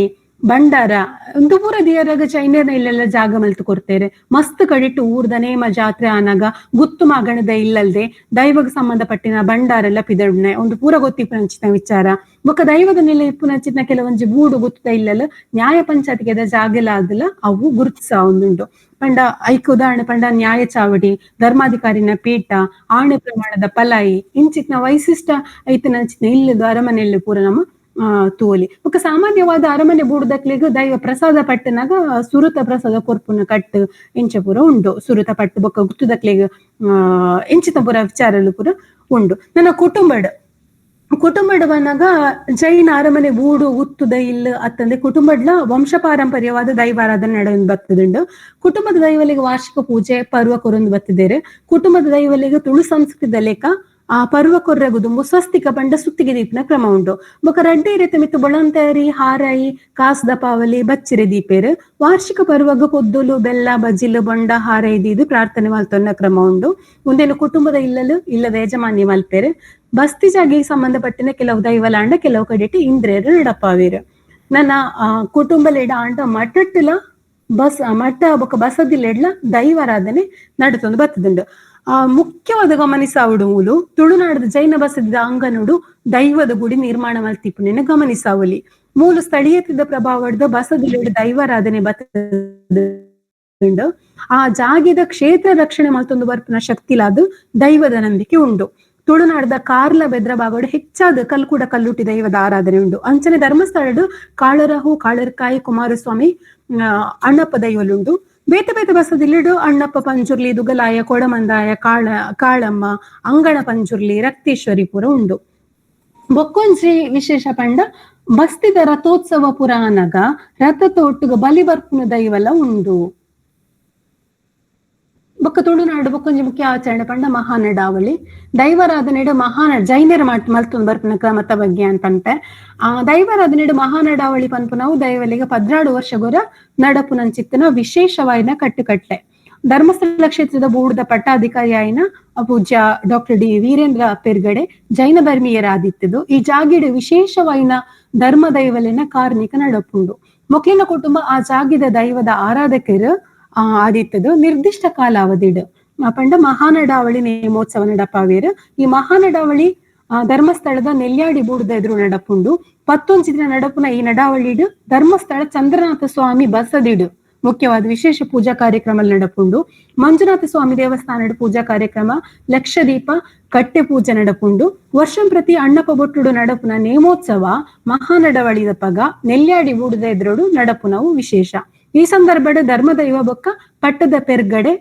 ಭಂಡಾರ ಒಂದು ಪೂರ ದಿಯರಾಗ ಚೈನರ್ನ ಇಲ್ಲೆಲ್ಲ ಜಾಗ ಮಲ್ತು ಕೊಡ್ತೇರೆ. ಮಸ್ತ್ ಕಡಿಟ್ಟು ಊರ್ದ ನೇಮ ಜಾತ್ರೆ ಆನಾಗ ಗುತ್ತು ಮಾಗಣದ ಇಲ್ಲಲ್ದೆ ದೈವಕ್ಕೆ ಸಂಬಂಧಪಟ್ಟಿನ ಭಂಡಾರೆಲ್ಲ ಪಿದಡ್ನೆ ಒಂದು ಪೂರ ಗೊತ್ತಿಪ್ಪುನಂಚಿನ ವಿಚಾರ. ಬೊಕ್ಕ ದೈವದ ನೆಲೆ ಇಪ್ಪುನಂಚಿನ ಕೆಲವೊಂಜಿ ಬೂಡು ಗುತ್ತದ ಇಲ್ಲಲ್ಲ ನ್ಯಾಯ ಪಂಚಾಯತ್ಗೆ ಜಾಗೆಲ ಆದಲ ಅವು ಗುರುತಿಸ ಒಂದುಂಡು. ಪಂಡ ಐಕ್ ಉದಾಹರಣೆ ಪಂಡ ನ್ಯಾಯ ಚಾವಡಿ, ಧರ್ಮಾಧಿಕಾರಿನ ಪೀಠ, ಆಣೆ ಪ್ರಮಾಣದ ಪಲಾಯಿ ಇಂಚಿತ್ನ ವೈಶಿಷ್ಟ ಐತನಂಚಿನ ಇಲ್ಲದ ಅರಮನೆಯಲ್ಲಿ ಪೂರ ನಮ್ಮ ತೋಲಿ. ಬೊಕ್ಕ ಸಾಮಾನ್ಯವಾದ ಅರಮನೆ ಬೂಡುದಕ್ಲೆಗ್ ದೈವ ಪ್ರಸಾದ ಪಟ್ಟನಾಗ ಸುರುತ ಪ್ರಸಾದ ಕೊರ್ಪುನ ಕಟ್ಟು ಇಂಚ ಪೂರ ಉಂಡು. ಸುರುತ ಪಟ್ಟು ಬೊಕ್ಕ ಗುತ್ತುದಕ್ಲೆಗ್ ಇಂಚಿತ ಪೂರ ವಿಚಾರಲು ಪೂರ ಉಂಡು. ನನ್ನ ಕುಟುಂಬಡ್ ಕುಟುಂಬಡ್ ಬಂದಾಗ ಜೈನ ಅರಮನೆ ಬೂಡು ಉತ್ತುದ ಇಲ್ಲ ಅತ್ತಂದೆ ಕುಟುಂಬಡ್ಲ ವಂಶ ಪಾರಂಪರ್ಯವಾದ ದೈವಾರಾಧನೆ ನಡೆಯೊಂದು ಬರ್ತದುಂಡು. ಕುಟುಂಬದ ದೈವಲಿಗೆ ವಾರ್ಷಿಕ ಪೂಜೆ ಪರ್ವ ಕೊರೊಂದು ಬತ್ತಿದ್ದೇರೆ. ಕುಟುಂಬದ ದೈವಲಿಗೆ ತುಳು ಸಂಸ್ಕೃತಿದ ಲೇಖ ಆ ಪರ್ವ ಕೊರ್ರಗುದುಂಬು ಸ್ವಸ್ತಿಕ ಪಂಡ ಸುತ್ತಿಗೆ ದೀಪನ ಕ್ರಮ ಉಂಡು. ಬೊಕ ರಡ್ಡೆ ರೀತಿ ಮಿತ್ತು ಬೊಳಂತೇರಿ ಹಾರಾಯಿ ಕಾಸ್ದ ಪಾವಲಿ ಬಚ್ಚಿರೆ ದೀಪೇರು. ವಾರ್ಷಿಕ ಪರ್ವಗ ಪೊದ್ದುಲು ಬೆಲ್ಲ ಬಜ್ಜಿಲು ಬೊಂಡ ಹಾರೈ ದೀದು ಪ್ರಾರ್ಥನೆ ಮಲ್ತೊನ್ನ ಕ್ರಮ ಉಂಡು. ಮುಂದೇನು ಕುಟುಂಬದ ಇಲ್ಲಲು ಇಲ್ಲದ ಯಜಮಾನ್ಯ ಮಲ್ಪೇರು. ಬಸ್ತಿ ಜಾಗೆಗೆ ಸಂಬಂಧಪಟ್ಟಿನ ಕೆಲವು ದೈವಲಾಂಡ ಕೆಲವು ಕಡೆಟಿ ಇಂದ್ರೇರು ನಡಪಾವೇರು. ನನ್ನ ಕುಟುಂಬಲೆಡ ಆಂಡ ಮಠಟ್ಟುಲ ಬಸ್ ಮಠ ಬೊಕ ಬಸದಿಲೆಡ್ಲ ದೈವಾರಾಧನೆ ನಡತೊಂದು ಬತ್ತದುಂಡು. ಆ ಮುಖ್ಯವಾದ ಗಮನಿಸಾವುಡು ಮೂಲು ತುಳುನಾಡದ ಜೈನ ಬಸದಿದ ಅಂಗನುಡು ದೈವದ ಗುಡಿ ನಿರ್ಮಾಣ ಮಲ್ತಿಪ್ಪುನೆನ ಗಮನಿಸಾವಲಿ. ಮೂಲು ಸ್ಥಳೀಯತೆದ ಪ್ರಭಾವದ ಬಸದಿಲೆಡ್ ದೈವಾರಾಧನೆ ಬತ್ತದುಂಡು. ಆ ಜಾಗೆದ ಕ್ಷೇತ್ರ ರಕ್ಷಣೆ ಮಲ್ತೊಂದು ಬರ್ಪುನ ಶಕ್ತಿಲಾದ ದೈವದ ನಂಬಿಕೆ ಉಂಡು. ತುಳುನಾಡದ ಕಾರ್ಲ ಬೆದ್ರಬಾಗೋಡು ಹೆಚ್ಚಾದ ಕಲ್ಕುಡ ಕಲ್ಲುಟಿ ದೈವದ ಆರಾಧನೆ ಉಂಡು. ಅಂಚನೆ ಧರ್ಮಸ್ಥಳಡು ಕಾಳರಹು ಕಾಳರ್ಕಾಯಿ ಕುಮಾರಸ್ವಾಮಿ ಅಣ್ಣಪ್ಪ ದೈವಲುಂಡು. ಬೇತೆ ಬೇತೆ ಬಸದಿಲ್ಲಿಡು ಅಣ್ಣಪ್ಪ ಪಂಜುರ್ಲಿ ದುಗಲಾಯ ಕೊಡಮಂದಾಯ ಕಾಳಮ್ಮ ಅಂಗಣ ಪಂಜುರ್ಲಿ ರಕ್ತೇಶ್ವರಿ ಪುರ ಉಂಡು. ಬೊಕ್ಕೊಂಜಿ ವಿಶೇಷ ಪಂಡ ಬಸ್ತಿದ ರಥೋತ್ಸವ ಪುರಾಣಗ ರಥತೋಟ್ಟುಗ ಬಲಿ ಬರ್ಪುನ ದೈವಲ ಉಂಡು. ಬೊಕ್ಕ ತುಳುನಾಡು ಬೊಕ್ಕೊಂಜಿ ಮುಖ್ಯ ಆಚರಣೆ ಪಂಡ ಮಹಾನಡಾವಳಿ ದೈವರಾಧನೆಡು ಮಹಾನ ಜೈನರ ಮಲ್ತೊಂದು ಬರ್ಪುನ ಕ್ರಮತ ಬಗ್ಗೆ ಅಂತಂತೆ. ಆ ದೈವರಾಧನೆಡು ಮಹಾನಡಾವಳಿ ಪನ್ಪುನವು ದೈವಲಿಗೆ 12 ವರ್ಷಗೊರ ನಡಪುನಂಚಿತ್ತನ ವಿಶೇಷವಾಯಿನ ಕಟ್ಟುಕಟ್ಲೆ. ಧರ್ಮಸ್ಥಳ ಕ್ಷೇತ್ರದ ಬೂಡುದ ಪಟ್ಟಾಧಿಕಾರಿ ಆಯಿನ ಪೂಜ್ಯ ಡಾಕ್ಟರ್ ಡಿ ವೀರೇಂದ್ರ ಪೆರ್ಗಡೆ ಜೈನ ಧರ್ಮೀಯರಾದಿತ್ತದು. ಈ ಜಾಗಿಡು ವಿಶೇಷವಾಯಿನ ಧರ್ಮ ದೈವಲಿನ ಕಾರ್ಣಿಕ ನಡಪುಂಡು. ಮೊಕ್ಲಿನ ಕುಟುಂಬ ಆ ಜಾಗಿದ ದೈವದ ಆರಾಧಕರು ಆದಿತ್ತದು. ನಿರ್ದಿಷ್ಟ ಕಾಲಾವಧಿಡು ಪಂಡ ಮಹಾನಡಾವಳಿ ನೇಮೋತ್ಸವ ನಡಪಾವೇರು. ಈ ಮಹಾನಡಾವಳಿ ಧರ್ಮಸ್ಥಳದ ನೆಲ್ಯಾಡಿ ಬೂಡುದ ಎದುರು ನಡಪುಂಡು. 11 ದಿನ ನಡಪುನ ಈ ನಡಾವಳಿಡು ಧರ್ಮಸ್ಥಳ ಚಂದ್ರನಾಥ ಸ್ವಾಮಿ ಬಸದಿಡು ಮುಖ್ಯವಾದ ವಿಶೇಷ ಪೂಜಾ ಕಾರ್ಯಕ್ರಮ ನಡಪುಂಡು. ಮಂಜುನಾಥ ಸ್ವಾಮಿ ದೇವಸ್ಥಾನದ ಪೂಜಾ ಕಾರ್ಯಕ್ರಮ ಲಕ್ಷದೀಪ ಕಟ್ಟೆ ಪೂಜೆ ನಡಪುಂಡು. ವರ್ಷಂ ಪ್ರತಿ ಅಣ್ಣಪ್ಪ ಬೊಟ್ಟುಡು ನಡಪುನ ನೇಮೋತ್ಸವ ಮಹಾನಡವಳಿದ ಪಗ ನೆಲ್ಯಾಡಿ ಬೂಡುದ ಎದುರುಡು ನಡಪುನವು ವಿಶೇಷ. ಈ ಸಂದರ್ಭದ ಧರ್ಮದೈವ ಬೊಕ್ಕ ಪಟ್ಟದ ಪೆರ್ಗಡೆ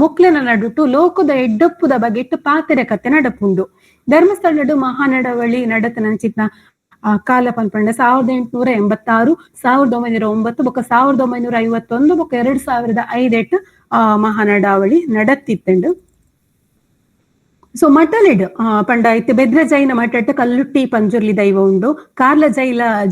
ಮೊಕ್ಲೆನ ನಡುಟು ಲೋಕದ ಎಡ್ಡಪ್ಪುದ ಬಗೆಟ್ಟು ಪಾತೆರೆ ಕತೆ ನಡಪುಂಡು. ಧರ್ಮಸ್ಥಳಡು ಮಹಾನಡವಳಿ ನಡತನಂಚಿತ್ನ ಕಾಲ ಪನ್ಪಂಡ 1886, 1909 ಬೊಕ್ಕ 1951 ಬೊಕ್ಕ 2005 ಮಹಾನಡಾವಳಿ ನಡತ್ತಿತ್ತಂಡು. ಸೊ ಮಠಲೆಡ್ ಪಂಡ ಇತ್ತೆ ಬೆದ್ರ ಜೈನ ಮಠಟ್ಟು ಕಲ್ಲುಟ್ಟಿ ಪಂಜುರ್ಲಿ ದೈವ ಉಂಡು. ಕಾರ್ಲ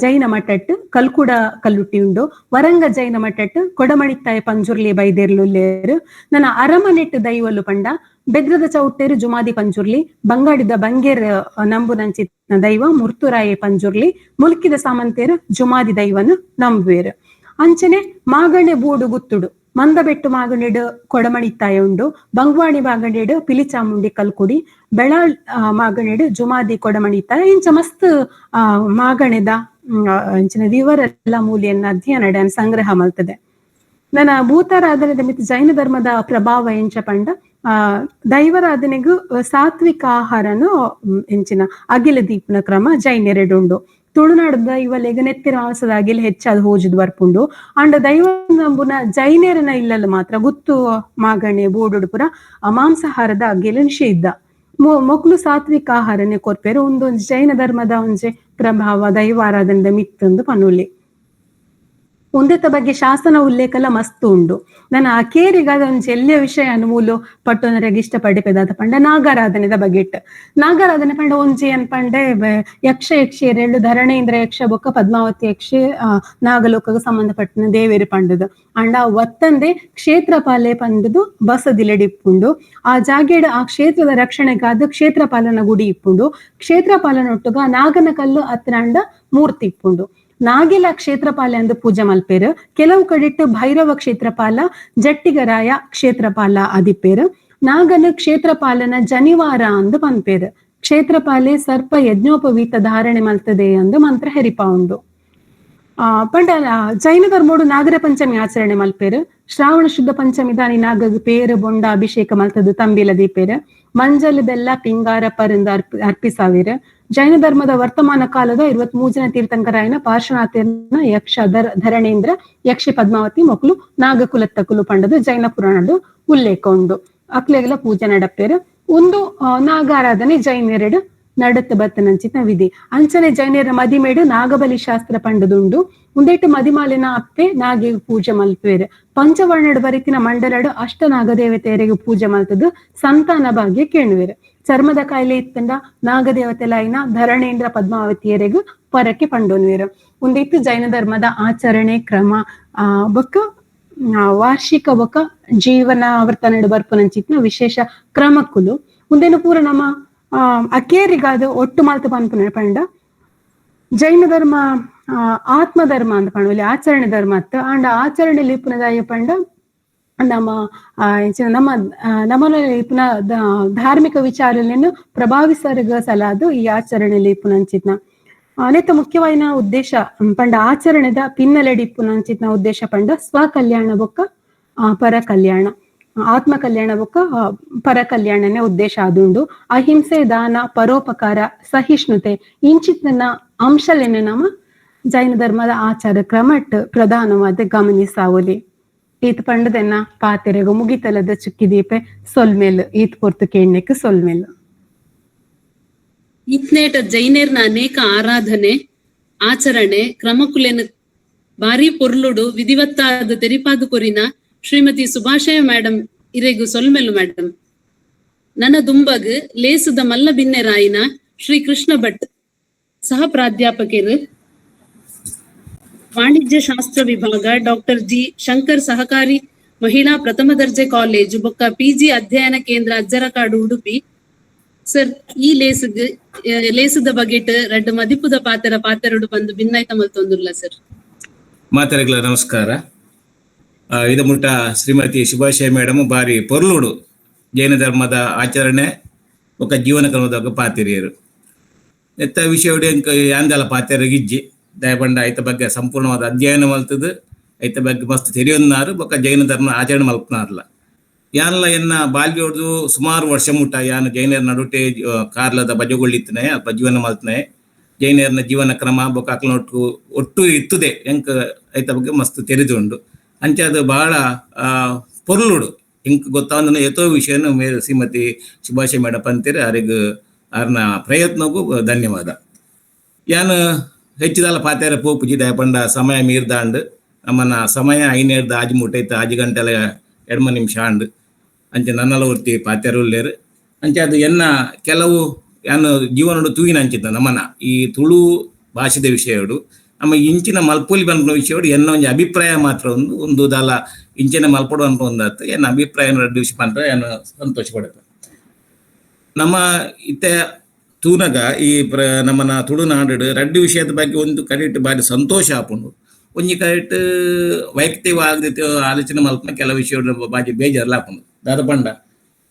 ಜೈನ ಮಠಟ್ಟು ಕಲ್ಕುಡ ಕಲ್ಲುಟ್ಟಿ ಉಂಡು. ವರಂಗ ಜೈನ ಮಠಟ್ಟು ಕೊಡಮಣಿತ್ತಾಯ ಪಂಜುರ್ಲಿ ಬೈದೇರ್ಲುಲ್ಲೇರು. ನನ್ನ ಅರಮನೆಟ್ಟು ದೈವಲು ಪಂಡ ಬೆದ್ರದ ಚೌಟೇರು ಜುಮಾದಿ ಪಂಜುರ್ಲಿ, ಬಂಗಾಡಿದ ಬಂಗೇರ್ ನಂಬುನಂಚಿತ್ನ ದೈವ ಮುರ್ತುರಾಯ ಪಂಜುರ್ಲಿ, ಮುಲ್ಕಿದ ಸಾಮಂತೇರು ಜುಮಾದಿ ದೈವನು ನಂಬುವೇರು. ಅಂಚನೆ ಮಾಗಣೆ ಬೂಡು ಗುತ್ತುಡು ಮಂದಬೆಟ್ಟು ಮಾಗಣಿಡು ಕೊಡಮಣಿತ್ತಾಯ ಉಂಡು. ಬಂಗ್ವಾಣಿ ಮಾಗಣಿಡು ಪಿಲಿಚಾಮುಂಡಿ ಕಲ್ಕುಡಿ, ಬೆಳಾಳ್ ಮಾಗಣಿಡು ಜುಮಾದಿ ಕೊಡಮಣಿತ್ತಾಯ. ಇಂಚ ಮಸ್ತ್ ಮಾಗಣೆದ ಇಂಚಿನ ವಿವರೆಲ್ಲ ಮೂಲಿಯನ್ನ ಅಧ್ಯಯನ ಸಂಗ್ರಹ ಮಲ್ತದೆ. ನನ್ನ ಭೂತಾರಾಧನೆ ಮಿತ್ ಜೈನ ಧರ್ಮದ ಪ್ರಭಾವ ಎಂಚ ಪಂಡ ದೈವರಾಧನೆಗೂ ಸಾತ್ವಿಕ ಆಹಾರನು ಎಂಚಿನ ಅಗಿಲ ದೀಪನ ಕ್ರಮ ಜೈನೆರಡುಂಡು. ತುಳುನಾಡದ ದೈವಲೆಗ್ ನೆತ್ತಿರ ಮಾಂಸದ ಅಗೆಲ್ ಹೆಚ್ಚಾದ್ ಹೋಜುದು ಬರ್ಪುಂಡು. ಆಂಡ ದೈವ ನಂಬುನ ಜೈನೆರನ ಇಲ್ಲಲ್ ಮಾತ್ರ ಗುತ್ತು ಮಾಗಣೆ ಬೋಡುಡು ಪುರ ಮಾಂಸಾಹಾರದ ಅಗೆಲ್ ನಿಷೇಧ. ಮೊಕ್ಲು ಸಾತ್ವಿಕ ಆಹಾರನೆ ಕೊರ್ಪೆರು. ಉಂದೊಂಜಿ ಜೈನ ಧರ್ಮದ ಒಂಜಿ ಪ್ರಭಾವ ದೈವಾರಾಧನೆದ ಮಿತ್ತಂದು ಪನೊಲಿ. ಉಂದೆತ ಬಗ್ಗೆ ಶಾಸನ ಉಲ್ಲೇಖಲ ಮಸ್ತ್ ಉಂಡು. ನನ ಅಕೇರಿಗಾದ ಒಂಜಿ ಎಲ್ಯ ವಿಷಯ ಅನುಮೂಲು ಪಟ್ಟೊನರೆಗ್ ಇಷ್ಟ ಪಡಿಪೆದಾದ ಪಂಡ ನಾಗಾರಾಧನೆದ ಬಗೆಟ್. ನಾಗಾರಾಧನೆ ಪಂಡ ಒಂಜಿ ಏನ್ ಪಂಡೆ ಯಕ್ಷ ಯಕ್ಷಿಯರೆಳು ಧರಣೇಂದ್ರ ಯಕ್ಷ ಬೊಕ್ಕ ಪದ್ಮಾವತಿ ಯಕ್ಷಿ ನಾಗಲೋಕಗ್ ಸಂಬಂಧಪಟ್ಟಿನ ದೇವೇರು ಪಂಡುದು. ಅಂಡ ಒತ್ತಂದೆ ಕ್ಷೇತ್ರಪಾಲೆ ಪಂಡುದು ಬಸದಿಲೆಡ್ ಇಪ್ಪುಂಡು. ಆ ಜಾಗೆಡ್ ಆ ಕ್ಷೇತ್ರದ ರಕ್ಷಣೆಗಾದ ಕ್ಷೇತ್ರಪಾಲನ ಗುಡಿ ಇಪ್ಪುಂಡು. ಕ್ಷೇತ್ರಪಾಲನೊಟ್ಟುಗ ನಾಗನ ಕಲ್ಲು ಅತ್ರಾಂಡ ಮೂರ್ತಿ ಇಪ್ಪುಂಡು. ನಾಗೆಲ ಕ್ಷೇತ್ರಪಾಲ ಅಂದು ಪೂಜೆ ಮಲ್ಪೇರು. ಕೆಲವು ಕಡೆಟ್ಟು ಭೈರವ ಕ್ಷೇತ್ರಪಾಲ, ಜಟ್ಟಿಗರಾಯ ಕ್ಷೇತ್ರಪಾಲ ಅದಿಪೇರು. ನಾಗನ ಕ್ಷೇತ್ರಪಾಲನ ಜನಿವಾರ ಅಂದು ಪನ್ಪೇರು. ಕ್ಷೇತ್ರಪಾಲೆ ಸರ್ಪ ಯಜ್ಞೋಪವೀತ ಧಾರಣೆ ಮಲ್ತದೆ ಅಂದು ಮಂತ್ರ ಹೆರಿಪ ಉಂಡು. ಪಂಡ ಜೈನ ಧರ್ಮೋಡು ನಾಗರ ಪಂಚಮಿ ಆಚರಣೆ ಮಲ್ಪೇರು. ಶ್ರಾವಣ ಶುದ್ಧ ಪಂಚಮಿ ದಾನಿ ನಾಗಗ್ ಪೇರು ಬೊಂಡ ಅಭಿಷೇಕ ಮಲ್ತದು ತಂಬಿಲ ದೀಪೇರು. ಮಂಜಲ್ ಬೆಲ್ಲ ಪಿಂಗಾರ ಪರಿಂದ ಅರ್ಪಿಸಾವಿರು. ಜೈನ ಧರ್ಮದ ವರ್ತಮಾನ ಕಾಲದ 23 ಜನ ತೀರ್ಥಂಕರಾಯನ ಪಾರ್ಶ್ವನಾಥನ ಯಕ್ಷ ಧರಣೇಂದ್ರ ಯಕ್ಷಿ ಪದ್ಮಾವತಿ ಮೊಕ್ಲು ನಾಗಕುಲತ್ತಕುಲು ಪಂಡದು ಜೈನ ಪುರಾಣಡು ಉಲ್ಲೇಖ ಉಂಡು. ಅಕ್ಲೆಗೆಲ್ಲ ಪೂಜೆ ನಡಪೇರು. ಒಂದು ನಾಗಾರಾಧನೆ ಜೈನರೆಡು ನಡತ ಬತ್ತನಂಚಿನ ವಿಧಿ. ಅಂಚನೆ ಜೈನರ ಮದಿಮೇಡು ನಾಗಬಲಿ ಶಾಸ್ತ್ರ ಪಂಡದುಂಡು. ಉಂದೇಟು ಮದಿಮಾಲಿನ ಅಪ್ಪೆ ನಾಗೆ ಪೂಜೆ ಮಲ್ಪೇರು. ಪಂಚವರ್ಣಡು ಬರಿತಿನ ಮಂಡಲಡು ಅಷ್ಟ ನಾಗದೇವತೆಯರಿಗೆ ಪೂಜೆ ಮಲ್ತದು ಸಂತಾನ ಭಾಗ್ಯ ಕೇಳುವೆರು. ಚರ್ಮದ ಕಾಯಿಲೆ ಇತ್ತಂಡ ನಾಗದೇವತೆ ಲೈನ ಧರಣೇಂದ್ರ ಪದ್ಮಾವತಿಯರಿಗೂ ಪರಕ್ಕೆ ಪಂಡೋನ್ವೇರು. ಒಂದಿತ್ತು ಜೈನ ಧರ್ಮದ ಆಚರಣೆ ಕ್ರಮ ಬೊಕ್ಕ ವಾರ್ಷಿಕ ಬೊಕ್ಕ ಜೀವನ ಆವರ್ತನಡು ಬರ್ಪುನಂಚಿತ್ನ ವಿಶೇಷ ಕ್ರಮಕ್ಕುಲು. ಉಂದೇನು ಪೂರ ನಮ್ಮ ಅಕೇರಿಗಾದ ಒಟ್ಟು ಮಾಲ್ತ ಪನ್ಪುನ ಪಂಡ ಜೈನ ಧರ್ಮ ಆತ್ಮಧರ್ಮ ಅಂತ ಪಂಡ ಆಚರಣೆ ಧರ್ಮ ಅತ್ತ. ಅಂಡ ಆಚರಣೆ ಲಿಪುನದಾಯ ಪಂಡ ನಮ್ಮ ನಮ್ಮ ನಮ್ಮಲ್ಲಿ ಪುನಃ ಧಾರ್ಮಿಕ ವಿಚಾರಗಳನ್ನು ಪ್ರಭಾವಿಸರ್ಗ ಸಲಾದು ಈ ಆಚರಣೆ ಪುನಂಚಿತ್ನ ಅನೇಕ ಮುಖ್ಯವಾದ ಉದ್ದೇಶ ಪಂಡ ಆಚರಣೆದ ಪಿನ್ನಲೆಡಿ ಪುನಂಚಿತ್ನ ಉದ್ದೇಶ ಪಂಡ ಸ್ವಕಲ್ಯಾಣ ಬೊಕ್ಕ ಪರ ಕಲ್ಯಾಣ, ಆತ್ಮ ಕಲ್ಯಾಣ ಬೊಕ್ಕ ಪರ ಕಲ್ಯಾಣನೇ ಉದ್ದೇಶ ಆದುಂಡು. ಅಹಿಂಸೆ, ದಾನ, ಪರೋಪಕಾರ, ಸಹಿಷ್ಣುತೆ ಇಂಚಿತ್ನ ಅಂಶಲೇನೆ ನಮ್ಮ ಜೈನ ಧರ್ಮದ ಆಚಾರ ಕ್ರಮಟ್ ಪ್ರಧಾನವಾದ ಗಮನಿಸಾವಲಿ. ಈತ್ ಪಂಡದೆನ್ನ ಪಾತೆರೆಗು ಮುಗಿತಲದ ಚುಕ್ಕಿದೀಪೆ ಸೊಲ್ಮೇಲ್ ಈತ್ ಪೊರ್ತು ಕೇಣ್ಣೆಕ್ ಸೊಲ್ಮೇಲ್. ಇತ್ನೇಟ ಜೈನೇರ್ನ ಅನೇಕ ಆರಾಧನೆ ಆಚರಣೆ ಕ್ರಮಕುಲೆನ ಬಾರಿ ಪೊರ್ಲುಡು ವಿಧಿವತ್ತಾದ ತೆರಿಪಾದು ಕೊರಿನ ಶ್ರೀಮತಿ ಸುಭಾಷಯ ಮೇಡಮ್ ಇರೆಗು ಸೊಲ್ಮೆಲು ಮೇಡಮ್. ನನ್ನ ದುಂಬಗ್ ಲೇಸುದ ಮಲ್ಲ ಬಿನ್ನೆರಾಯಿನ ಶ್ರೀ ಕೃಷ್ಣ ಭಟ್ ಸಹ ಪ್ರಾಧ್ಯಾಪಕರು, ವಾಣಿಜ್ಯ ಶಾಸ್ತ್ರ ವಿಭಾಗ, ಡಾಕ್ಟರ್ ಜಿ ಶಂಕರ್ ಸಹಕಾರಿ ಮಹಿಳಾ ಪ್ರಥಮ ದರ್ಜೆ ಕಾಲೇಜು ಬೊಕ್ಕ ಪಿಜಿ ಅಧ್ಯಯನ ಕೇಂದ್ರ ಅಜ್ಜರಕಾಡು ಉಡುಪಿ. ಸರ್, ಈ ಲೇಸುಗ್ ಲೇಸುದ ಬಗೆಟ್ ರಡ್ಡು ಮದಿಪುದ ಪಾತೆರ ಪಾತೆರಡು ಬಂದು ಭಿನ್ನಾಯ್ತ ಮಲ್ತೊಂದುಲ್ಲ ಸರ್. ಮಾತೆರೆಗ್ಲ ನಮಸ್ಕಾರ. ಇದು ಮುಟ್ಟ ಶ್ರೀಮತಿ ಸುಭಾಷಯ ಮೇಡಮ್ ಬಾರಿ ಪೊರ್ಲುಡು ಜೈನ ಧರ್ಮದ ಆಚರಣೆ ಬೊಕ್ಕ ಜೀವನ ಕ್ರಮದ ಪಾತೆರಿಯರು. ಎತ್ತ ವಿಷಯ ಯಾಂದಲ ಪಾತೆರಗಿಜ್ಜಿ ದಯಪಂಡ ಐತ ಬಗ್ಗೆ ಸಂಪೂರ್ಣವಾದ ಅಧ್ಯಯನ ಮಲ್ತದು ಐತ ಬಗ್ಗೆ ಮಸ್ತ್ ತೆರಿಯೊನ್ನಾರು ಬೊಕ್ಕ ಜೈನ ಧರ್ಮ ಆಚರಣೆ ಮಲ್ಪನಾರ್ಲ. ಯಾನ್ಲ ಎನ್ನ ಬಾಲ್ಯೋಡ್ದು ಸುಮಾರು ವರ್ಷ ಮುಟ್ಟ ಯಾನ್ ಜೈನರ ನಡುಟೆ ಕಾರ್ಲದ ಬಜಗೊಳ್ಳಿತ್ತನೆ ಅಲ್ಪ ಜೀವನ ಮಲ್ತನೆ. ಜೈನರ್ನ ಜೀವನ ಕ್ರಮ ಬೊಕ್ಕ ಅಕ್ಲನೊಟ್ಟು ಒಟ್ಟು ಇತ್ತುದೆ ಎಂಕ್ ಐತ ಬಗ್ಗೆ ಮಸ್ತ್ ತೆರಿದುಂಡು. ಅಂಚೆ ಅದು ಬಹಳ ಪೊರ್ಲುಡು ಎಂಕ್ ಗೊತ್ತಾಂದನ ಏತೋ ವಿಷಯನು ಮೇರ್ ಶ್ರೀಮತಿ ಸುಭಾಷ ಮೇಡಮ್ ಅಂತೀರಿ. ಅರಿಗ್ ಅರ್ನ ಪ್ರಯತ್ನಕ್ಕೂ ಧನ್ಯವಾದ. ಯಾನ್ ಹೆಚ್ಚಿದಲ್ಲ ಪಾತೆರ ಪೋಪುಜಿ ದಯಪಂಡ ಸಮಯ ಮೀರ್ದಾಂಡ್. ನಮ್ಮನ್ನ ಸಮಯ ಐನೇರ್ದ ಆಜಿ ಮುಟ್ಟೈತೆ 5 ಗಂಟೆಲ 2 ನಿಮಿಷ ಆಂಡ್. ಅಂಚೆ ನನ್ನಲ ಒರ್ತಿ ಪಾತೆರ ಉಲ್ಲೇರು. ಅಂಚೆ ಅದು ಎನ್ನ ಕೆಲವು ಯಾನು ಜೀವನಡು ತೂಯಿನ ಅಂಚಿದ್ದ ನಮ್ಮನ ಈ ತುಳು ಭಾಷೆದ ವಿಷಯಡು ನಮ್ಮ ಇಂಚಿನ ಮಲ್ಪೊಲಿ ಬಂದ ವಿಷಯಡು ಎನ್ನ ಒಂಜಿ ಅಭಿಪ್ರಾಯ ಮಾತ್ರ ಒಂದು ಒಂದು ದಾಲ ಇಂಚಿನ ಮಲ್ಪಡು ಅಂತ ಒಂದಾತು ಎನ್ನ ಅಭಿಪ್ರಾಯ ರಡ್ಡು ವಿಷಯ ಪಂಡ್ರೆ ಯಾನು ಸಂತೋಷ ಪಡುತ್ತೆ. ನಮ್ಮ ಇತ್ತೆ ತೂನಗ ಈ ನಮ್ಮನ ತುಳುನಾಡು ರಡ್ಡು ವಿಷಯದ ಬಗ್ಗೆ ಒಂದು ಕಡೆಟ್ ಬಾರಿ ಸಂತೋಷ ಆಪುಂಡು, ಒಂಜಿ ಕಡೆಟ್ ವೈಯಕ್ತಿಕವಾದ ಆಲೋಚನೆ ಮಲ್ಪನ ಕೆಲವು ವಿಷಯ ಬಾಜಿ ಬೇಜಾರ್ಲ ಆಪುಂಡು. ದಾದ ಪಂಡ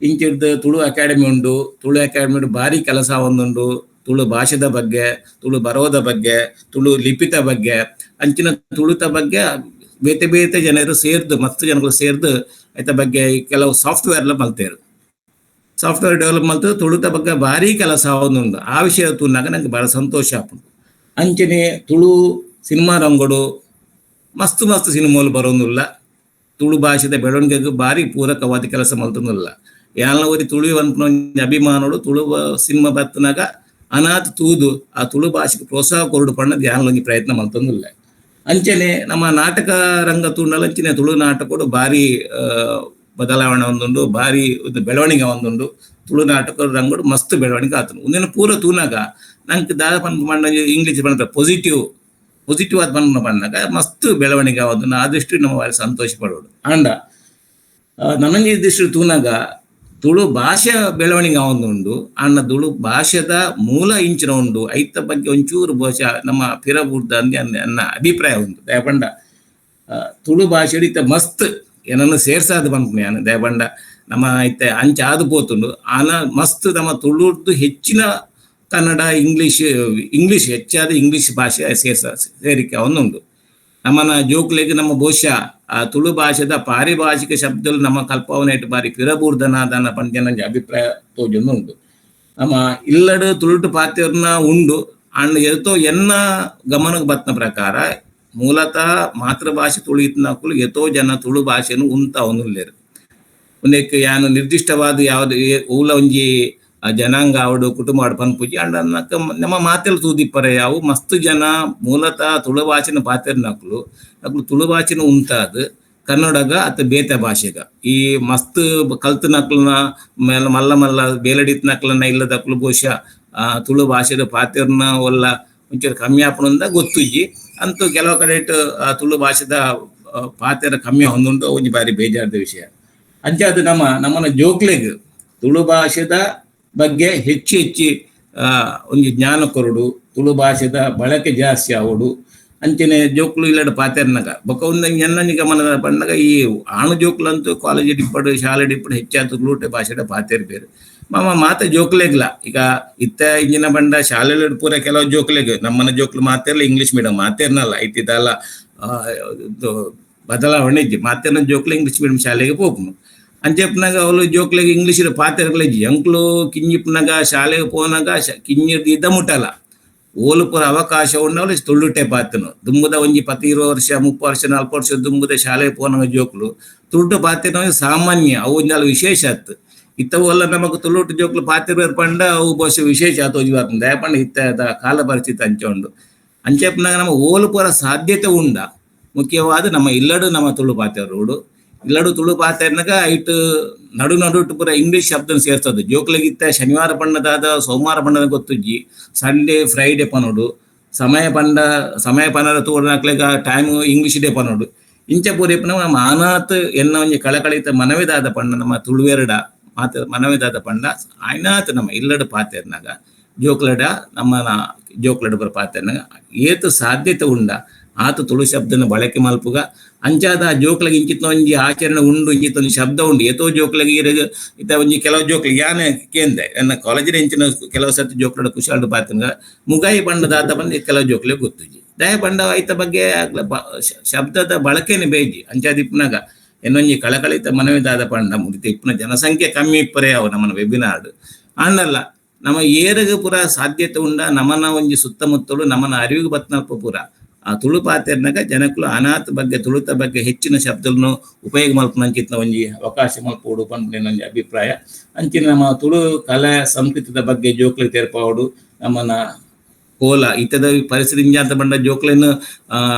ಇಂಚಿಡ್ದು ತುಳು ಅಕಾಡೆಮಿ ಉಂಡು, ತುಳು ಅಕಾಡೆಮಿ ಭಾರಿ ಕೆಲಸ ಒಂದುಂಡು. ತುಳು ಭಾಷೆದ ಬಗ್ಗೆ, ತುಳು ಬರೋದ ಬಗ್ಗೆ, ತುಳು ಲಿಪಿತ ಬಗ್ಗೆ, ಅಂಚಿನ ತುಳುತ ಬಗ್ಗೆ ಬೇತೆ ಬೇತೆ ಜನರು ಸೇರ್ದು ಮಸ್ತ್ ಜನಗಳು ಸೇರ್ದು ಐತ ಬಗ್ಗೆ ಕೆಲವು ಸಾಫ್ಟ್ವೇರ್ ಎಲ್ಲ ಮಲ್ತೇರು. ಸಾಫ್ಟ್ವೇರ್ ಡೆವಲಪ್ ಮಲ್ತು ತುಳುತ ಬಗ್ಗೆ ಭಾರಿ ಕೆಲಸ ಒಂದುಂಡು. ಆ ವಿಷಯ ತೂನಾಗ ನಂಗೆ ಬಹಳ ಸಂತೋಷ ಆಪುಂಡು. ಅಂಚನೆ ತುಳು ಸಿನಿಮಾ ರಂಗಡು ಮಸ್ತ್ ಮಸ್ತ್ ಸಿನಿಮಾಲು ಬರೋಂದುಲ್ಲ. ತುಳು ಭಾಷೆದ ಬೆಳವಣಿಗೆಗೆ ಭಾರಿ ಪೂರಕವಾದ ಕೆಲಸ ಮಲ್ತೊಂದುಲ್ಲ. ಯಾನ್ಲ ಒರಿ ತುಳು ಪನ್ಪುನ ಒಂಜಿ ಅಭಿಮಾನೊಡು ತುಳು ಸಿನಿಮಾ ಬತ್ತನಾಗ ಅನಾಥ ತೂದು ಆ ತುಳು ಭಾಷೆಗೆ ಪ್ರೋತ್ಸಾಹ ಕೊರಡು ಪಣ್ಣದ ಯಾನ್ಲ ಒಂಜಿ ಪ್ರಯತ್ನ ಮಲ್ತೊಂದುಲ್ಲ. ಅಂಚನೆ ನಮ್ಮ ನಾಟಕ ರಂಗ ತೂಂಡಲ ಅಂಚನೆ ತುಳು ನಾಟಕಡು ಭಾರಿ ಬದಲಾವಣೆ ಒಂದುಂಡು, ಭಾರಿ ಒಂದು ಬೆಳವಣಿಗೆ ಒಂದುಂಡು. ತುಳು ನಾಟಕ ರಂಗಡು ಮಸ್ತ್ ಬೆಳವಣಿಗೆ ಆತನು. ಒಂದಿನ ಪೂರ ತೂನಾಗ ನಂಗೆ ದಾದ ಪನ್ಪ ಪಂಡ ಇಂಗ್ಲೀಷ್ ಪಂಡ ಪಾಸಿಟಿವ್ ಪಾಸಿಟಿವ್ ಆದ ಪನ್ಪುನ ಪನ್ನಾಗ ಮಸ್ತ್ ಬೆಳವಣಿಗೆ ಆವೊಂದು ಆದಷ್ಟು ನಮ್ಮ ಭಾರಿ ಸಂತೋಷ ಪಡೋಡು. ಆಂಡ ನನಂಜಿ ದೃಷ್ಟಿ ತೂನಾಗ ತುಳು ಭಾಷೆ ಬೆಳವಣಿಗೆ ಆವೊಂದುಂಡು. ಆಂಡ ತುಳು ಭಾಷೆದ ಮೂಲ ಇಂಚಿನ ಉಂಡು ಐತ ಬಗ್ಗೆ ಒಂಚೂರು ಬಹುಶಃ ನಮ್ಮ ಪಿರಬೂರ್ದ ಅಂದೆ ಅನ್ನ ಅಭಿಪ್ರಾಯ ಉಂಡು. ದಯಪಂಡ ತುಳು ಭಾಷೆ ಇತ್ತ ಮಸ್ತ್ ಏನನ್ನು ಸೇರ್ಸಾದ ಪನ್ಪುನ ಯಾನ್. ದಯಪಂಡ ನಮ್ಮ ಇತ್ತೆ ಅಂಚ ಆದ್ ಪೋತುಂಡು. ಆನ ಮಸ್ತ್ ನಮ್ಮ ತುಳುರ್ದು ಹೆಚ್ಚಿನ ಕನ್ನಡ ಇಂಗ್ಲಿಷ್ ಇಂಗ್ಲಿಷ್ ಹೆಚ್ಚಾದ ಇಂಗ್ಲಿಷ್ ಭಾಷೆ ಸೇರಿಕೆ ಒಂದುಂಡು. ನಮ್ಮನ ಜೋಕ್ಲೆಗ್ ನಮ್ಮ ಬಹುಶಃ ಆ ತುಳು ಭಾಷೆದ ಪಾರಿಭಾಷಿಕ ಶಬ್ದಲು ನಮ್ಮ ಕಲ್ಪವನೇಟ್ ಬಾರಿ ಪಿರಬೂರ್ದನಾದನ ಪಂಡ್ಯನಂಜಿ ಅಭಿಪ್ರಾಯ ತೋಜೊಂದುಂಡು. ನಮ್ಮ ಇಲ್ಲಡು ತುಳುಟು ಪಾತೆರ್ನ ಉಂಡು. ಅಂಡ್ ಎತ್ತೋ ಎನ್ನ ಗಮನಕ್ಕೆ ಬತ್ನ ಪ್ರಕಾರ ಮೂಲತಃ ಮಾತೃಭಾಷೆ ತುಳು ಇತ್ನಕುಲು ಎತೋ ಜನ ತುಳು ಭಾಷೆನು ಉಂತ ಉಲ್ಲೆರ್. ಉಂದೆಕ್ ಯಾನ್ ನಿರ್ದಿಷ್ಟವಾದ ಯಾವ್ದು ಓಲ ಒಂಜಿ ಜನಾಂಗ ಆವಡು ಕುಟುಂಬ ಆವಡ್ ಪನ್ಪುಜಿ. ಅಂಡ ನಮ್ಮ ಮಾತೆಲ್ ತೂದಿಪ್ಪರೆ ಯಾವು ಮಸ್ತ್ ಜನ ಮೂಲತಃ ತುಳು ಭಾಷೆನ ಪಾತೆರ್ನಕುಲು ಅಕುಲು ತುಳು ಭಾಷೆನ ಉಂತಾದ್ ಕನ್ನಡಗ ಅತ್ತ ಬೇತೆ ಭಾಷೆಗ ಈ ಮಸ್ತ್ ಕಲ್ತನಕ್ಲನ ಮಲ್ಲ ಮಲ್ಲ ಬೇಲಡಿತ್ನಕ್ಲನ ಇಲ್ಲದಕ್ಲು ಬಹುಶಃ ತುಳು ಭಾಷೆದ ಪಾತೆರ್ನ ಒಲ್ಲ ಒಂಚೂರು ಕಮ್ಮಿ ಆಪುನಂದ ಗೊತ್ತುಜ್ಜಿ. ಅಂತೂ ಕೆಲವು ಕಡೆ ತುಳು ಭಾಷೆದ ಪಾತೆರ ಕಮ್ಮಿ ಹೊಂದುಂಟು, ಒಂಜಿ ಬಾರಿ ಬೇಜಾರದ ವಿಷಯ. ಅಂಚಾದ್ ನಮ್ಮ ನಮ್ಮನ ಜೋಕ್ಲೆಗ್ ತುಳು ಭಾಷೆದ ಬಗ್ಗೆ ಹೆಚ್ಚು ಹೆಚ್ಚು ಒಂಜಿ ಜ್ಞಾನ ಕೊರಡು, ತುಳು ಭಾಷೆದ ಬಳಕೆ ಜಾಸ್ತಿ ಆವೊಡು. ಅಂಚನೆ ಜೋಕ್ಲು ಇಲ್ಲಡ ಪಾತೆರ್ನಗ ಬೊಕ ಒಂದು ಎನ್ನಂಜಿ ಗಮನದ ಪನ್ನಗ ಈ ಆಣು ಜೋಕ್ಲಂತೂ ಕಾಲೇಜ್ ಡಿಪ್ಪಡು ಶಾಲೆ ಡಿಪ್ಪಡು ಹೆಚ್ಚಾದ ತುಳುಟೆ ಭಾಷೆಡ ಪಾತೆರ್ಪೆರ್. ಮಾಮ ಮಾತ ಜೋಕ್ಲೆಗ್ಲ ಈಗ ಇತ್ತ ಇಂಜಿನ ಬಂಡ ಶಾಲೆಡ್ ಪೂರ ಕೆಲವು ಜೋಕ್ಲೆಗ್ ನಮ್ಮನ ಜೋಕ್ಲು ಮಾತೆರ್ಲ ಇಂಗ್ಲಿಷ್ ಮೀಡಿಯಂ ಮಾತೆರ್ನಲ್ಲ ಇತ್ತಿದಲ್ಲ ಬದಲಾವಣೆ ಇಜ್ಜಿ. ಮಾತೆರ್ನ ಜೋಕ್ಲು ಇಂಗ್ಲಿಷ್ ಮೀಡಿಯಂ ಶಾಲೆಗೆ ಪೋಪುನು. ಅಂಚೆಪ್ಪನಾಗ ಅವಳು ಜೋಕ್ಲೆಗ್ ಇಂಗ್ಲಿಷ್ ಪಾತೆರ್ಗಲ ಇಜ್ಜಿ. ಅಂಕ್ಲು ಕಿಂಜಿಪ್ಪನಾಗ ಶಾಲೆಗೆ ಪೋನಾಗ ಕಿಂಜಿರ್ದು ಇದ್ದ ಮುಟ್ಟಲ್ಲ ಓಲು ಪೂರ ಅವಕಾಶ ಉಂಡವಳು ತುಳುಟೆ ಪಾತನು. ದುಂಬುದ ಒಂಜಿ 10 ವರ್ಷ 30 ವರ್ಷ 40 ವರ್ಷ ದುಂಬುದ ಶಾಲೆಗೆ ಪೋನಾಗ ಜೋಕ್ಲು ತುಳುಟು ಪಾತೆನ ಸಾಮಾನ್ಯ, ಅವು ಒಂಜಾಲ ವಿಶೇಷ ಆತು. ಇತ್ತವಲ್ಲ ನಮಕ್ ತುಳುಟು ಜೋಕ್ಲು ಪಾತೆರ್ವೇರ್ ಪಂಡ ಅವು ಬಹುಶಃ ವಿಶೇಷ ಆತು ಒಂಜಿ ಬರ್ತದೆ. ದಯಪಂಡ ಇತ್ತ ಕಾಲ ಪರಿಸ್ಥಿತಿ ಅಂಚ ಉಂಡು. ಅಂಚೆಪ್ಪನಾಗ ನಮ್ಮ ಓಲು ಪೂರ ಸಾಧ್ಯತೆ ಉಂಡ ಮುಖ್ಯವಾದ ನಮ್ಮ ಇಲ್ಲಡು ನಮ್ಮ ತುಳು ಪಾತೆರೋಡು. ಇಲ್ಲಡು ತುಳು ಪಾತೆರ್ನಗ ಐಟ್ ನಡು ನಡುಟು ಪೂರ ಇಂಗ್ಲಿಷ್ ಶಬ್ದ ಸೇರ್ತದೆ. ಜೋಕ್ಲೆಗಿತ್ತ ಶನಿವಾರ ಪಣ್ಣದಾದ ಸೋಮವಾರ ಪಣ್ಣದ ಗೊತ್ತುಜ್ಜಿ, ಸಂಡೇ ಫ್ರೈಡೆ ಪನೋಡು, ಸಮಯ ಪಂಡ ಸಮಯ ಪನರ ತೋಡನಕ್ಲೆಗ time English day ಪನೋಡು. ಇಂಚ ಪೂರ ಇಪ್ಪುನ ನಮ್ಮ ಆನಾತ್ ಎನ್ನ ಒಂಜಿ ಕಳಕಳಿತ ಮನವಿದಾದ ಪಂಡ ನಮ್ಮ ತುಳುವೆರಡ ಮಾತ ಮನವಿದಾದ ಪಂಡ ಆಯ್ನಾತ್ ನಮ್ಮ ಇಲ್ಲಡು ಪಾತೆರ್ನಾಗ ಜೋಕ್ಲಡ ನಮ್ಮ ಜೋಕ್ಲಡ ಪೂರ ಪಾತೆರ್ನಾಗ ಏತು ಸಾಧ್ಯತೆ ಉಂಡ ಆತ ತುಳು ಶಬ್ದನ ಬಳಕೆ ಮಲ್ಪುಗ. ಅಂಚಾದ ಆ ಜೋಕ್ಲೆಗ್ ಇಂಚಿತ್ನ ಒಂಜಿ ಆಚರಣೆ ಉಂಡು, ಇಂಚಿತ್ತ ಒಂಜಿ ಶಬ್ದ ಉಂಡು. ಏತೋ ಜೋಕ್ಲೆಗ್ ಈರೆಗ್ ಇತ್ತ ಒಂಜಿ ಕೆಲವು ಜೋಕ್ಲೆಗ್ ಯಾನೆ ಕೇಂದೆ ಎನ್ನ ಕಾಲೇಜಿನ ಇಂಚಿನ ಕೆಲವು ಸರ್ತಿ ಜೋಕ್ಲಡ ಕುಶಾಲ್ಡ್ ಪಾತೆರ್ನಗ ಮುಗಾಯಿ ಬಣ್ಣದಾತ ಬಂದು ಕೆಲವು ಜೋಕ್ಲೆಗ್ ಗೊತ್ತುಜ್ಜಿ. ದಯ ಬಂಡ ಐತ ಬಗ್ಗೆ ಅಗ್ಲ ಶಬ್ದದ ಬಳಕೆನೆ ಬೇಜಿ. ಅಂಚಾದ ಇಪ್ಪುನಾಗ ಎನ್ನೊಂಜಿ ಕಳಕಳಿತ ಮನವಿದಾದ ಪಂಡ ಮುಡಿತ ಇಪ್ಪುನ ಜನಸಂಖ್ಯೆ ಕಮ್ಮಿ ಇಪ್ಪರೆ ಅವು ನಮ್ಮನ ವೆಬಿನಾರ್ ಆಂಡಲ್ಲ ನಮ್ಮ ಏರಗ ಪೂರ ಸಾಧ್ಯತೆ ಉಂಡ ನಮನ ಒಂಜಿ ಸುತ್ತಮುತ್ತಲು ನಮನ ಅರಿವಿಗೆ ಬತ್ನಲ್ಪ ಪೂರ ಆ ತುಳು ಪಾತೆರ್ನಗ ಜನಕುಲು ಅನಾಥ ಬಗ್ಗೆ ತುಳುತ ಬಗ್ಗೆ ಹೆಚ್ಚಿನ ಶಬ್ದలను ಉಪಯೋಗ ಮಲ್ಪುನಂಚಿತ್ನ ಒಂಜಿ ಅವಕಾಶ ಮಲ್ಪೋಡು ಪನ್ಪಿನ ಒಂಜಿ ಅಭಿಪ್ರಾಯ. ಅಂಚಿನ ನಮ್ಮ ತುಳು ಕಲೆ ಸಂಸ್ಕೃತಿದ ಬಗ್ಗೆ ಜೋಕ್ಲೆ ತೇರ್ಪಾವಡು. ನಮ್ಮನ ಕೋಲ ಇತ್ತದ ಪರಿಸ್ಥಿತಿ ಇಂಜಾಂತ ಬಂಡ ಜೋಕ್ಲೆನ್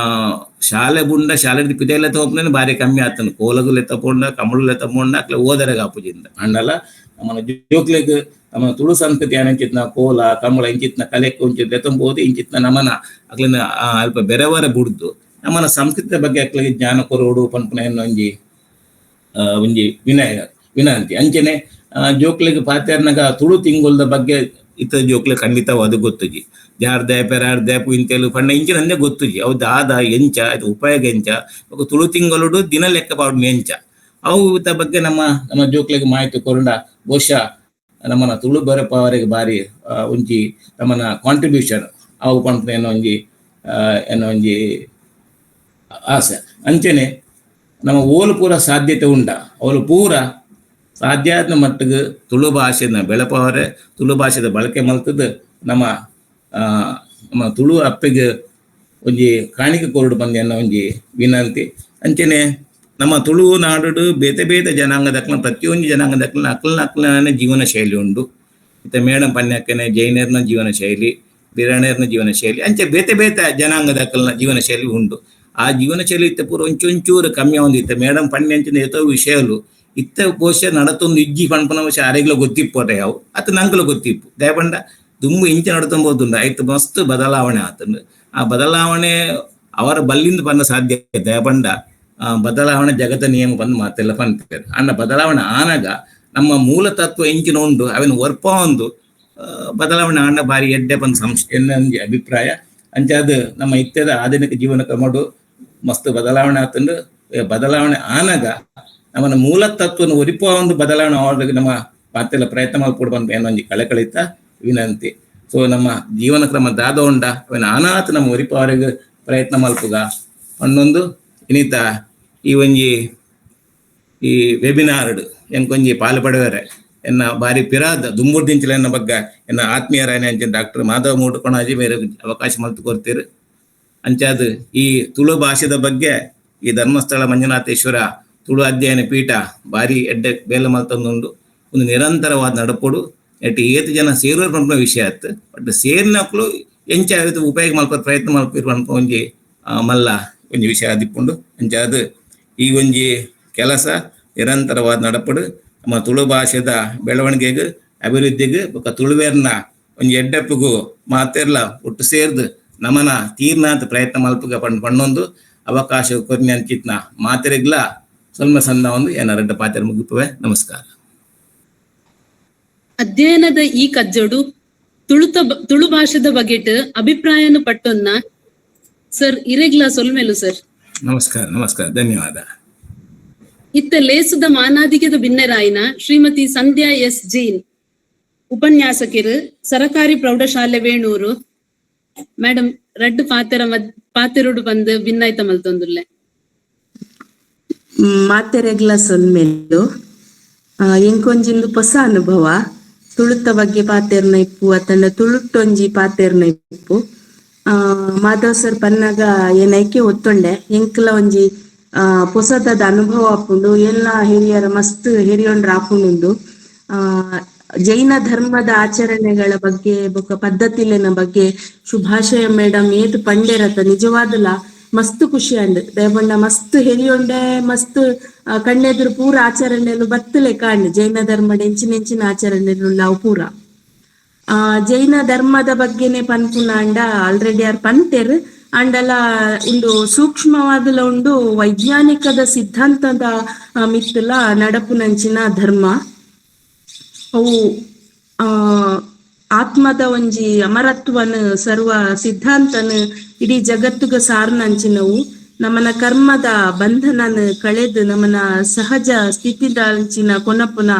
ಶಾಲೆ ಬುಂಡ ಶಾಲೆ ಪಿದೆಲ್ಲ ತೋಪುನ ಬಾರಿ ಕಮ್ಮಿ ಆತನು. ಕೋಲಗು ಲೆತ್ತ ಪೋಂಡ ಕಮಳು ಲೆತ್ತ ಪೋಂಡ ಅಕ್ಲೆ ಓದರೆಗ್ ಆಪುಜಿಂದ. ಅಂಡಲ ನಮ್ಮನ ಜೋಕ್ಲೆಗ್ ನಮ್ಮ ತುಳು ಸಂಸ್ಕೃತಿ ಇಂಚಿತ್ನ ಕೋಲ ಕಂಬಳ ಇಂಚಿತ್ನ ಕಲೆಕ್ ಒಂಚಿತ್ ಲೆತ್ತೊಂಬೋದು. ಇಂಚಿತ್ನ ನಮನ ಅಕ್ಲೆನ ಅಲ್ಪ ಬೆರೆವರೆ ಬುಡ್ದು ನಮ್ಮನ ಸಂಸ್ಕೃತಿಯ ಬಗ್ಗೆ ಅಕ್ಲೆಗ್ ಜ್ಞಾನ ಕೊರೋಡು ಪನ್ಪುನ ಒಂಜಿ ಒಂಜಿ ವಿನಯ ವಿನಂತಿ. ಅಂಚನೆ ಜೋಕ್ಲೆಗ್ ಪಾತೆರ್ನಗ ತುಳು ತಿಂಗೊಲ್ದ ಬಗ್ಗೆ ಇತ್ತ ಜೋಕ್ಲೆ ಖಂಡಿತವಾದ ಗೊತ್ತುಜಿ. ಜಾರ್ದೆ ಪೆರಾರ್ದೆ ಪುಯಿಂತೆಲು ಪಂಡ ಇಂಚಿನ ಅಂದೆ ಗೊತ್ತುಜಿ. ಅವು ದಾದ ಎಂಚ ಅದು ಉಪಯೋಗ ಎಂಚ ಬೊಕ ತುಳು ತಿಂಗೊಲುಡು ದಿನ ಲೆಕ್ಕ ಪಾಡುನ ಎಂಚ ಅವು ಇತ್ತ ಬಗ್ಗೆ ನಮ್ಮ ನಮ್ಮ ಜೋಕ್ಲೆಗ್ ಮಾಹಿತಿ ಕೊರುಂಡ ಬಹುಶಃ ನಮ್ಮನ ತುಳು ಬರಪವರೆಗೆ ಬಾರಿ ಒಂಜಿ ನಮ್ಮನ ಕಾಂಟ್ರಿಬ್ಯೂಷನ್ ಅವು ಪನ್ಪುನ ಏನೋ ಒಂಜಿ ಏನೋ ಒಂಜಿ ಆಸೆ. ಅಂಚನೆ ನಮ್ಮ ಓಲು ಪೂರ ಸಾಧ್ಯತೆ ಉಂಡ ಅವಳು ಪೂರ ಸಾಧ್ಯ ಆದ ಮಟ್ಟಿಗೆ ತುಳು ಭಾಷೆನ ಬೆಳಪವರೆ ತುಳು ಭಾಷೆದ ಬಳಕೆ ಮಲ್ತದ್ದು ನಮ್ಮ ನಮ್ಮ ತುಳು ಅಪ್ಪೆಗೆ ಒಂಜಿ ಕಾಣಿಕೆ ಕೊರಡು ಬಂದ ಒಂಜಿ ವಿನಂತಿ. ಅಂಚನೆ ನಮ್ಮ ತುಳು ನಾಡು ಬೇತೆ ಬೇತೆ ಜನಾಂಗದಕ್ಲ ಪ್ರತಿಯೊಂದು ಜನಾಂಗದಕ್ಲ ಅಕ್ಲನ ಅಕ್ಲನ ಜೀವನ ಶೈಲಿ ಉಂಡು. ಇತ್ತ ಮೇಡಂ ಪನ್ಯಕ್ಕನೆ ಜೈನರ್ನ ಜೀವನ ಶೈಲಿ, ಬಿರಾಣರ್ನ ಜೀವನ ಶೈಲಿ, ಅಂಚೆ ಬೇತೆ ಬೇತೆ ಜನಾಂಗದಕ್ಲನ ಜೀವನ ಶೈಲಿ ಉಂಡು. ಆ ಜೀವನ ಶೈಲಿ ಇತ್ತ ಪೂರ ಒಂಚೊಂಚೂರು ಕಮ್ಮಿ ಒಂದಿತ್ತ ಮೇಡಂ ಪನ್ಯ ಅಂಚಿನ ಏತೋ ವಿಷಯಲು ಇತ್ತ ಬಹುಶಃ ನಡತೊಂದು ಇಜ್ಜಿ ಪನ್ಪುನ ವಿಷಯ ಅರೆಗ್ಲ ಗೊತ್ತಿಪ್ಪೋಟೆ ಯಾವು ಅತ್ತ ನಂಕಲ ಗೊತ್ತಿಪ್ಪು. ದಯಪಂಡ ದುಂಬು ಇಂಚ ನಡತೊಂಬೋದುಂಡು ಆಯ್ತು ಮಸ್ತ್ ಬದಲಾವಣೆ ಆತಂಡು. ಆ ಬದಲಾವಣೆ ಅವರ ಬಲ್ಲಿಂದ ಪನ್ನ ಸಾಧ್ಯ. ದಯಪಂಡ ಬದಲಾವಣೆ ಜಗತ್ತ ನಿಯಮ ಬಂದು ಮಾತೆಲ್ಲ ಪನ್ಪೇರು. ಅನ್ನ ಬದಲಾವಣೆ ಆನಾಗ ನಮ್ಮ ಮೂಲ ತತ್ವ ಇಂಚಿನ ಉಂಡು ಅವನ ಒರ್ಪ ಒಂದು ಬದಲಾವಣೆ ಆಂಡ ಬಾರಿ ಎಡ್ಡೆ ಬಂದು ಸಂಸ್ಥೆ ಒಂಜಿ ಅಭಿಪ್ರಾಯ. ಅಂಚಾದ ನಮ್ಮ ಇತ್ಯದ ಆಧುನಿಕ ಜೀವನ ಕ್ರಮಡು ಮಸ್ತ್ ಬದಲಾವಣೆ ಆತಂಡು. ಬದಲಾವಣೆ ಆನಾಗ ನಮ್ಮನ ಮೂಲ ತತ್ವನ ಒರಿಪ ಒಂದು ಬದಲಾವಣೆ ಆವಾಗ ನಮ್ಮ ಮಾತೆಲ್ಲ ಪ್ರಯತ್ನ ಮಾಡ್ಕೊಡು ಬಂದು ಏನೋ ಒಂಜಿ ಕಳಕಳಿತ ವಿನಂತಿ. ಸೊ ನಮ್ಮ ಜೀವನ ಕ್ರಮ ದಾದ ಉಂಡ ಅವನ ಅನಾಥ ನಮ್ಮ ಒರಿಪವರೆಗೆ ಪ್ರಯತ್ನ ಮಲ್ಪುಗ ಒಂದೊಂದು ಇನ್ನಿತ ಈ ಒಂಜಿ ಈ ವೆಬಿನಾರ್ಡ್ ಎಂಕೊಂಜಿ ಪಾಲು ಪಡೆವರೆ ಎನ್ನ ಬಾರಿ ಪಿರಾದ ದುಂಬುರ್ದಿಂಚಲ ಎನ್ನ ಬಗ್ಗೆ ಎನ್ನ ಆತ್ಮೀಯರಾಯನ ಅಂಚೆ ಡಾಕ್ಟರ್ ಮಾಧವ ಮೂಡುಕೊಣಾಜಿ ಬೇರೆ ಅವಕಾಶ ಮಲ್ತು ಕೊಡ್ತೀರು. ಅಂಚಾದ ಈ ತುಳು ಭಾಷೆದ ಬಗ್ಗೆ ಈ ಧರ್ಮಸ್ಥಳ ಮಂಜುನಾಥೇಶ್ವರ ತುಳು ಅಧ್ಯಯನ ಪೀಠ ಬಾರಿ ಎಡ್ಡೆ ಬೇಲೆ ಮಲ್ತೊಂದುಂಡು. ಒಂದು ನಿರಂತರವಾದ ನಡಪೊಡು ಎಟ್ ಏತ್ ಜನ ಸೇರುವ ಪನ್ಪುನ ವಿಷಯ ಆತ್. ಬಟ್ ಸೇರಿನಕ್ಲು ಎಂಚ ಉಪಯೋಗ ಮಲ್ಪ ಪ್ರಯತ್ನ ಮಲ್ಪಿರು ಪನ್ಪ ಒಂಜಿ ಮಲ್ಲ ಒಂಜಿ ವಿಷಯ ಆದಿಪ್ಪುಂಡು. ಅಂಚಾದ ಈ ಒಂಜಿ ಕೆಲಸ ನಿರಂತರವಾದ ನಡಪಡು ನಮ್ಮ ತುಳು ಭಾಷೆದ ಬೆಳವಣಿಗೆಗೆ ಅಭಿವೃದ್ಧಿಗೆ ಬೊಕ್ಕ ತುಳುವೇರ್ನ ಒಂಜಿ ಎಡ್ಡೆಪ್ಪುಗು ಮಾತೆರ್ಲ ಒಟ್ಟು ಸೇರ್ದು ನಮನ ತೀರ್ನಾಥ ಪ್ರಯತ್ನ ಮಲ್ಪುಗ ಪಣ್ಣೊಂದು ಅವಕಾಶ ಕೊರ್ನಿ ಅಂಚಿತ್ನ ಮಾತೆರೆಗ್ಲ ಸ್ವಲ್ಪ ಸಣ್ಣ ಒಂದು ಏನಾರ ಪಾತ್ರ ಮುಗಿಪುವೆ. ನಮಸ್ಕಾರ. ಅಧ್ಯಯನದ ಈ ಕಜ್ಜೋಡು ತುಳು ಭಾಷೆದ ಬಗೆಟ್ ಅಭಿಪ್ರಾಯನು ಪಟ್ಟೊನ್ನ ಸರ್ ಇರೆಗ್ಲ ಸೊಲ್ಮೆಲು ಸರ್. ನಮಸ್ಕಾರ ನಮಸ್ಕಾರ, ಧನ್ಯವಾದ. ಇತ್ತ ಲೇಸುದ ಮಾನಾದಿಗೆದ ಬಿನ್ನೆರಾಯಿನ ಶ್ರೀಮತಿ ಸಂಧ್ಯಾ ಎಸ್ ಜೀನ್ ಉಪನ್ಯಾಸಕಿರು ಸರಕಾರಿ ಪ್ರೌಢಶಾಲೆ ವೇಣೂರು ಮೇಡಮ್ ರಡ್ಡು ಪಾತೆರ ಪಾತೆರುಡು ಬಂದು ಬಿನ್ನಾಯ್ತ ಮಲ್ತೊಂದುಲ್ಲೆ. ಮಾತೆರೆಗ್ಲ ಸೊಲ್ಮೆಲು. ಎಂಕೊಂಜಿಂದು ಹೊಸ ಅನುಭವ ತುಳುತ್ತ ಬಗ್ಗೆ ಪಾತೆರ್ನ ಇಪ್ಪು ಅತಂಡ ತುಳುಟ್ಟೊಂಜಿ ಪಾತೆರ್ನ ಇಪ್ಪು. ಮಾಧವ್ ಸರ್ ಪನ್ನಾಗ ಏನೈಕೆ ಒತ್ತೊಂಡೆ ಎಂಕ್ಲ ಒಂಜಿ ಪೊಸದಾದ ಅನುಭವ ಆಪುಂಡು. ಎಲ್ಲ ಹಿರಿಯರ ಮಸ್ತ್ ಹಿರಿಯೊಂಡ್ರ ಆಪುಂಡುಂಡು. ಜೈನ ಧರ್ಮದ ಆಚರಣೆಗಳ ಬಗ್ಗೆ ಬೊಕ್ಕ ಪದ್ಧತಿಲೆನ ಬಗ್ಗೆ ಶುಭಾಶಯ ಮೇಡಮ್ ಏತ್ ಪಂಡೆರತ ನಿಜವಾದಲ ಮಸ್ತ್ ಖುಷಿ ಅಂಡ್ ದೇವಣ್ಣ ಮಸ್ತ್ ಹೆರಿಯೊಂಡೆ ಮಸ್ತ್ ಕಣ್ಣೆದುರು ಪೂರ ಆಚರಣೆಲು ಬತ್ತಲೆ ಕಾಂಡ್ ಜೈನ ಧರ್ಮದ ಎಂಚಿನೆಂಚಿನ ಆಚರಣೆಲು ನಾವು ಪೂರ ಜೈನ ಧರ್ಮದ ಬಗ್ಗೆನೆ ಪನ್ಪುನ ಅಂಡ ಆಲ್ರೆಡಿ ಆರ್ ಪಂತೆರ್ ಅಂಡಲ ಉಂಡು ಸೂಕ್ಷ್ಮವಾದಲ ಉಂಡು ವೈಜ್ಞಾನಿಕದ ಸಿದ್ಧಾಂತದ ಮಿತ್ತಲ ನಡಪುನಂಚಿನ ಧರ್ಮ. ಅವು ಆತ್ಮದ ಒಂಜಿ ಅಮರತ್ವನ ಸರ್ವ ಸಿದ್ಧಾಂತನ ಇಡೀ ಜಗತ್ತುಗ ಸಾರ್ನಂಚಿನವು. ನಮನ ಕರ್ಮದ ಬಂಧನನ ಕಳೆದು ನಮನ ಸಹಜ ಸ್ಥಿತಿದಂಚಿನ ಕೊನಪುನ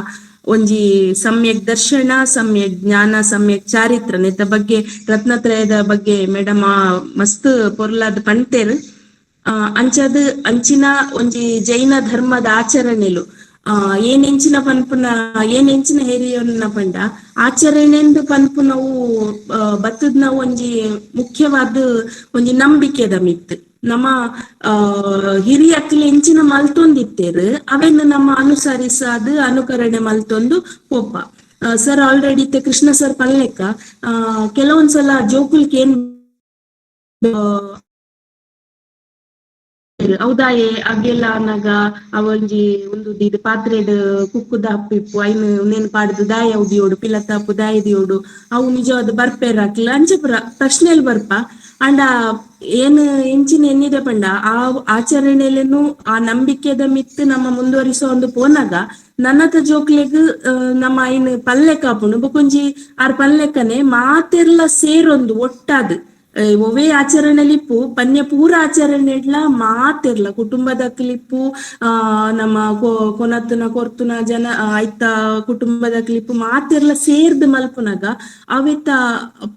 ಒಂಜಿ ಸಮ್ಯಕ್ ದರ್ಶನ, ಸಮ್ಯಕ್ ಜ್ಞಾನ, ಸಮ್ಯಕ್ ಚಾರಿತ್ರ ನೆತ್ತ ಬಗ್ಗೆ ರತ್ನತ್ರಯದ ಬಗ್ಗೆ ಮೇಡಮ್ ಮಸ್ತ್ ಪೊರ್ಲಾದ ಪಂತೇರ್. ಅಂಚಾದ ಅಂಚಿನ ಒಂಜಿ ಜೈನ ಧರ್ಮದ ಆಚರಣೆಲು ಏನೆಂಚಿನ ಪನ್ಪುನ ಏನೆಂಚಿನ ಹೇರಿಯನ್ನ ಪಂಡ ಆಚರಣೆಂದು ಪನ್ಪುನವು ಬತ್ತದ್ನ ಒಂಜಿ ಮುಖ್ಯವಾದ ಒಂಜಿ ನಂಬಿಕೆದ ಮಿತ್. ನಮ್ಮ ಹಿರಿಯಕ್ಲು ಎಂಚಿನ ಮಲ್ತೊಂದಿತ್ತೇರು ಅವೆನ್ನು ನಮ್ಮ ಅನುಸರಿಸಾದ ಅನುಕರಣೆ ಮಲ್ತೊಂದು ಪೋಪ. ಸರ್ ಆಲ್ರೆಡಿ ಇತ್ತೆ ಕೃಷ್ಣ ಸರ್ ಪಲ್ಲೆಕ್ಕ ಕೆಲವೊಂದ್ಸಲ ಜೋಕುಲ್ಕ್ ಏನ್ ಹೌದಾಯೆ ಅಗೆಲ್ಲ ಅನ್ನಾಗ ಅವೊಂಜಿ ಒಂದು ಇದು ಪಾತ್ರೆಡ್ ಕುಕ್ಕುದ ಹಪ್ಪಿಪ್ಪು ಐನ್ ನೇನ್ ಪಾಡ್ದು ದಾಯ ಉದಿಯೋಡು ಪಿಲತ್ತಾಪು ದಾಯ ದಿಯೋಡು ಅವು ನಿಜವಾದ ಬರ್ಪೇರ್ ಹಾಕ್ಲ ಅಂಚ ಪ್ರಶ್ನೆಲ್ ಬರ್ಪ. ಅಂಡ ಏನ್ ಎಂಚಿನ ಎನ್ನಿದೆ ಪಂಡ ಆ ಆಚರಣೆಲೇನು ಆ ನಂಬಿಕೆದ ಮಿತ್ತು ನಮ್ಮ ಮುಂದುವರಿಸೋ ಒಂದು ಪೋನಾಗ ನನ್ನತ ಜೋಕ್ಲೆಗ್ ನಮ್ಮ ಐನ್ ಪಲ್ಲೆ ಕಾಪುಂಡು ಬೊಕೊಂಜಿ ಆರ್ ಪಲ್ಲೆಕ್ಕನೆ ಮಾತೆರ್ಲ ಸೇರೊಂದು ಒಟ್ಟಾದ್ ಒವೇ ಆಚರಣೆಲಿಪ್ಪು ಪನ್ಯ ಪೂರ ಆಚರಣೆಡ್ಲ ಮಾತಿರ್ಲ ಕುಟುಂಬದ ಕ್ಲಿಪ್ಪು ನಮ್ಮ ಕೊನತ್ತುನ ಕೊರ್ತುನ ಜನ ಐತ ಕುಟುಂಬದ ಕ್ಲಿಪ್ಪು ಮಾತಿರ್ಲ ಸೇರ್ದು ಮಲ್ಪುನಾಗ ಅವೆತ್ತ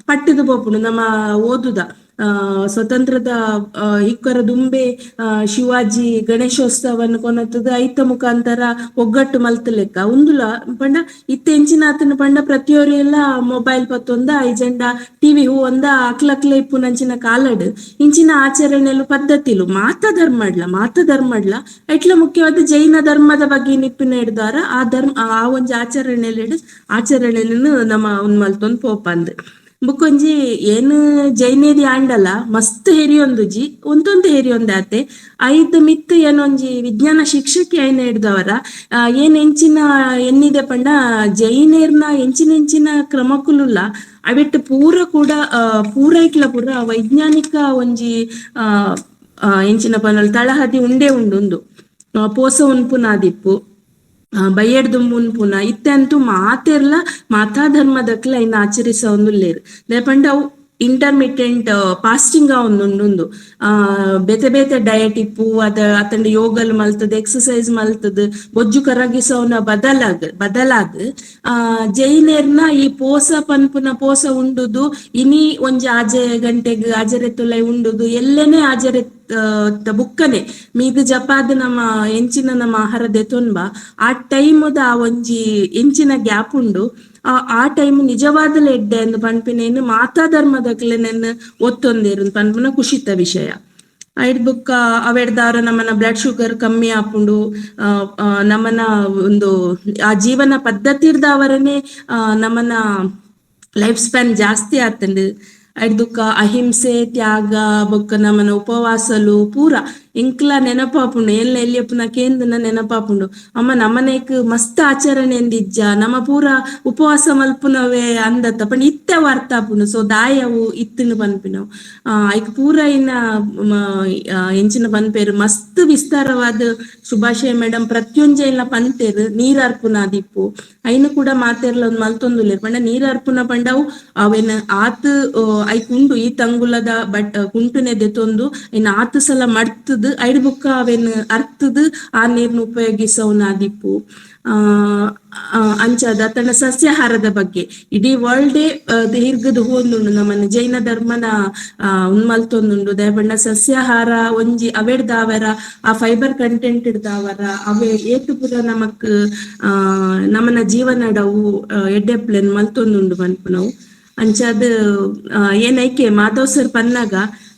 ಪಟ್ಟದ ಪೋಪುಂಡು ನಮ್ಮ ಓದುದ. ಸ್ವತಂತ್ರದ ಹಿಕ್ಕರ ದುಂಬೆ ಶಿವಾಜಿ ಗಣೇಶೋತ್ಸವನ್ ಕೊನತದ ಐತ ಮುಖಾಂತರ ಒಗ್ಗಟ್ಟು ಮಲ್ತ ಲೆಕ್ಕ ಉಂದುಲ ಪಂಡ ಇತ್ತೆ ಎಂಚಿನಾತನ ಪಂಡ ಪ್ರತಿಯೊರಿಯೆಲ್ಲ ಮೊಬೈಲ್ ಪತ್ತೊಂದ ಐಜೆಂಡ ಟಿವಿ ಹೂ ಒಂದ ಅಕ್ಲಕ್ಲೆ ಇಪ್ಪುನಂಚಿನ ಕಾಲಡ್ ಇಂಚಿನ ಆಚರಣೆಲು ಪದ್ಧತಿಲು ಮಾತ ಧರ್ಮಡ್ಲ ಮಾತ ಧರ್ಮಡ್ಲ ಐಟ್ಲ ಮುಖ್ಯವಾದ ಜೈನ ಧರ್ಮದ ಬಗ್ಗೆ ನಿಪ್ಪಿನ ಹಿಡ್ದಾರ ಆ ಧರ್ಮ ಆ ಒಂಜಿ ಆಚರಣೆಲೆಡ್ ಆಚರಣೆలను ನಮ್ಮ ಉಂದ್ ಮಲ್ತೊಂದು ಪೋಪಂದ್. ಬುಕ್ಕೊಂಜಿ ಏನು ಜೈನೇದಿ ಆಂಡಲ ಮಸ್ತ್ ಹೆರಿಯೊಂದುಜಿ ಒಂದೊಂದು ಹೆರಿಯೊಂದಾತೆ ಐದು ಮಿತ್ ಏನೊಂಜಿ ವಿಜ್ಞಾನ ಶಿಕ್ಷಕಿ ಐನ ಹಿಡ್ದವರ ಏನ್ ಎಂಚಿನ ಎನ್ನಿದೆ ಪಂಡ ಜೈನೇರ್ನ ಎಂಚಿನ ಎಂಚಿನ ಕ್ರಮಕುಲುಲ್ಲ ಅವಿಟ್ಟು ಪೂರ ಕೂಡ ಪೂರೈಕ್ಲ ಪೂರ ವೈಜ್ಞಾನಿಕ ಒಂಜಿ ಆ ಎಂಚಿನ ಪನಲ್ ತಳಹದಿ ಉಂಡೆ ಉಂಡುಂದು ಪೋಸ ಉನ್ಪುನಾದಿಪ್ಪು ಬಯ್ಯಡ್ ದುಂಬು ಉನ್ಪುನ ಇತ್ತೆ ಅಂತೂ ಮಾತೆರ್ಲ ಮಾತಾ ಧರ್ಮದಕ್ಲ ಇನ್ನು ಆಚರಿಸ ಒಂದುಲ್ಲೇರು ದಾಯೆ ಅವು ಇಂಟರ್ಮಿಟೆಂಟ್ ಫಾಸ್ಟಿಂಗ್ ಒಂದುಂಡು ಬೇತೆ ಬೇತೆ ಡಯಟ್ ಇಪ್ಪು ಅದ ಅತಂಡ ಯೋಗಲ್ ಮಲ್ತದ ಎಕ್ಸಸೈಸ್ ಮಲ್ತದ ಬೊಜ್ಜು ಕರಗಿಸೋನ ಬದಲಾಗ ಬದಲಾದ ಜೈನೇರ್ನ ಈ ಪೋಸ ಪನ್ಪುನ ಪೋಸ ಉಂಡುದು ಇನಿ ಒಂಜಿ ಆಜೆ ಗಂಟೆಗ್ ಆಜರೆ ತುಲೈ ಉಂಡುದು ಎಲ್ಲೆನೆ ಆಜರೆ ಬುಕ್ಕನೆ ಮೀದು ಜಪಾದ ನಮ್ಮ ಎಂಚಿನ ನಮ್ಮ ಆಹಾರ ದೆತೊನ್ಬ ಆ ಟೈಮುದ ಆ ಒಂಜಿ ಎಂಚಿನ ಗ್ಯಾಪ್ ಉಂಡು ಆ ಟೈಮ್ ನಿಜವಾದಲ ಎಡ್ಡೆ ಅಂದ್ ಪನ್ಪಿನೇನು ಮಾತಾ ಧರ್ಮದಕ್ಲೆನೆನ್ ಒತ್ತೊಂದೇರು ಪನ್ಪಿನ ಖುಷಿತ ವಿಷಯ. ಐಡ್ ಬುಕ್ಕ ಅವೆಡ್ದಾರ ನಮ್ಮನ ಬ್ಲಡ್ ಶುಗರ್ ಕಮ್ಮಿ ಆಪುಂಡು ನಮ್ಮನ ಒಂದು ಆ ಜೀವನ ಪದ್ಧತಿರ್ದವರನೆ ನಮ್ಮನ ಲೈಫ್ ಸ್ಪ್ಯಾನ್ ಜಾಸ್ತಿ ಆತಂಡು. ಐಡ್ ಅಹಿಂಸೆ ತ್ಯಾಗ ಬೊಕ್ಕ ನಮ್ಮನ ಉಪವಾಸಲು ಪೂರ ಎಂಕ್ಲ ನೆನಪಾಪುಂಡು ಎಲ್ಲ ಎಲ್ಲಿಯಪ್ಪನ ಕೇಂದ್ರನ ನೆನಪಾಪುಂಡು ಅಮ್ಮ ನಮ್ಮನೇಕ್ ಮಸ್ತ್ ಆಚರಣೆ ಎಂದಿಜ್ಜ ನಮ್ಮ ಪೂರ ಉಪವಾಸ ಮಲ್ಪುನವೇ ಅಂದತ್ತ ಪಂಡ ಇತ್ತೆ ವಾರ್ತಾಪುಂಡು ಸೊ ದಾಯವು ಇತ್ತನು ಪನ್ಪಿನವು ಐಕ್ ಪೂರ ಇನ್ನ ಎಂಚಿನ ಪನ್ಪೇರು ಮಸ್ತ್ ವಿಸ್ತಾರವಾದ ಸುಭಾಷಯ ಮೇಡಮ್ ಪ್ರತಿಯೊಂಜೆ ಎಲ್ಲ ಪಂತೇರು ನೀರರ್ಪುನಾದಿಪ್ಪು ಐನು ಕೂಡ ಮಾತೆರ್ಲ ಒಂದ್ ಮಲ್ತೊಂದುಲ್ಲೇರ್ ಪಂಡ ನೀರರ್ಪುನ ಪಂಡವು ಅವೇನ ಆತ್ ಐಕ್ ಉಂಡು ಈ ತಂಗುಲದ ಬಟ್ ಕುಂಟುನೆ ದೆತೊಂದು ಇನ್ ಆತ್ ಸಲ ಮಡ್ತದ್ ಐಡ್ ಬುಕ್ಕ ಅವೇನ್ ಅರ್ತದ್ ಆ ನೀರ್ನ ಉಪಯೋಗಿಸೋನಾದಿಪ್ಪು ಆ ಅಂಚಾದ ತನ್ನ ಸಸ್ಯಾಹಾರದ ಬಗ್ಗೆ ಇಡೀ ವರ್ಲ್ಡೇ ಹಿರ್ಗದ್ ಹೋಂದುಂಡು ನಮ್ಮನ್ನ ಜೈನ ಧರ್ಮನ ಉನ್ಮಲ್ತೊಂದುಂಡು ದಯಬಣ್ಣ ಸಸ್ಯಾಹಾರ ಒಂಜಿ ಅವೆಡ್ದಾವರ ಆ ಫೈಬರ್ ಕಂಟೆಂಟ್ ಇಡ್ದಾವರ ಅವೇ ಏತು ಪೂರ ನಮಕ್ ನಮ್ಮನ ಜೀವನಡವು ಎಡ್ಡೆಪ್ಲೆನ್ ಮಲ್ತೊಂದುಂಡು ಪನ್ಪುನವು ಅಂಚಾದ ಏನೈಕೆ ಮಾಧವ್ ಸರ್ ಪನ್ನಾಗ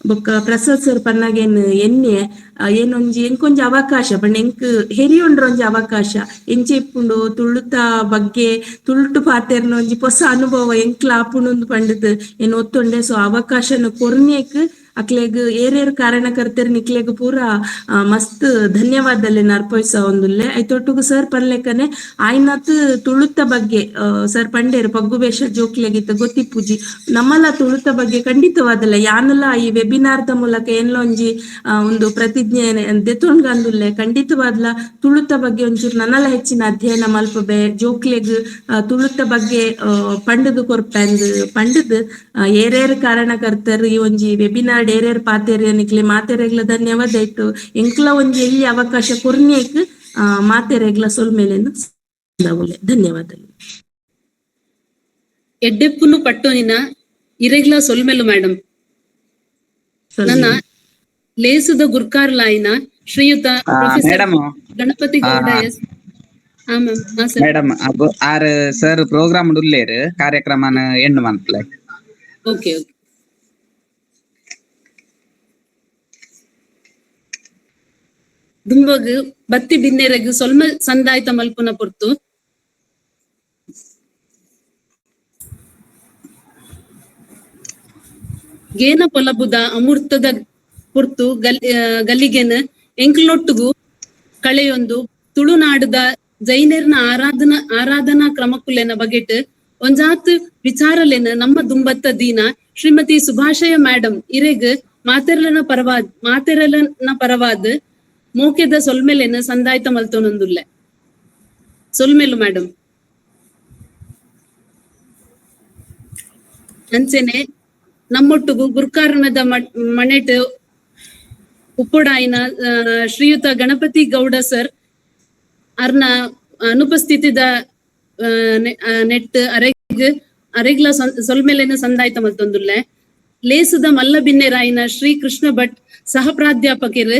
ಬೊಕ್ಕ ಪ್ರಸಾದ್ ಸರ್ ಪನ್ನಾಗ ಏನ್ ಎನ್ನೆ ಏನೊಂಜಿ ಎಂಕೊಂಜಿ ಅವಕಾಶ ಪಂಡ ಎಂಕ್ ಹೆರಿಯೊಂಡ್ರೊಂಜಿ ಅವಕಾಶ ಎಂಚೆ ಇಪ್ಪುಂಡು ತುಳುತ ಬಗ್ಗೆ ತುಳುಟು ಪಾತೆರ್ನ ಒಂಜಿ ಹೊಸ ಅನುಭವ ಎಂಕ್ಲ ಆಪುಂಡು ಪಂಡದ್ ಏನ್ ಒತ್ತೊಂಡೆ ಸೊ ಅವಕಾಶನ ಕೊರ್ನೇಕ್ ಅಕ್ಲೆಗ್ ಏರೇರು ಕಾರಣಕರ್ತೆರ್ ನಿಕ್ಲೆಗ್ ಪೂರ ಮಸ್ತ್ ಧನ್ಯವಾದಲೆನ್ ಅರ್ಪಿಸ ಒಂದುಲ್ಲೆ ಐತೊಟ್ಟುಗು ಸರ್ ಪನ್ಲೆಕ್ಕನೆ ಆಯ್ನಾತ್ ತುಳುತ್ತ ಬಗ್ಗೆ ಸರ್ ಪಂಡೇರು ಪಗ್ಗು ವೇಷ ಜೋಕ್ಲೆಗಿತ್ತ ಗೊತ್ತಿಪ್ಪುಜಿ ನಮ್ಮಲ ತುಳುತ್ತ ಬಗ್ಗೆ ಖಂಡಿತವಾದಲ್ಲ ಯಾನಲ ಈ ವೆಬಿನಾರ್ದ ಮೂಲಕ ಏನ್ಲ ಒಂಜಿ ಒಂದು ಪ್ರತಿಜ್ಞೆ ದೆತೊನ್ಗಂದುಲ್ಲೆ ಖಂಡಿತವಾದ್ಲ ತುಳುತ್ತ ಬಗ್ಗೆ ಒಂಚೂರು ನನ್ನಲ ಹೆಚ್ಚಿನ ಅಧ್ಯಯನ ಮಲ್ಪಬೆ ಜೋಕ್ಲೆಗ್ ತುಳುತ್ತ ಬಗ್ಗೆ ಪಂಡದು ಕೊರ್ಪಂದ್ ಪಂಡದ್ ಏರೇರು ಕಾರಣಕರ್ತರ್ ಈ ಒಂಜಿ ವೆಬಿನಾರ್ ಏರೇರ್ ಪಾತೆರ್ ನಿಕ್ಲೆ ಮಾತೆರೆಗ್ಲ ಧನ್ಯವಾದ ಇಟ್ಟು ಎಂಕ್ಲ ಒಂಜಿ ಎಲ್ಲಿ ಅವಕಾಶ ಕೊರ್ನೇಕ್ ಮಾತೆರೆಗ್ಲ ಸೊಲ್ಮೇಲೆನು ಧನ್ಯವಾದಗಳು. ಎಡ್ಡೆಪ್ಪುನು ಪಟ್ಟೋನಿನ ಇರೆಗ್ಲ ಸೊಲ್ಮೆಲು ಮೇಡಮ್. ನನ್ನ ಲೇಸುದ ಗುರ್ಕಾರ್ಲಾಯಿನ ಶ್ರೀಯುತ professor Ganapathi Gowda S madam ಆರ್ ಸರ್ ಪ್ರೋಗ್ರಾಮ್ ಉಲ್ಲೇರು ಕಾರ್ಯಕ್ರಮನ ಎಂಡ್ ಮನ್ಪ್ಲೆ. Okay okay. ದುಂಬಗ್ ಬತ್ತಿ ಬಿನ್ನೆರೆಗ್ ಸೊಲ್ಮೆ ಸಂದಾಯ್ತ ಮಲ್ಪುನ ಪೊರ್ತು. ಗೇನ ಪೊಲಬುದ ಅಮೃತದ ಪೊರ್ತು ಗಲ್ಲಿಗೆನ ಎಂಕ್ಲೊಟ್ಟುಗು ಕಳೆಯೊಂದು ತುಳುನಾಡುದ ಜೈನೆರ್ನ ಆರಾಧನಾ ಆರಾಧನಾ ಕ್ರಮಕುಲೆನ ಬಗೆಟ್ ಒಂಜಾತ್ ವಿಚಾರಲೆನ ನಮ್ಮ ದುಂಬತ್ತ ದೀನ ಶ್ರೀಮತಿ ಸುಭಾಷಯ ಮೇಡಮ್ ಇರೆಗ್ ಮಾತೆರ್ಲನ ಪರವಾದ್ ಮಾತೆರಲನ ಪರವಾದ್ ಮೋಕೆದ ಸೊಲ್ಮೆಲೆನ ಸಂದಾಯ್ತ ಮಲ್ತೊನೊಂದುಲ್ಲೆ ಸೊಲ್ಮೆಲು ಮೇಡಮ್. ಅಂಚೆನೆ ನಮ್ಮೊಟ್ಟುಗು ಗುರ್ಕಾರ್ಮದ ಮಣೆಟ್ ಉಪ್ಪುಡಾಯಿನ ಶ್ರೀಯುತ ಗಣಪತಿ ಗೌಡ ಸರ್ ಅರ್ನ ಅನುಪಸ್ಥಿತಿದ ನೆಟ್ ಅರೆಗ್ ಅರೆಗ್ಲ ಸೊಲ್ಮೆಲೆನ ಸಂದಾಯ್ತ ಮಲ್ತೊಂದುಲ್ಲೆ. ಲೇಸುದ ಮಲ್ಲಬಿನ್ನೆರಾಯಿನ ಶ್ರೀ ಕೃಷ್ಣ ಭಟ್ ಸಹ ಪ್ರಾಧ್ಯಾಪಕರು,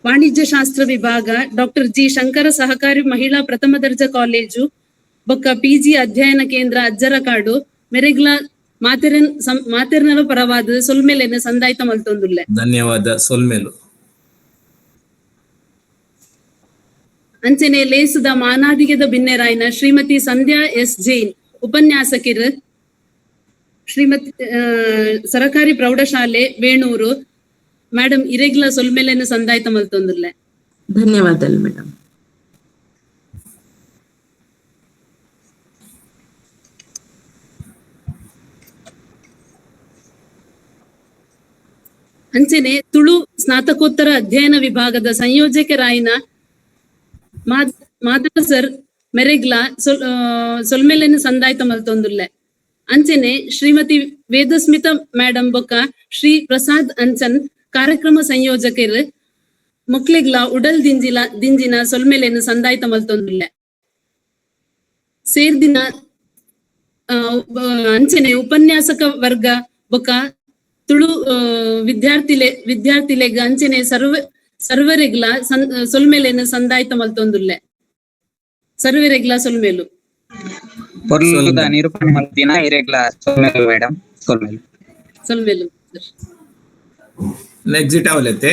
ವಾಣಿಜ್ಯ ಶಾಸ್ತ್ರ ವಿಭಾಗ, ಡಾಕ್ಟರ್ ಜಿ ಶಂಕರ ಸಹಕಾರಿ ಮಹಿಳಾ ಪ್ರಥಮ ದರ್ಜೆ ಕಾಲೇಜು ಬೊಕ್ಕ ಪಿಜಿ ಅಧ್ಯಯನ ಕೇಂದ್ರ ಅಜ್ಜರಕಾಡು ಮೆರೆಗ್ಲ ಮಾತೆರನ್ ಮಾತೆರ್ನಲ ಪರವಾದ ಸೊಲ್ಮೆಲೆನ್ ಸಂದಾಯ್ತ ಮಲ್ತೊಂದುಲ್ಲೆ. ಧನ್ಯವಾದ ಸೊಲ್ಮೆಲು. ಅಂಚನೆ ಲೇಸುದ ಮಾನಾದಿಗೆದ ಬಿನ್ನೆರಾಯಿನ ಶ್ರೀಮತಿ ಸಂಧ್ಯಾ ಎಸ್ ಜೈನ್ ಉಪನ್ಯಾಸಕಿರ್, ಶ್ರೀಮತಿ ಸರಕಾರಿ ಪ್ರೌಢಶಾಲೆ ವೇಣೂರು ಮೇಡಮ್ ಇರೆಗ್ಲ ಸೊಲ್ಮೆಲೆನ್ ಸಂದಾಯ್ತ ಮಲ್ತೊಂದುಲ್ಲೆ. ಧನ್ಯವಾದಗಳು ಮೇಡಮ್. ಅಂಚನೆ ತುಳು ಸ್ನಾತಕೋತ್ತರ ಅಧ್ಯಯನ ವಿಭಾಗದ ಸಂಯೋಜಕರಾಯಿನ ಮಾಧವ ಸರ್ ಮೆರೆಗ್ಲ ಸೊಲ್ಮೆಲೆನ್ ಸಂದಾಯ್ತ ಮಲ್ತೊಂದುಲ್ಲೆ. ಅಂಚನೆ ಶ್ರೀಮತಿ ವೇದಸ್ಮಿತ ಮೇಡಮ್ ಬೊಕ್ಕ ಶ್ರೀ ಪ್ರಸಾದ್ ಅಂಚನ್ ಕಾರ್ಯಕ್ರಮ ಸಂಯೋಜಕರು ಮೊಕ್ಲೆಗ್ಲ ಉಡಲ್ ದಿಂಜಿನ ಸೊಲ್ಮೆಲೆನ್ ಸಂದಾಯ್ತ ಮಲ್ತೊಂದುಲ್ಲೆ. ಸೇರ್ದಿನ ಅಂಚನೆ ಉಪನ್ಯಾಸಕ ವರ್ಗ ಬೊಕ್ಕ ತುಳು ವಿದ್ಯಾರ್ಥಿಲೆಗ್ ಅಂಚನೆ ಸರ್ವರೆಗ್ಲ ಸೊಲ್ಮೆಲೆನ್ ಸಂದಾಯ್ತ ಮಲ್ತೊಂದುಲ್ಲೆ. ಸರ್ವರೆಗ್ಲ ಸೊಲ್ಮೆಲು. ಪೊರ್ಲುದ ನಿರೂಪಣೆ ಮಲ್ತಿನ ಇರೆಗ್ಲ ಸೊಲ್ಮೆಲು ಮೇಡಮ್, ಸೊಲ್ಮೆಲು. ಸೊಲ್ಮೆಲು. ಎಕ್ಸಿಟ್ ಅವಲತ್ತೆ.